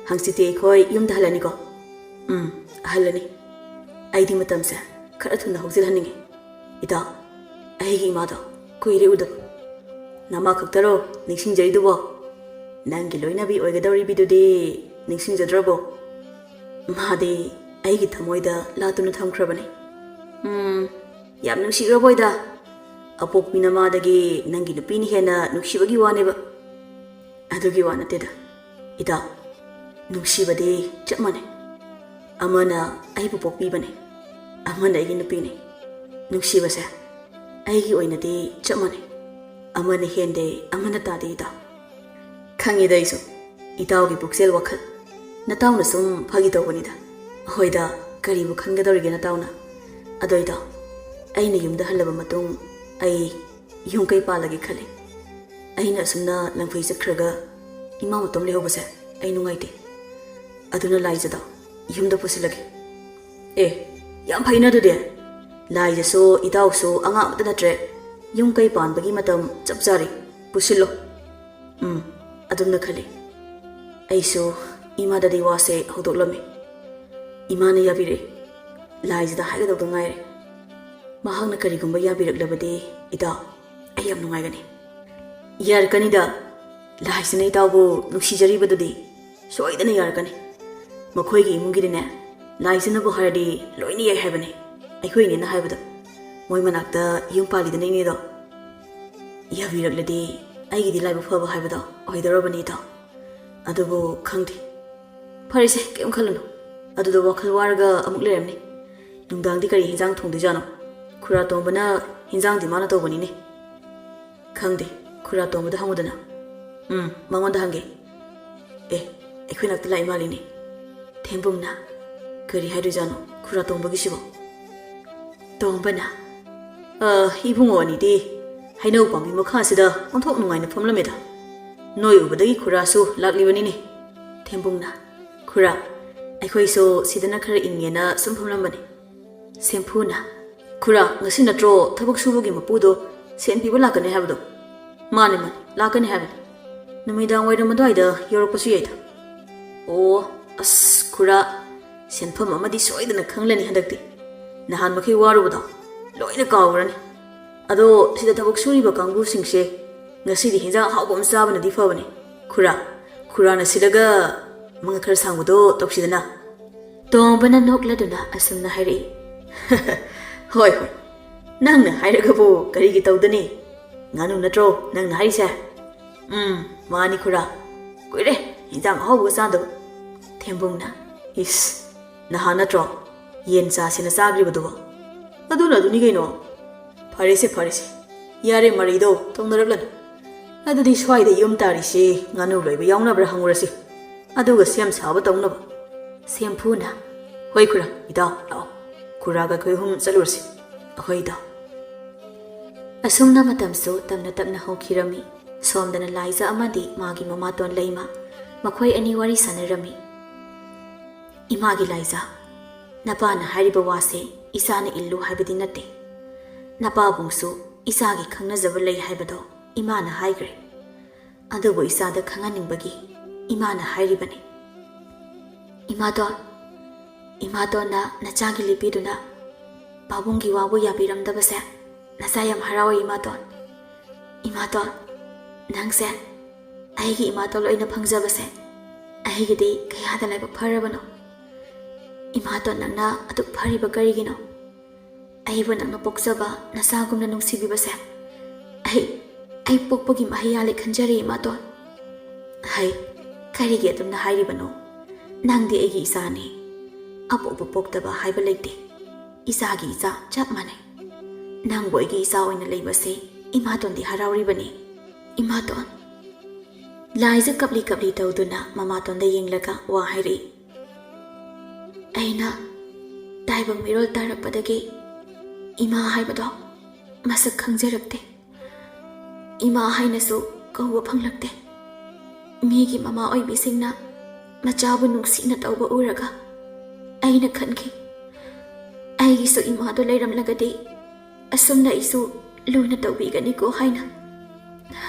ꯍꯪꯆꯤꯠꯇꯤ ꯑꯩꯈꯣꯏ ꯌꯨꯝꯗ ꯍꯜꯂꯅꯤꯀꯣ? ꯎꯝ, ꯍꯜꯂꯅꯤ꯫ ꯑꯩꯗꯤ ꯃꯇꯝꯁꯦ ꯈꯔ ꯊꯨꯅ ꯍꯧꯖꯤꯜꯍꯟꯅꯤꯡꯉꯤ꯫ ꯏꯇꯥꯎ, ꯑꯩꯒꯤ ꯏꯃꯥꯗꯣ ꯀꯨꯏꯔꯦ ꯎꯗꯕ꯫ ꯅꯃꯥ ꯈꯛꯇꯔꯣ ꯅꯤꯡꯁꯤꯡꯖꯔꯤꯗꯨꯕꯣ? ꯅꯪꯒꯤ ꯂꯣꯏꯅꯕꯤ ꯑꯣꯏꯒꯗꯧꯔꯤꯕꯤꯗꯨꯗꯤ ꯅꯤꯡꯁꯤꯡꯖꯗ꯭ꯔꯕꯣ? ꯃꯥꯗꯤ ꯑꯩꯒꯤ ꯊꯃꯣꯏꯗ ꯂꯥꯠꯇꯨꯅ ꯊꯝꯈ꯭ꯔꯕꯅꯤ꯫ ꯎꯝ, ꯌꯥꯝ ꯅꯨꯡꯁꯤꯈ꯭ꯔꯕꯣꯏꯗ꯫ ꯑꯄꯣꯛꯄꯤ ꯅꯃꯥꯗꯒꯤ ꯅꯪꯒꯤ ꯅꯨꯄꯤꯅ ꯍꯦꯟꯅ ꯅꯨꯡꯁꯤꯕꯒꯤ ꯋꯥꯅꯦꯕ꯫ ꯑꯗꯨꯒꯤ ꯋꯥ ꯅꯠꯇꯦꯗ, ꯏꯇꯥꯎ꯫ ꯅꯨꯡꯁꯤꯕꯗꯤ ꯆꯞ ꯃꯥꯟꯅꯩ꯫ ꯑꯃꯅ ꯑꯩꯕꯨ ꯄꯣꯛꯄꯤꯕꯅꯤ, ꯑꯃꯅ ꯑꯩꯒꯤ ꯅꯨꯄꯤꯅꯤ꯫ ꯅꯨꯡꯁꯤꯕꯁꯦ ꯑꯩꯒꯤ ꯑꯣꯏꯅꯗꯤ ꯆꯞ ꯃꯥꯟꯅꯩ꯫ ꯑꯃꯅ ꯍꯦꯟꯗꯦ, ꯑꯃꯅ ꯇꯥꯗꯦ, ꯏꯇꯥꯎ꯫ ꯈꯪꯉꯤꯗ ꯑꯩꯁꯨ ꯏꯇꯥꯎꯒꯤ ꯄꯨꯛꯆꯦꯜ ꯋꯥꯈꯜ꯫ ꯅꯇꯥꯎꯅ ꯁꯨꯝ ꯐꯥꯒꯤ ꯇꯧꯕꯅꯤꯗ꯫ ꯍꯣꯏꯗ, ꯀꯔꯤꯕꯨ ꯈꯟꯒꯗꯧꯔꯤꯒꯦ ꯅꯇꯥꯎꯅ? ꯑꯗꯣ ꯏꯇꯥꯎ, ꯑꯩꯅ ꯌꯨꯝꯗ ꯍꯜꯂꯕ ꯃꯇꯨꯡ ꯑꯩ ꯌꯨꯝ ꯀꯩ ꯄꯥꯜꯂꯒꯦ ꯈꯜꯂꯤ꯫ ꯑꯩꯅ ꯑꯁꯨꯝꯅ ꯂꯪꯐꯩ ꯆꯠꯈ꯭ꯔꯒ ꯏꯃꯥ ꯃꯇꯣꯝ ꯂꯩꯍꯧꯕꯁꯦ ꯑꯩ ꯅꯨꯡꯉꯥꯏꯇꯦ꯫ ꯑꯗꯨꯅ ꯂꯥꯏꯖꯗꯣ ꯌꯨꯝꯗ ꯄꯨꯁꯤꯜꯂꯒꯦ꯫ ꯑꯦ, ꯌꯥꯝ ꯐꯩꯅ ꯑꯗꯨꯗꯤ꯫ ꯂꯥꯏꯖꯁꯨ ꯏꯇꯥꯎꯁꯨ ꯑꯉꯥꯡ ꯑꯃꯠꯇ ꯅꯠꯇ꯭ꯔꯦ꯫ ꯌꯨꯝ ꯀꯩ ꯄꯥꯟꯕꯒꯤ ꯃꯇꯝ ꯆꯞ ꯆꯥꯔꯦ꯫ ꯄꯨꯁꯤꯜꯂꯣ꯫ ꯎꯝ, ꯑꯗꯨꯝꯅ ꯈꯜꯂꯤ꯫ ꯑꯩꯁꯨ ꯏꯃꯥꯗꯗꯤ ꯋꯥꯁꯦ ꯍꯧꯗꯣꯛꯂꯝꯃꯤ꯫ ꯏꯃꯥꯅ ꯌꯥꯕꯤꯔꯛꯏ꯫ ꯂꯥꯏꯖꯗ ꯍꯥꯏꯒꯗꯧꯗ ꯉꯥꯏꯔꯦ꯫ ꯃꯍꯥꯛꯅ ꯀꯔꯤꯒꯨꯝꯕ ꯌꯥꯕꯤꯔꯛꯂꯕꯗꯤ, ꯏꯇꯥꯎ, ꯑꯩ ꯌꯥꯝ ꯅꯨꯡꯉꯥꯏꯒꯅꯤ꯫ ꯌꯥꯔꯛꯀꯅꯤꯗ꯫ ꯂꯥꯏꯖꯅ ꯏꯇꯥꯎꯕꯨ ꯅꯨꯡꯁꯤꯖꯔꯤꯕꯗꯨꯗꯤ ꯁꯣꯏꯗꯅ ꯌꯥꯔꯛꯀꯅꯤ꯫ ꯃꯈꯣꯏꯒꯤ ꯏꯃꯨꯡꯒꯤꯗꯤꯅꯦ, ꯂꯥꯏꯖꯅꯕꯨ ꯍꯥꯏꯔꯗꯤ ꯂꯣꯏꯅ ꯌꯥꯏ ꯍꯥꯏꯕꯅꯦ꯫ ꯑꯩꯈꯣꯏ ꯏꯅꯦꯅ ꯍꯥꯏꯕꯗꯣ꯫ ꯃꯣꯏ ꯃꯅꯥꯛꯇ ꯌꯨꯝ ꯄꯥꯜꯂꯤꯗꯅ ꯏꯅꯦꯗꯣ꯫ ꯌꯥꯕꯤꯔꯛꯂꯗꯤ ꯑꯩꯒꯤꯗꯤ ꯂꯥꯏꯕꯛ ꯐꯕ ꯍꯥꯏꯕꯗꯣ ꯑꯣꯏꯗꯧꯔꯕꯅꯤ, ꯏꯇꯥꯎ꯫ ꯑꯗꯨꯕꯨ ꯈꯪꯗꯦ꯫ ꯐꯔꯦꯁꯦ, ꯀꯩꯝ ꯈꯜꯂꯨꯅꯨ꯫ ꯑꯗꯨꯗ ꯋꯥꯈꯜ ꯋꯥꯔꯒ ꯑꯃꯨꯛ ꯂꯩꯔꯝꯅꯤ꯫ ꯅꯨꯡꯗꯥꯡꯗꯤ ꯀꯔꯤ ꯍꯤꯟꯖꯥꯡ ꯊꯣꯡꯗꯣꯏꯖꯥꯠꯅꯣ? ꯈꯨꯔꯥ ꯇꯣꯝꯕꯅ ꯍꯤꯟꯖꯥꯡꯗꯤ ꯃꯥꯅ ꯇꯧꯕꯅꯤꯅꯦ꯫ ꯈꯪꯗꯦ, ꯈꯨꯔꯥ ꯇꯣꯝꯕꯗ ꯍꯪꯉꯨꯗꯅ꯫ ꯎꯝ, ꯃꯉꯣꯟꯗ ꯍꯪꯒꯦ꯫ ꯑꯦ, ꯑꯩꯈꯣꯏ ꯅꯥꯛꯇ ꯂꯥꯛꯏ ꯃꯥꯜꯂꯤꯅꯦ꯫ ꯊꯦꯝꯕꯨꯡꯅ, ꯀꯔꯤ ꯍꯥꯏꯗꯣꯏꯖꯥꯠꯅꯣ ꯈꯨꯔꯥ ꯇꯣꯝꯕꯒꯤꯁꯤꯕꯣ? ꯇꯣꯝꯕꯅ, "ꯑ, ꯏꯕꯨꯡꯉꯣ ꯑꯅꯤꯗꯤ ꯍꯩꯅꯧ ꯄꯥꯝꯕꯤ ꯃꯈꯥꯁꯤꯗ ꯑꯣꯟꯊꯣꯛ ꯅꯨꯡꯉꯥꯏꯅ ꯐꯝꯂꯝꯃꯦꯗ꯫ ꯅꯣꯏ ꯎꯕꯗꯒꯤ ꯈꯨꯔꯥꯁꯨ ꯂꯥꯛꯂꯤꯕꯅꯤꯅꯦ꯫" ꯊꯦꯝꯕꯨꯡꯅ, "ꯈꯨꯔꯥ, ꯑꯩꯈꯣꯏꯁꯨ ꯁꯤꯗꯅ ꯈꯔ ꯏꯪꯉꯦꯅ ꯁꯨꯝ ꯐꯝꯂꯝꯕꯅꯤ꯫" ꯁꯦꯝꯐꯨꯅ, "ꯈꯨꯔꯥ, ꯉꯁꯤ ꯅꯠꯇ꯭ꯔꯣ ꯊꯕꯛ ꯁꯨꯕꯒꯤ ꯃꯄꯨꯗꯣ ꯁꯦꯟ ꯄꯤꯕ ꯂꯥꯛꯀꯅꯤ ꯍꯥꯏꯕꯗꯣ?" "ꯃꯥꯅꯦ, ꯃꯥꯅꯦ, ꯂꯥꯛꯀꯅꯤ ꯍꯥꯏꯕꯅꯤ꯫ ꯅꯨꯃꯤꯗꯥꯡ ꯋꯥꯏꯔꯝ ꯑꯗꯨꯋꯥꯏꯗ ꯌꯧꯔꯛꯄꯁꯨ ꯌꯥꯏꯗ꯫" ꯑꯣ, ꯑꯁ ꯈꯨꯔꯥ, ꯁꯦꯟꯐꯝ ꯑꯃꯗꯤ ꯁꯣꯏꯗꯅ ꯈꯪꯂꯅꯤ ꯍꯟꯗꯛꯇꯤ꯫ ꯅꯍꯥꯟ ꯃꯈꯩ ꯋꯥꯔꯨꯕꯗꯣ ꯂꯣꯏꯅ ꯀꯥꯎꯈ꯭ꯔꯅꯤ꯫ ꯑꯗꯣ ꯁꯤꯗ ꯊꯕꯛ ꯁꯨꯔꯤꯕ ꯀꯥꯡꯕꯨꯁꯤꯡꯁꯦ ꯉꯁꯤꯗꯤ ꯍꯤꯟꯖꯥꯡ ꯑꯍꯥꯎꯕ ꯑꯃ ꯆꯥꯕꯅꯗꯤ ꯐꯕꯅꯦ꯫ ꯈꯨꯔꯥ, ꯈꯨꯔꯥꯅ ꯁꯤꯠꯂꯒ ꯃꯉꯛ ꯈꯔ ꯁꯥꯡꯕꯗꯣ ꯇꯧꯁꯤꯗꯅ꯫ ꯇꯣꯝꯕꯅ ꯅꯣꯛꯂꯗꯨꯅ ꯑꯁꯨꯝꯅ ꯍꯥꯏꯔꯛꯏ꯫ ꯍꯣꯏ ꯍꯣꯏ, ꯅꯪꯅ ꯍꯥꯏꯔꯒꯕꯨ ꯀꯔꯤꯒꯤ ꯇꯧꯗꯅꯤ? ꯉꯥꯅꯨ ꯅꯠꯇ꯭ꯔꯣ ꯅꯪꯅ ꯍꯥꯏꯔꯤꯁꯦ? ꯎꯝ, ꯃꯥꯅꯤ ꯈꯨꯔꯥ꯫ ꯀꯨꯏꯔꯦ ꯍꯤꯟꯖꯥꯡ ꯑꯍꯥꯎꯕꯒ ꯆꯥꯗꯕ꯫ ꯊꯦꯝꯕꯨꯡꯅ, ꯏꯁ, ꯅꯍꯥꯟ ꯅꯠꯇ꯭ꯔꯣ ꯌꯦꯟ ꯆꯥꯁꯦꯅ ꯆꯥꯈ꯭ꯔꯤꯕꯗꯨꯕꯣ? ꯑꯗꯨꯅ ꯑꯗꯨꯅꯤ ꯀꯩꯅꯣ꯫ ꯐꯔꯦꯁꯦ ꯐꯔꯦꯁꯦ, ꯌꯥꯔꯦ ꯃꯔꯩꯗꯣ ꯇꯧꯅꯔꯛꯂꯅꯨ꯫ ꯑꯗꯨꯗꯤ ꯁ꯭ꯋꯥꯏꯗ ꯌꯨꯝ ꯇꯥꯔꯤꯁꯦ ꯉꯥꯅꯨ ꯂꯣꯏꯕ ꯌꯥꯎꯅꯕ꯭ꯔꯥ ꯍꯪꯉꯨꯔꯁꯤ, ꯑꯗꯨꯒ ꯁꯦꯝ ꯁꯥꯕ ꯇꯧꯅꯕ꯫ ꯁꯦꯝꯐꯨꯅ, ꯍꯣꯏ ꯈꯨꯔꯥ, ꯏꯇꯥꯎ ꯂꯥꯛꯑꯣ, ꯈꯨꯔꯥꯒ ꯑꯩꯈꯣꯏ ꯑꯍꯨꯝ ꯆꯠꯂꯨꯔꯁꯤ꯫ ꯑꯩꯈꯣꯏꯗꯣ꯫ ꯑꯁꯨꯝꯅ ꯃꯇꯝꯁꯨ ꯇꯞꯅ ꯇꯞꯅ ꯍꯧꯈꯤꯔꯝꯃꯤ꯫ ꯁꯣꯝꯗꯅ ꯂꯥꯏꯖ ꯑꯃꯗꯤ ꯃꯥꯒꯤ ꯃꯃꯥꯇꯣꯟ ꯂꯩꯃ, ꯃꯈꯣꯏ ꯑꯅꯤ ꯋꯥꯔꯤ ꯁꯥꯟꯅꯔꯝꯃꯤ꯫ ꯏꯃꯥꯒꯤ ꯂꯥꯏꯖ, ꯅꯄꯥꯅ ꯍꯥꯏꯔꯤꯕ ꯋꯥꯁꯦ ꯏꯆꯥꯅ ꯏꯜꯂꯨ ꯍꯥꯏꯕꯗꯤ ꯅꯠꯇꯦ꯫ ꯅꯄꯥꯕꯨꯡꯁꯨ ꯏꯆꯥꯒꯤ ꯈꯪꯅꯖꯕ ꯂꯩ ꯍꯥꯏꯕꯗꯣ ꯏꯃꯥꯅ ꯍꯥꯏꯈ꯭ꯔꯦ꯫ ꯑꯗꯨꯕꯨ ꯏꯆꯥꯗ ꯈꯪꯍꯟꯅꯤꯡꯕꯒꯤ ꯏꯃꯥꯅ ꯍꯥꯏꯔꯤꯕꯅꯤ꯫ ꯏꯃꯥꯇꯣꯟ, ꯏꯃꯥꯇꯣꯟꯅ ꯅꯆꯥꯒꯤ ꯂꯤꯄꯤꯗꯨꯅ ꯄꯥꯕꯨꯡꯒꯤ ꯋꯥꯕꯨ ꯌꯥꯕꯤꯔꯝꯗꯕꯁꯦ ꯅꯆꯥ ꯌꯥꯝ ꯍꯔꯥꯎꯏ ꯏꯃꯥꯇꯣꯟ꯫ ꯏꯃꯥꯇꯣꯟ, ꯅꯪꯁꯦ ꯑꯩꯒꯤ ꯏꯃꯥꯇꯣꯟ ꯑꯣꯏꯅ ꯐꯪꯖꯕꯁꯦ ꯑꯩꯒꯤꯗꯤ ꯀꯌꯥꯗ ꯂꯥꯏꯕꯛ ꯐꯔꯕꯅꯣ꯫ ꯏꯃꯥꯇꯣꯟ, ꯅꯪꯅ ꯑꯗꯨꯛ ꯐꯔꯤꯕ ꯀꯔꯤꯒꯤꯅꯣ? ꯑꯩꯕꯨ ꯅꯪꯅ ꯄꯣꯛꯆꯕ ꯅꯆꯥꯒꯨꯝꯅ ꯅꯨꯡꯁꯤꯕꯤꯕꯁꯦ ꯑꯩ, ꯑꯩ ꯄꯣꯛꯄꯒꯤ ꯃꯍꯩ ꯌꯥꯜꯂꯦ ꯈꯟꯖꯔꯤ ꯏꯃꯥꯇꯣꯟ꯫ ꯍꯩ, ꯀꯔꯤꯒꯤ ꯑꯗꯨꯝꯅ ꯍꯥꯏꯔꯤꯕꯅꯣ? ꯅꯪꯗꯤ ꯑꯩꯒꯤ ꯏꯆꯥꯅꯤ꯫ ꯑꯄꯣꯛꯄ ꯄꯣꯛꯇꯕ ꯍꯥꯏꯕ ꯂꯩꯇꯦ꯫ ꯏꯆꯥꯒꯤ ꯏꯆꯥ ꯆꯞ ꯃꯥꯟꯅꯩ꯫ ꯅꯪꯕꯨ ꯑꯩꯒꯤ ꯏꯆꯥ ꯑꯣꯏꯅ ꯂꯩꯕꯁꯦ ꯏꯃꯥꯇꯣꯟꯗꯤ ꯍꯔꯥꯎꯔꯤꯕꯅꯤ꯫ ꯏꯃꯥꯇꯣꯟ꯫ ꯂꯥꯏꯖ ꯀꯞꯂꯤ ꯀꯞꯂꯤ ꯇꯧꯗꯨꯅ ꯃꯃꯥꯇꯣꯟꯗ ꯌꯦꯡꯂꯒ ꯋꯥ ꯍꯥꯏꯔꯛꯏ꯫ ꯑꯩꯅ ꯇꯥꯏꯕꯪ ꯃꯤꯔꯣꯜ ꯇꯥꯔꯛꯄꯗꯒꯤ ꯏꯃꯥ ꯍꯥꯏꯕꯗꯣ ꯃꯁꯛ ꯈꯪꯖꯔꯛꯇꯦ꯫ ꯏꯃꯥ ꯍꯥꯏꯅꯁꯨ ꯀꯧꯕ ꯐꯪꯂꯛꯇꯦ꯫ ꯃꯤꯒꯤ ꯃꯃꯥ ꯑꯣꯏꯕꯤꯁꯤꯡꯅ ꯃꯆꯥꯕꯨ ꯅꯨꯡꯁꯤꯅ ꯇꯧꯕ ꯎꯔꯒ ꯑꯩꯅ ꯈꯟꯈꯤ, ꯑꯩꯒꯤꯁꯨ ꯏꯃꯥꯗꯣ ꯂꯩꯔꯝꯂꯒꯗꯤ ꯑꯁꯨꯝꯅ ꯑꯩꯁꯨ ꯂꯨꯅ ꯇꯧꯕꯤꯒꯅꯤꯀꯣ ꯍꯥꯏꯅ꯫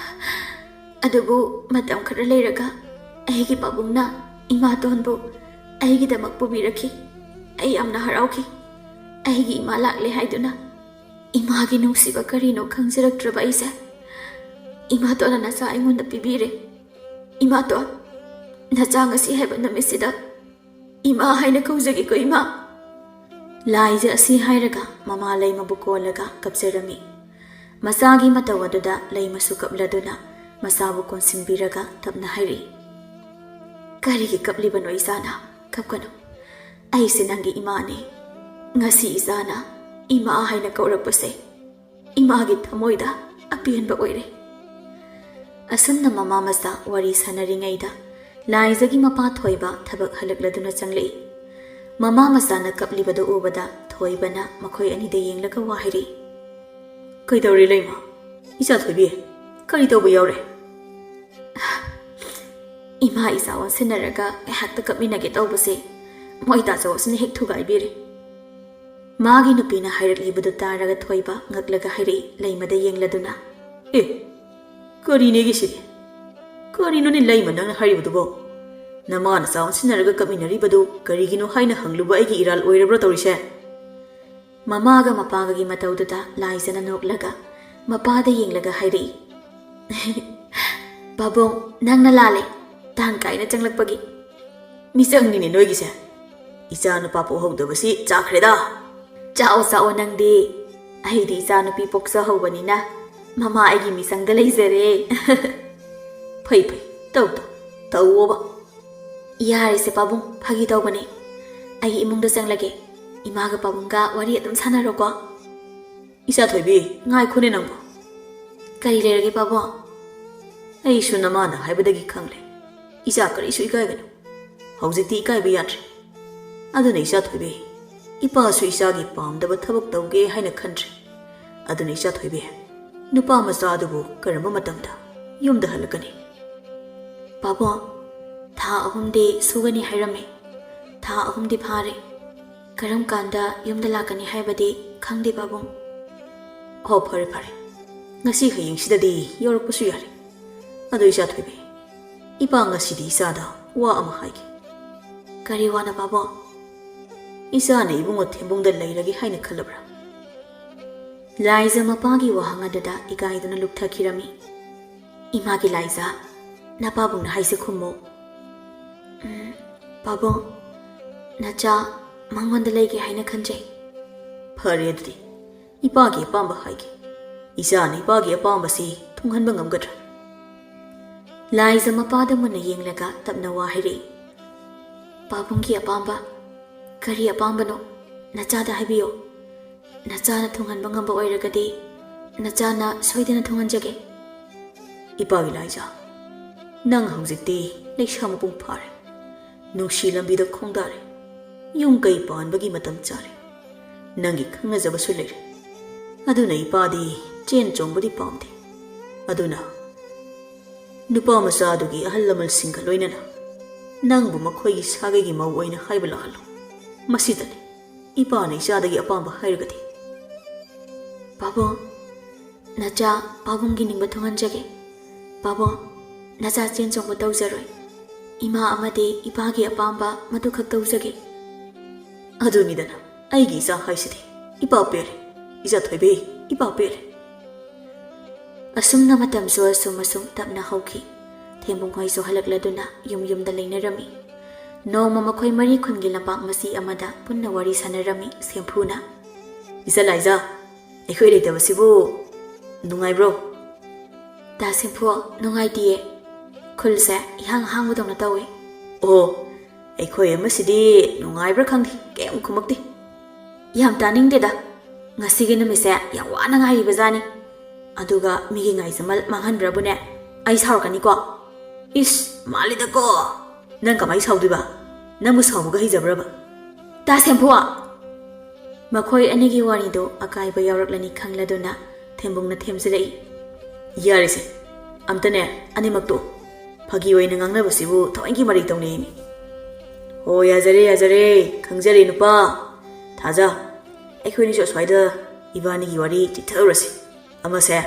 ꯑꯗꯨꯕꯨ ꯃꯇꯝ ꯈꯔ ꯂꯩꯔꯒ ꯑꯩꯒꯤ ꯄꯥꯕꯨꯡꯅ ꯏꯃꯥꯇꯣꯟꯕꯨ ꯑꯩꯒꯤꯗꯃꯛ ꯄꯨꯕꯤꯔꯛꯈꯤ꯫ ꯑꯩ ꯌꯥꯝꯅ ꯍꯔꯥꯎꯈꯤ꯫ ꯑꯩꯒꯤ ꯏꯃꯥ ꯂꯥꯛꯂꯦ ꯍꯥꯏꯗꯨꯅ꯫ ꯏꯃꯥꯒꯤ ꯅꯨꯡꯁꯤꯕ ꯀꯔꯤꯅꯣ ꯈꯪꯖꯔꯛꯇ꯭ꯔꯕ ꯑꯩꯁꯦ꯫ "ꯏꯃꯥꯇꯣꯟꯅ ꯅꯆꯥ ꯑꯩꯉꯣꯟꯗ ꯄꯤꯕꯤꯔꯦ꯫ ꯏꯃꯥꯇꯣꯟ, ꯅꯆꯥ ꯉꯁꯤ ꯍꯥꯏꯕ ꯅꯨꯃꯤꯠꯁꯤꯗ ꯏꯃꯥ ꯍꯥꯏꯅ ꯀꯧꯖꯒꯦꯀꯣ, ꯏꯃꯥ꯫" ꯂꯥꯏꯖ ꯑꯁꯤ ꯍꯥꯏꯔꯒ ꯃꯃꯥ ꯂꯩꯃꯕꯨ ꯀꯣꯜꯂꯒ ꯀꯞꯆꯔꯝꯃꯤ꯫ ꯃꯆꯥꯒꯤ ꯃꯇꯧ ꯑꯗꯨꯗ ꯂꯩꯃꯁꯨ ꯀꯞꯂꯗꯨꯅ ꯃꯆꯥꯕꯨ ꯀꯣꯟꯁꯤꯟꯕꯤꯔꯒ ꯇꯞꯅ ꯍꯥꯏꯔꯛꯏ, "ꯀꯔꯤꯒꯤ ꯀꯞꯂꯤꯕꯅꯣ ꯏꯆꯥꯅ? ꯀꯞꯀꯅꯨ꯫ ꯑꯩꯁꯦ ꯅꯪꯒꯤ ꯏꯃꯥꯅꯤ꯫ ꯉꯁꯤ ꯏꯆꯥꯅ ꯏꯃꯥ ꯍꯥꯏꯅ ꯀꯧꯔꯛꯄꯁꯦ ꯏꯃꯥꯒꯤ ꯊꯃꯣꯏꯗ ꯑꯄꯦꯟꯕ ꯑꯣꯏꯔꯦ꯫" ꯑꯁꯨꯝꯅ ꯃꯃꯥ ꯃꯆꯥ ꯋꯥꯔꯤ ꯁꯥꯟꯅꯔꯤꯉꯩꯗ ꯂꯥꯏꯖꯒꯤ ꯃꯄꯥ ꯊꯣꯏꯕ ꯊꯕꯛ ꯍꯜꯂꯛꯂꯗꯨꯅ ꯆꯪꯂꯛꯏ꯫ ꯃꯃꯥ ꯃꯆꯥꯅ ꯀꯞꯂꯤꯕꯗꯨ ꯎꯕꯗ ꯊꯣꯏꯕꯅ ꯃꯈꯣꯏ ꯑꯅꯤꯗ ꯌꯦꯡꯂꯒ ꯋꯥ ꯍꯥꯏꯔꯛꯏ꯫ "ꯀꯩꯗꯧꯔꯦ ꯂꯩꯃ? ꯏꯆꯥ ꯊꯣꯏꯕꯤ, ꯀꯔꯤ ꯇꯧꯕ ꯌꯥꯎꯔꯦ?" "ꯏꯃꯥ ꯏꯆꯥ ꯑꯣꯟꯁꯤꯟꯅꯔꯒ ꯉꯥꯏꯍꯥꯛꯇ ꯀꯞꯃꯤꯟꯅꯒꯦ ꯇꯧꯕꯁꯦ ꯃꯣꯏ ꯗꯥꯆꯧ ꯑꯁꯤꯅ ꯍꯦꯛ ꯊꯨꯒꯥꯏꯕꯤꯔꯦ꯫" ꯃꯥꯒꯤ ꯅꯨꯄꯤꯅ ꯍꯥꯏꯔꯛꯂꯤꯕꯗꯨ ꯇꯥꯔꯒ ꯊꯣꯏꯕ ꯉꯛꯂꯒ ꯍꯥꯏꯔꯛꯏ, ꯂꯩꯃꯗ ꯌꯦꯡꯂꯗꯨꯅ꯫ "ꯑꯦ, ꯀꯔꯤꯅꯦꯒꯤ ꯁꯤꯗꯤ? ꯀꯔꯤꯅꯣꯅꯦ ꯂꯩꯃ ꯅꯪꯅ ꯍꯥꯏꯔꯤꯕꯗꯨꯕꯣ? ꯅꯃꯥ ꯅꯆꯥ ꯑꯣꯟꯁꯤꯟꯅꯔꯒ ꯀꯞꯃꯤꯟꯅꯔꯤꯕꯗꯨ ꯀꯔꯤꯒꯤꯅꯣ ꯍꯥꯏꯅ ꯍꯪꯂꯨꯕ ꯑꯩꯒꯤ ꯏꯔꯥꯜ ꯑꯣꯏꯔꯕ꯭ꯔꯣ ꯇꯧꯔꯤꯁꯦ?" ꯃꯃꯥꯒ ꯃꯄꯥꯒꯒꯤ ꯃꯇꯧꯗꯨꯗ ꯂꯥꯏꯖꯅ ꯅꯣꯛꯂꯒ ꯃꯄꯥꯗ ꯌꯦꯡꯂꯒ ꯍꯥꯏꯔꯛꯏ, "ꯄꯥꯕꯨꯡ, ꯅꯪꯅ ꯂꯥꯜꯂꯦ꯫ ꯇꯥꯟ ꯀꯥꯏꯅ ꯆꯪꯂꯛꯄꯒꯤ ꯃꯤꯆꯪꯅꯤꯅꯦ ꯅꯣꯏꯒꯤꯁꯦ꯫ ꯏꯆꯥ ꯅꯨꯄꯥ ꯄꯣꯛꯍꯧꯗꯕꯁꯤ ꯆꯥꯈ꯭ꯔꯦꯗ꯫" "ꯆꯥꯛꯑꯣ, ꯆꯥꯛꯑꯣ ꯅꯪꯗꯤ꯫ ꯑꯩꯗꯤ ꯏꯆꯥ ꯅꯨꯄꯤ ꯄꯣꯛꯆꯍꯧꯕꯅꯤꯅ ꯃꯃꯥ ꯑꯩꯒꯤ ꯃꯤꯆꯪꯗ ꯂꯩꯖꯔꯦ꯫" "ꯐꯩ, ꯐꯩ, ꯇꯧ, ꯇꯧ, ꯇꯧꯑꯣꯕ꯫" "ꯌꯥꯔꯦꯁꯦ ꯄꯥꯕꯨꯡ, ꯐꯥꯒꯤ ꯇꯧꯕꯅꯦ꯫ ꯑꯩ ꯏꯃꯨꯡꯗ ꯆꯪꯂꯒꯦ꯫ ꯏꯃꯥꯒ ꯄꯥꯕꯨꯡꯒ ꯋꯥꯔꯤ ꯑꯗꯨꯝ ꯁꯥꯟꯅꯔꯣꯀꯣ꯫" "ꯏꯆꯥ ꯊꯣꯏꯕꯤ, ꯉꯥꯏꯈꯣꯅꯦ ꯅꯪꯕꯣ꯫" "ꯀꯔꯤ ꯂꯩꯔꯒꯦ ꯄꯥꯕꯨꯡ?" "ꯑꯩꯁꯨ ꯅꯃꯥꯅ ꯍꯥꯏꯕꯗꯒꯤ ꯈꯪꯂꯦ꯫ ꯏꯆꯥ ꯀꯔꯤꯁꯨ ꯏꯀꯥꯏꯒꯅꯨ꯫ ꯍꯧꯖꯤꯛꯇꯤ ꯏꯀꯥꯏꯕ ꯌꯥꯗ꯭ꯔꯦ꯫ ꯑꯗꯨꯅ ꯏꯆꯥ ꯊꯣꯏꯕꯤ, ꯏꯄꯥꯁꯨ ꯏꯆꯥꯒꯤ ꯄꯥꯝꯗꯕ ꯊꯕꯛ ꯇꯧꯒꯦ ꯍꯥꯏꯅ ꯈꯟꯗ꯭ꯔꯦ꯫ ꯑꯗꯨꯅ ꯏꯆꯥ ꯊꯣꯏꯕꯤ, ꯅꯨꯄꯥ ꯃꯆꯥ ꯑꯗꯨꯕꯨ ꯀꯔꯝꯕ ꯃꯇꯝꯗ ꯌꯨꯝꯗ ꯍꯜꯂꯛꯀꯅꯤ?" "ꯄꯥꯕꯨꯡ, ꯊꯥ ꯑꯍꯨꯝꯗꯤ ꯁꯨꯒꯅꯤ ꯍꯥꯏꯔꯝꯃꯦ꯫ ꯊꯥ ꯑꯍꯨꯝꯗꯤ ꯐꯥꯔꯦ꯫ ꯀꯔꯝ ꯀꯥꯟꯗ ꯌꯨꯝꯗ ꯂꯥꯛꯀꯅꯤ ꯍꯥꯏꯕꯗꯤ ꯈꯪꯗꯦ ꯄꯥꯕꯨꯡ꯫" "ꯑꯣ, ꯐꯔꯦ, ꯐꯔꯦ꯫ ꯉꯁꯤ ꯍꯌꯦꯡꯁꯤꯗꯗꯤ ꯌꯧꯔꯛꯄꯁꯨ ꯌꯥꯔꯦ꯫ ꯑꯗꯣ ꯏꯆꯥ ꯊꯣꯏꯕꯤ, ꯏꯄꯥ ꯉꯁꯤꯗꯤ ꯏꯆꯥꯗ ꯋꯥ ꯑꯃ ꯍꯥꯏꯒꯦ꯫ ꯀꯔꯤ ꯋꯥꯅꯣ ꯄꯥꯕꯨꯡ? ꯏꯆꯥꯅ ꯏꯕꯨꯡꯉꯣ ꯊꯦꯝꯕꯨꯡꯗ ꯂꯩꯔꯒꯦ ꯍꯥꯏꯅ ꯈꯜꯂꯕ꯭ꯔꯥ? ꯂꯥꯏꯖ ꯃꯄꯥꯒꯤ ꯋꯥꯍꯪ ꯑꯗꯨꯗ ꯏꯀꯥꯏꯗꯨꯅ ꯂꯨꯞꯊꯈꯤꯔꯝꯃꯤ꯫ ꯏꯃꯥꯒꯤ ꯂꯥꯏꯖ, ꯅꯄꯥꯕꯨꯡꯅ ꯍꯥꯏꯁꯦ ꯈꯨꯝꯃꯨ꯫ "ꯎꯝ, ꯄꯥꯕꯨꯡ, ꯅꯆꯥ ꯃꯉꯣꯟꯗ ꯂꯩꯒꯦ ꯍꯥꯏꯅ ꯈꯟꯖꯩ"꯫ "ꯐꯔꯦ ꯑꯗꯨꯗꯤ, ꯏꯄꯥꯒꯤ ꯑꯄꯥꯝꯕ ꯍꯥꯏꯒꯦ꯫ ꯏꯆꯥꯅ ꯏꯄꯥꯒꯤ ꯑꯄꯥꯝꯕꯁꯤ ꯊꯨꯡꯍꯟꯕ ꯉꯝꯒꯗ꯭ꯔꯥ?" ꯂꯥꯏꯖ ꯃꯄꯥꯗ ꯃꯨꯟꯅ ꯌꯦꯡꯂꯒ ꯇꯞꯅ ꯋꯥ ꯍꯥꯏꯔꯛꯏ꯫ "ꯄꯥꯕꯨꯡꯒꯤ ꯑꯄꯥꯝꯕ? ꯀꯔꯤ ꯑꯄꯥꯝꯕꯅꯣ? ꯅꯆꯥꯗ ꯍꯥꯏꯕꯤꯌꯨ꯫ ꯅꯆꯥꯅ ꯊꯨꯡꯍꯟꯕ ꯉꯝꯕ ꯑꯣꯏꯔꯒꯗꯤ ꯅꯆꯥꯅ ꯁꯣꯏꯗꯅ ꯊꯨꯡꯍꯟꯖꯒꯦ"꯫ "ꯏꯄꯥꯒꯤ ꯂꯥꯏꯖ, ꯅꯪ ꯍꯧꯖꯤꯛꯇꯤ ꯂꯩꯁꯥ ꯃꯄꯨꯡ ꯐꯥꯔꯦ꯫ ꯅꯨꯡꯁꯤ ꯂꯝꯕꯤꯗ ꯈꯣꯡꯗꯥꯔꯦ꯫ ꯌꯨꯝ ꯀꯩ ꯄꯥꯟꯕꯒꯤ ꯃꯇꯝ ꯆꯥꯔꯦ꯫ ꯅꯪꯒꯤ ꯈꯪꯅꯖꯕꯁꯨ ꯂꯩꯔꯦ꯫ ꯑꯗꯨꯅ ꯏꯄꯥꯗꯤ ꯆꯦꯟ ꯆꯣꯡꯕꯗꯤ ꯄꯥꯝꯗꯦ꯫ ꯑꯗꯨꯅ ꯅꯨꯄꯥ ꯃꯆꯥꯗꯨꯒꯤ ꯑꯍꯜ ꯂꯃꯟꯁꯤꯡꯒ ꯂꯣꯏꯅꯅ ꯅꯪꯕꯨ ꯃꯈꯣꯏꯒꯤ ꯁꯥꯒꯩꯒꯤ ꯃꯧ ꯑꯣꯏꯅ ꯍꯥꯏꯕ ꯂꯥꯛꯍꯜꯂꯣ꯫ ꯃꯁꯤꯗꯅꯤ ꯏꯄꯥꯅ ꯏꯆꯥꯗꯒꯤ ꯑꯄꯥꯝꯕ ꯍꯥꯏꯔꯒꯗꯤ"꯫ "ꯄꯥꯕꯨꯡ, ꯅꯆꯥ ꯄꯥꯕꯨꯡꯒꯤ ꯅꯤꯡꯕ ꯊꯨꯡꯍꯟꯖꯒꯦ꯫ ꯄꯥꯕꯨꯡ, ꯅꯆꯥ ꯆꯦꯟ ꯆꯣꯡꯕ ꯇꯧꯖꯔꯣꯏ꯫ ꯏꯃꯥ ꯑꯃꯗꯤ ꯏꯄꯥꯒꯤ ꯑꯄꯥꯝꯕ ꯃꯗꯨꯈꯛ ꯇꯧꯖꯒꯦ"꯫ "ꯑꯗꯨꯅꯤꯗꯅ ꯑꯩꯒꯤ ꯏꯆꯥ ꯍꯥꯏꯁꯤꯗꯤ꯫ ꯏꯄꯥ ꯄꯦꯜꯂꯦ꯫ ꯏꯆꯥ ꯊꯣꯏꯕꯤ, ꯏꯄꯥ ꯄꯦꯜꯂꯦ"꯫ ꯑꯁꯨꯝꯅ ꯃꯇꯝꯁꯨ ꯑꯁꯨꯝ ꯑꯁꯨꯝ ꯇꯞꯅ ꯍꯧꯈꯤ꯫ ꯊꯦꯝꯕꯨꯡ ꯍꯣꯏꯁꯨ ꯍꯜꯂꯛꯂꯗꯨꯅ ꯌꯨꯝ ꯌꯨꯝꯗ ꯂꯩꯅꯔꯝꯃꯤ꯫ ꯅꯣꯡꯃ ꯃꯈꯣꯏ ꯃꯔꯤ ꯈꯨꯟꯒꯤ ꯂꯝꯄꯥꯛ ꯃꯆꯤ ꯑꯃꯗ ꯄꯨꯟꯅ ꯋꯥꯔꯤ ꯁꯥꯟꯅꯔꯝꯃꯤ ꯁꯦꯝꯐꯨꯅ꯫ "ꯏꯆꯥ ꯂꯥꯏꯖ, ꯑꯩꯈꯣꯏ ꯂꯩꯇꯕꯁꯤꯕꯨ ꯅꯨꯡꯉꯥꯏꯕ꯭ꯔꯣ?" "ꯇꯥ ꯁꯦꯝꯐꯨ, ꯅꯨꯡꯉꯥꯏꯇꯤꯌꯦ꯫ ꯈꯨꯜꯁꯦ ꯏꯍꯥꯡ ꯍꯥꯡꯕꯗꯧꯅ ꯇꯧꯋꯦ"꯫ "ꯑꯣ, ꯑꯩꯈꯣꯏ ꯑꯃꯁꯤꯗꯤ ꯅꯨꯡꯉꯥꯏꯕ꯭ꯔꯥ ꯈꯪꯗꯦ, ꯀꯩꯝ ꯈꯨꯝꯃꯛꯇꯦ"꯫ "ꯌꯥꯝ ꯇꯥꯅꯤꯡꯗꯦꯗ꯫ ꯉꯁꯤꯒꯤ ꯅꯨꯃꯤꯠꯁꯦ ꯌꯥꯝ ꯋꯥꯅ ꯉꯥꯏꯔꯤꯕꯖꯥꯠꯅꯤ꯫ ꯑꯗꯨꯒ ꯃꯤꯒꯤ ꯉꯥꯏꯖꯃꯜ ꯃꯥꯡꯍꯟꯕ꯭ꯔꯕꯨꯅꯦ, ꯑꯩ ꯁꯥꯎꯔꯛꯀꯅꯤꯀꯣ"꯫ "ꯏꯁ, ꯃꯥꯜꯂꯤꯗꯀꯣ꯫ ꯅꯪ ꯀꯃꯥꯏ ꯁꯥꯎꯗꯣꯏꯕ? ꯅꯪꯕꯨ ꯁꯥꯎꯕꯒ ꯍꯩꯖꯕ꯭ꯔꯕ?" "ꯇꯥ ꯁꯦꯝꯐꯨ!" ꯃꯈꯣꯏ ꯑꯅꯤꯒꯤ ꯋꯥꯔꯤꯗꯨ ꯑꯀꯥꯏꯕ ꯌꯥꯎꯔꯛꯂꯅꯤ ꯈꯪꯂꯗꯨꯅ ꯊꯦꯝꯕꯨꯡꯅ ꯊꯦꯝꯖꯤꯜꯂꯛꯏ꯫ "ꯌꯥꯔꯦꯁꯦ, ꯑꯝꯇꯅꯦ, ꯑꯅꯤꯃꯛꯇꯣ꯫ ꯐꯥꯒꯤ ꯑꯣꯏꯅ ꯉꯥꯡꯅꯕꯁꯤꯕꯨ ꯊꯑꯣꯏꯒꯤ ꯃꯔꯩ ꯇꯧꯅꯩꯅꯦ"꯫ "ꯍꯣ, ꯌꯥꯖꯔꯦ, ꯌꯥꯖꯔꯦ꯫ ꯈꯪꯖꯔꯦ ꯅꯨꯄꯥ꯫ ꯊꯥꯖ, ꯑꯩꯈꯣꯏꯅꯤꯁꯨ ꯑꯁ꯭ꯋꯥꯏꯗ ꯏꯕꯥꯅꯤꯒꯤ ꯋꯥꯔꯤ ꯆꯤꯊꯔꯨꯔꯁꯤ꯫ ꯑꯃꯁꯦ,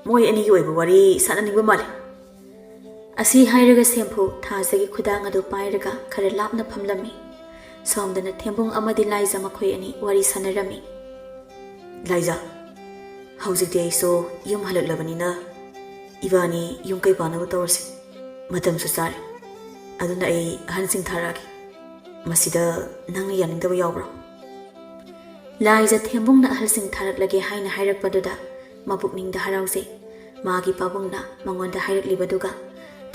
ꯃꯣꯏ ꯑꯅꯤꯒꯤ ꯑꯣꯏꯕ ꯋꯥꯔꯤ ꯁꯥꯟꯅꯅꯤꯡꯕ ꯃꯥꯜꯂꯤ"꯫ ꯑꯁꯤ ꯍꯥꯏꯔꯒ ꯁꯦꯝꯐꯨ ꯊꯥꯖꯒꯤ ꯈꯨꯗꯥꯡ ꯑꯗꯨ ꯄꯥꯏꯔꯒ ꯈꯔ ꯂꯥꯞꯅ ꯐꯝꯂꯝꯃꯤ꯫ ꯁꯣꯝꯗꯅ ꯊꯦꯝꯕꯨꯡ ꯑꯃꯗꯤ ꯂꯥꯏꯖ ꯃꯈꯣꯏ ꯑꯅꯤ ꯋꯥꯔꯤ ꯁꯥꯟꯅꯔꯝꯃꯤ꯫ "ꯂꯥꯏꯖ, ꯍꯧꯖꯤꯛꯇꯤ ꯑꯩꯁꯨ ꯌꯨꯝ ꯍꯜꯂꯛꯂꯕꯅꯤꯅ ꯏꯕꯥꯅꯤ ꯌꯨꯝ ꯀꯩ ꯄꯥꯟꯅꯕ ꯇꯧꯔꯁꯤ꯫ ꯃꯇꯝꯁꯨ ꯆꯥꯔꯦ꯫ ꯑꯗꯨꯅ ꯑꯩ ꯑꯍꯟꯁꯤꯡ ꯊꯥꯔꯛꯑꯒꯦ꯫ ꯃꯁꯤꯗ ꯅꯪꯅ ꯌꯥꯅꯤꯡꯗꯕ ꯌꯥꯎꯕ꯭ꯔꯣ?" ꯂꯥꯏꯖ ꯊꯦꯝꯕꯨꯡꯅ ꯑꯍꯜꯁꯤꯡ ꯊꯥꯔꯛꯂꯒꯦ ꯍꯥꯏꯅ ꯍꯥꯏꯔꯛꯄꯗꯨꯗ ꯃꯄꯨꯛꯅꯤꯡꯗ ꯍꯔꯥꯎꯖꯩ꯫ ꯃꯥꯒꯤ ꯄꯥꯕꯨꯡꯅ ꯃꯉꯣꯟꯗ ꯍꯥꯏꯔꯛꯂꯤꯕꯗꯨꯒ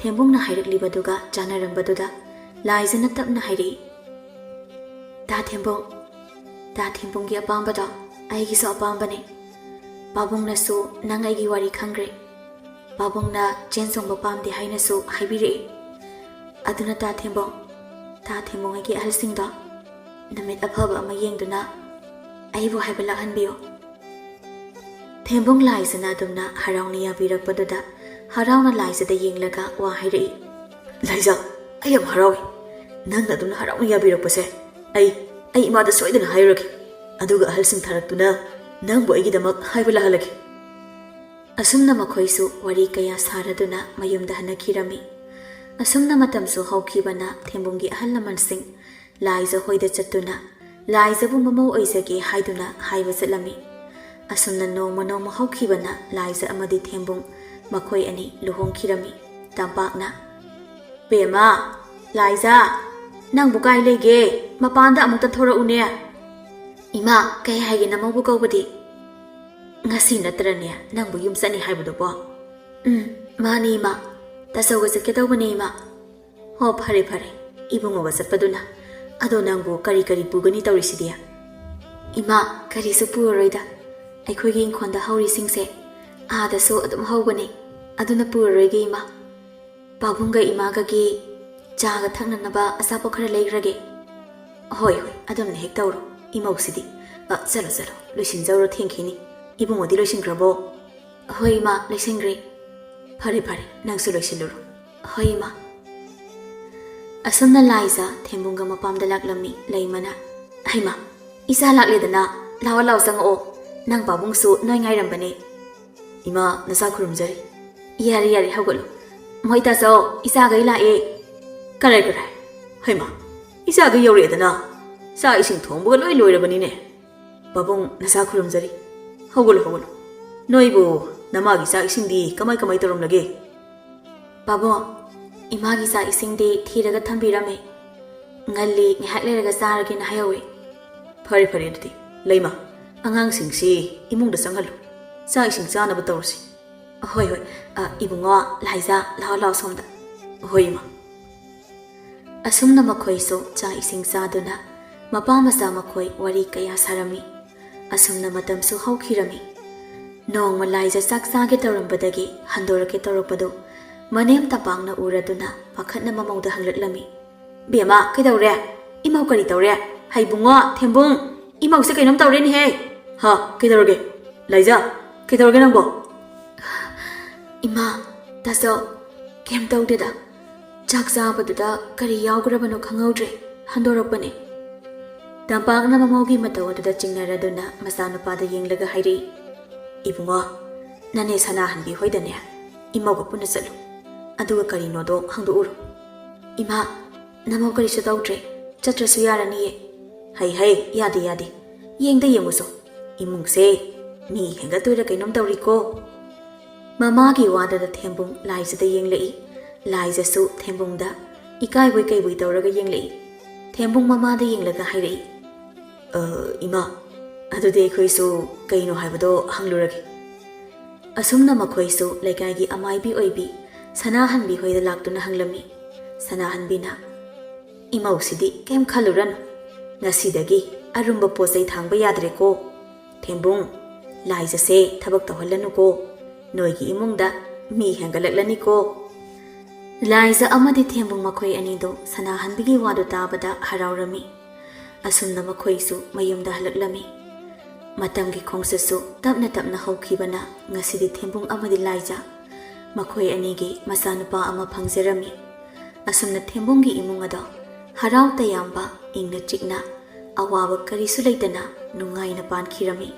ꯊꯦꯝꯕꯨꯡꯅ ꯍꯥꯏꯔꯛꯂꯤꯕꯗꯨꯒ ꯆꯥꯟꯅꯔꯝꯕꯗꯨꯗ ꯂꯥꯏꯖꯅ ꯇꯞꯅ ꯍꯥꯏꯔꯛꯏ, "ꯇꯥ ꯊꯦꯝꯕꯨꯡ, ꯇꯥ ꯊꯦꯝꯕꯨꯡꯒꯤ ꯑꯄꯥꯝꯕꯗꯣ ꯑꯩꯒꯤꯁꯨ ꯑꯄꯥꯝꯕꯅꯦ꯫ ꯄꯥꯕꯨꯡꯅꯁꯨ ꯅꯪ ꯑꯩꯒꯤ ꯋꯥꯔꯤ ꯈꯪꯈ꯭ꯔꯦ꯫ ꯄꯥꯕꯨꯡꯅ ꯆꯦꯟ ꯆꯣꯡꯕ ꯄꯥꯝꯗꯦ ꯍꯥꯏꯅꯁꯨ ꯍꯥꯏꯕꯤꯔꯛꯏ꯫ ꯑꯗꯨꯅ ꯇꯥ ꯊꯦꯝꯕꯨꯡ, ꯇꯥ ꯊꯦꯝꯕꯨꯡ ꯑꯩꯒꯤ ꯑꯍꯜꯁꯤꯡꯗꯣ ꯅꯨꯃꯤꯠ ꯑꯐꯕ ꯑꯃ ꯌꯦꯡꯗꯨꯅ ꯑꯩꯕꯨ ꯍꯥꯏꯕ ꯂꯥꯛꯍꯟꯕꯤꯌꯨ꯫" ꯊꯦꯝꯕꯨꯡ ꯂꯥꯏꯖꯅ ꯑꯗꯨꯝꯅ ꯍꯔꯥꯎꯅ ꯌꯥꯕꯤꯔꯛꯄꯗꯨꯗ ꯍꯔꯥꯎꯅ ꯂꯥꯏꯖꯗ ꯌꯦꯡꯂꯒ ꯋꯥ ꯍꯥꯏꯔꯛꯏ, "ꯂꯥꯏꯖ, ꯑꯩ ꯌꯥꯝ ꯍꯔꯥꯎꯏ꯫ ꯅꯪꯅ ꯑꯗꯨꯝꯅ ꯍꯔꯥꯎꯅ ꯌꯥꯕꯤꯔꯛꯄꯁꯦ꯫ ꯑꯩ, ꯑꯩ ꯏꯃꯥꯗ ꯁꯣꯏꯗꯅ ꯍꯥꯏꯔꯨꯔꯒꯦ꯫ ꯑꯗꯨꯒ ꯑꯍꯜꯁꯤꯡ ꯊꯥꯔꯛꯇꯨꯅ ꯅꯪꯕꯨ ꯑꯩꯒꯤꯗꯃꯛ ꯍꯥꯏꯕ ꯂꯥꯛꯍꯜꯂꯒꯦ꯫" ꯑꯁꯨꯝꯅ ꯃꯈꯣꯏꯁꯨ ꯋꯥꯔꯤ ꯀꯌꯥ ꯁꯥꯔꯗꯨꯅ ꯃꯌꯨꯝꯗ ꯍꯟꯅꯈꯤꯔꯝꯃꯤ꯫ ꯑꯁꯨꯝꯅ ꯃꯇꯝꯁꯨ ꯍꯧꯈꯤꯕꯅ ꯊꯦꯝꯕꯨꯡꯒꯤ ꯑꯍꯜ ꯂꯃꯟꯁꯤꯡ ꯂꯥꯏꯖ ꯍꯣꯏꯗ ꯆꯠꯇꯨꯅ ꯂꯥꯏꯖꯕꯨ ꯃꯃꯧ ꯑꯣꯏꯖꯒꯦ ꯍꯥꯏꯗꯨꯅ ꯍꯥꯏꯕ ꯆꯠꯂꯝꯃꯤ꯫ ꯑꯁꯨꯝꯅ ꯅꯣꯡꯃ ꯅꯣꯡꯃ ꯍꯧꯈꯤꯕꯅ ꯂꯥꯏꯖ ꯑꯃꯗꯤ ꯊꯦꯝꯕꯨꯡ ꯃꯈꯣꯏ ꯑꯅꯤ ꯂꯨꯍꯣꯡꯈꯤꯔꯝꯃꯤ꯫ ꯇꯝꯄꯥꯛꯅ, "ꯕꯦꯝꯃ, ꯂꯥꯏꯖ, ꯅꯪꯕꯨ ꯀꯥꯏ ꯂꯩꯒꯦ? ꯃꯄꯥꯟꯗ ꯑꯃꯨꯛꯇ ꯊꯣꯔꯛꯎꯅꯦ꯫" "ꯏꯃꯥ, ꯀꯩ ꯍꯥꯏꯒꯦ ꯅꯃꯧꯕꯨ ꯀꯧꯕꯗꯤ?" "ꯉꯁꯤ ꯅꯠꯇ꯭ꯔꯅꯦ ꯅꯪꯕꯨ ꯌꯨꯝ ꯆꯠꯅꯤ ꯍꯥꯏꯕꯗꯨꯕꯣ?" "ꯎꯝ, ꯃꯥꯅꯤ ꯏꯃꯥ, ꯇꯥꯆꯧꯒ ꯆꯠꯀꯦ ꯇꯧꯕꯅꯦ ꯏꯃꯥ꯫" "ꯍꯣ, ꯐꯔꯦ ꯐꯔꯦ, ꯏꯕꯨꯡꯉꯣꯒ ꯆꯠꯄꯗꯨꯅ꯫ ꯑꯗꯣ ꯅꯪꯕꯨ ꯀꯔꯤ ꯀꯔꯤ ꯄꯨꯒꯅꯤ ꯇꯧꯔꯤꯁꯤꯗꯤ?" "ꯏꯃꯥ, ꯀꯔꯤꯁꯨ ꯄꯨꯔꯔꯣꯏꯗ꯫ ꯑꯩꯈꯣꯏꯒꯤ ꯏꯪꯈꯣꯜꯗ ꯍꯧꯔꯤꯁꯤꯡꯁꯦ ꯑꯥꯗꯁꯨ ꯑꯗꯨꯝ ꯍꯧꯕꯅꯦ, ꯑꯗꯨꯅ ꯄꯨꯔꯔꯣꯏꯒꯦ ꯏꯃꯥ꯫ ꯄꯥꯕꯨꯡꯒ ꯏꯃꯥꯒꯒꯤ ꯆꯥꯒ ꯊꯛꯅꯅꯕ ꯑꯆꯥꯄꯣꯠ ꯈꯔ ꯂꯩꯈ꯭ꯔꯒꯦ꯫" "ꯍꯣꯏ ꯍꯣꯏ, ꯑꯗꯨꯝꯅ ꯍꯦꯛ ꯇꯧꯔꯣ ꯏꯃꯧꯁꯤꯗꯤ꯫ ꯑ, ꯆꯠꯂꯣ ꯆꯠꯂꯣ, ꯂꯣꯏꯁꯤꯟꯖꯧꯔꯣ, ꯊꯦꯡꯈꯤꯅꯤ꯫ ꯏꯕꯨꯡꯉꯣꯗꯤ ꯂꯣꯏꯁꯤꯟꯈ꯭ꯔꯕꯣ?" "ꯍꯣꯏ ꯏꯃꯥ, ꯂꯣꯏꯁꯤꯟꯈ꯭ꯔꯦ꯫" "ꯐꯔꯦ ꯐꯔꯦ, ꯅꯪꯁꯨ ꯂꯣꯏꯁꯤꯜꯂꯨꯔꯣ꯫" "ꯍꯣꯏ ꯏꯃꯥ꯫" ꯑꯁꯨꯝꯅ ꯂꯥꯏꯖ ꯊꯦꯝꯕꯨꯡꯒ ꯃꯄꯥꯝꯗ ꯂꯥꯛꯂꯝꯃꯤ꯫ ꯂꯩꯃꯅ, "ꯍꯩꯃꯥ, ꯏꯆꯥ ꯂꯥꯛꯂꯦꯗꯅ, ꯂꯥꯛꯑꯣ ꯂꯥꯛꯑꯣ, ꯆꯪꯉꯛꯑꯣ꯫ ꯅꯪ ꯄꯥꯕꯨꯡꯁꯨ ꯅꯣꯏ ꯉꯥꯏꯔꯝꯕꯅꯦ꯫" "ꯏꯃꯥ, ꯅꯁꯥ ꯈꯨꯔꯨꯝꯖꯔꯤ꯫" "ꯌꯥꯔꯦ ꯌꯥꯔꯦ, ꯍꯧꯒꯠꯂꯣ꯫ "ꯃꯣꯏ ꯇꯥꯆꯧ, ꯏꯆꯥꯈꯩ ꯂꯥꯛꯑꯦ꯫" "ꯀꯔꯥꯏ ꯀꯔꯥꯏ? ꯍꯩꯃꯥ, ꯏꯆꯥꯈꯩ ꯌꯧꯔꯛꯑꯦꯗꯅ꯫ ꯆꯥꯛ ꯏꯁꯤꯡ ꯊꯣꯡꯕꯒ ꯂꯣꯏ ꯂꯣꯏꯔꯕꯅꯤꯅꯦ꯫ ꯄꯥꯕꯨꯡ, ꯅꯁꯥ ꯈꯨꯔꯨꯝꯖꯔꯤ꯫ ꯍꯧꯒꯠꯂꯣ, ꯍꯧꯒꯠꯂꯣ꯫ ꯅꯣꯏꯕꯨ ꯅꯃꯥꯒꯤ ꯆꯥꯛ ꯏꯁꯤꯡꯗꯤ ꯀꯃꯥꯏ ꯀꯃꯥꯏ ꯇꯧꯔꯝꯂꯒꯦ?" "ꯄꯥꯕꯨꯡ, ꯏꯃꯥꯒꯤ ꯆꯥꯛ ꯏꯁꯤꯡꯗꯤ ꯊꯤꯔꯒ ꯊꯝꯕꯤꯔꯝꯃꯦ꯫ ꯉꯜꯂꯤ, ꯉꯥꯏꯍꯥꯛ ꯂꯩꯔꯒ ꯆꯥꯔꯒꯦꯅ ꯍꯥꯏꯍꯧꯋꯦ꯫" "ꯐꯔꯦ, ꯐꯔꯦ, ꯑꯗꯨꯗꯤ ꯂꯩꯃ, ꯑꯉꯥꯡꯁꯤꯡꯁꯤ ꯏꯃꯨꯡꯗ ꯆꯪꯍꯜꯂꯨ꯫ ꯆꯥꯛ ꯏꯁꯤꯡ ꯆꯥꯅꯕ ꯇꯧꯔꯁꯤ꯫" "ꯍꯣꯏ, ꯍꯣꯏ꯫ ꯑ, ꯏꯕꯨꯡꯉꯣ, ꯂꯥꯏꯖꯥ, ꯂꯥꯛꯑꯣ, ꯂꯥꯛꯑꯣ ꯁꯣꯝꯗ꯫" "ꯍꯣꯏ, ꯏꯃꯥ꯫" ꯑꯁꯨꯝꯅ ꯃꯈꯣꯏꯁꯨ ꯆꯥꯛ ꯏꯁꯤꯡ ꯆꯥꯗꯨꯅ ꯃꯄꯥ ꯃꯆꯥ ꯃꯈꯣꯏ ꯋꯥꯔꯤ ꯀꯌꯥ ꯁꯥꯔꯝꯃꯤ꯫ ꯑꯁꯨꯝꯅ ꯃꯇꯝꯁꯨ ꯍꯧꯈꯤꯔꯝꯃꯤ꯫ ꯅꯣꯡꯃ ꯂꯥꯏꯖ ꯆꯥꯛ ꯆꯥꯒꯦ ꯇꯧꯔꯝꯕꯗꯒꯤ ꯍꯟꯗꯣꯔꯛꯀꯦ ꯇꯧꯔꯛꯄꯗꯨ ꯃꯅꯦꯝ ꯇꯝꯄꯥꯛꯅ ꯎꯔꯗꯨꯅ ꯄꯥꯈꯠꯅ ꯃꯃꯧꯗ ꯍꯪꯂꯛꯂꯝꯃꯤ꯫ "ꯕꯦꯝꯃ, ꯀꯩꯗꯧꯔꯦ? ꯏꯃꯧ ꯀꯔꯤ ꯇꯧꯔꯦ? ꯍꯩꯕꯨꯡꯉꯣ, ꯊꯦꯝꯕꯨꯡ, ꯏꯃꯧꯁꯦ ꯀꯩꯅꯣꯝ ꯇꯧꯔꯦꯅꯦꯍꯦ!" "ꯍꯥ, ꯀꯩꯗꯧꯔꯒꯦ? ꯂꯥꯏꯖ, ꯀꯩꯗꯧꯔꯒꯦ ꯅꯪꯕꯣ?" "ꯏꯃꯥ, ꯇꯥꯆꯧ, ꯀꯩꯝ ꯇꯧꯗꯦꯗ꯫ ꯆꯥꯛ ꯆꯥꯕꯗꯨꯗ ꯀꯔꯤ ꯌꯥꯎꯈ꯭ꯔꯕꯅꯣ ꯈꯪꯍꯧꯗ꯭ꯔꯦ, ꯍꯟꯗꯣꯔꯛꯄꯅꯦ꯫" ꯇꯝꯄꯥꯛꯅ ꯃꯃꯧꯒꯤ ꯃꯇꯧ ꯑꯗꯨꯗ ꯆꯤꯡꯅꯔꯗꯨꯅ ꯃꯆꯥꯅꯨꯄꯥꯗ ꯌꯦꯡꯂꯒ ꯍꯥꯏꯔꯛꯏ, "ꯏꯕꯨꯡꯉꯣ, ꯅꯅꯦ ꯁꯅꯥꯍꯟꯕꯤ ꯍꯣꯏꯗꯅꯦ ꯏꯃꯧꯒ ꯄꯨꯟꯅ ꯆꯠꯂꯨ꯫ ꯑꯗꯨꯒ ꯀꯔꯤꯅꯣꯗꯣ ꯍꯪꯗꯣꯛꯎꯔꯣ꯫" "ꯏꯃꯥ, ꯅꯃꯧ ꯀꯔꯤꯁꯨ ꯇꯧꯗ꯭ꯔꯦ, ꯆꯠꯇ꯭ꯔꯁꯨ ꯌꯥꯔꯅꯤꯌꯦ꯫" "ꯍꯩ ꯍꯩ, ꯌꯥꯗꯦ ꯌꯥꯗꯦ, ꯌꯦꯡꯗ ꯌꯦꯡꯉꯨꯁꯣ, ꯏꯃꯨꯡꯁꯦ ꯃꯤ ꯍꯦꯟꯒꯠꯇꯣꯏꯔ ꯀꯩꯅꯣꯝ ꯇꯧꯔꯤꯀꯣ꯫" ꯃꯃꯥꯒꯤ ꯋꯥꯗꯨꯗ ꯊꯦꯝꯕꯨꯡ ꯂꯥꯏꯖꯗ ꯌꯦꯡꯂꯛꯏ꯫ ꯂꯥꯏꯖꯁꯨ ꯊꯦꯝꯕꯨꯡꯗ ꯏꯀꯥꯏꯕꯣꯏ ꯀꯩꯕꯣꯏ ꯇꯧꯔꯒ ꯌꯦꯡꯂꯛꯏ꯫ ꯊꯦꯝꯕꯨꯡ ꯃꯃꯥꯗ ꯌꯦꯡꯂꯒ ꯍꯥꯏꯔꯛꯏ, "ꯑ, ꯏꯃꯥ, ꯑꯗꯨꯗꯤ ꯑꯩꯈꯣꯏꯁꯨ ꯀꯩꯅꯣ ꯍꯥꯏꯕꯗꯣ ꯍꯪꯂꯨꯔꯒꯦ꯫" ꯑꯁꯨꯝꯅ ꯃꯈꯣꯏꯁꯨ ꯂꯩꯀꯥꯏꯒꯤ ꯑꯃꯥꯏꯕꯤ ꯑꯣꯏꯕꯤ ꯁꯅꯥꯍꯟꯕꯤ ꯍꯣꯏꯗ ꯂꯥꯛꯇꯨꯅ ꯍꯪꯂꯝꯃꯤ꯫ ꯁꯅꯥꯍꯟꯕꯤꯅ, "ꯏꯃꯧꯁꯤꯗꯤ ꯀꯩꯝ ꯈꯜꯂꯨꯔꯅꯨ, ꯉꯁꯤꯗꯒꯤ ꯑꯔꯨꯝꯕ ꯄꯣꯠ ꯆꯩ ꯊꯥꯡꯕ ꯌꯥꯗ꯭ꯔꯦꯀꯣ꯫ ꯊꯦꯝꯕꯨꯡ, ꯂꯥꯏꯖꯁꯦ ꯊꯕꯛ ꯇꯧꯍꯜꯂꯅꯨꯀꯣ, ꯅꯣꯏꯒꯤ ꯏꯃꯨꯡꯗ ꯃꯤ ꯍꯦꯟꯒꯠꯂꯛꯂꯅꯤꯀꯣ꯫" ꯂꯥꯏꯖ ꯑꯃꯗꯤ ꯊꯦꯝꯕꯨꯡ ꯃꯈꯣꯏ ꯑꯅꯤꯗꯣ ꯁꯅꯥꯍꯟꯕꯤꯒꯤ ꯋꯥꯗꯨ ꯇꯥꯕꯗ ꯍꯔꯥꯎꯔꯝꯃꯤ꯫ ꯑꯁꯨꯝꯅ ꯃꯈꯣꯏꯁꯨ ꯃꯌꯨꯝꯗ ꯍꯜꯂꯛꯂꯝꯃꯤ꯫ ꯃꯇꯝꯒꯤ ꯈꯣꯡꯆꯠꯁꯨ ꯇꯞꯅ ꯇꯞꯅ ꯍꯧꯈꯤꯕꯅ ꯉꯁꯤꯗꯤ ꯊꯦꯝꯕꯨꯡ ꯑꯃꯗꯤ ꯂꯥꯏꯖ ꯃꯈꯣꯏ ꯑꯅꯤꯒꯤ ꯃꯆꯥꯅꯨꯄꯥ ꯑꯃ ꯐꯪꯖꯔꯝꯃꯤ꯫ ꯑꯁꯨꯝꯅ ꯊꯦꯝꯕꯨꯡꯒꯤ ꯏꯃꯨꯡ ꯑꯗꯣ ꯍꯔꯥꯎ ꯇꯌꯥꯝꯕ, ꯏꯪꯅ ꯆꯤꯛꯅ, ꯑꯋꯥꯕ ꯀꯔꯤꯁꯨ ꯂꯩꯇꯅ ꯅꯨꯡꯉꯥꯏꯅ ꯄꯥꯟꯈꯤꯔꯝꯃꯤ꯫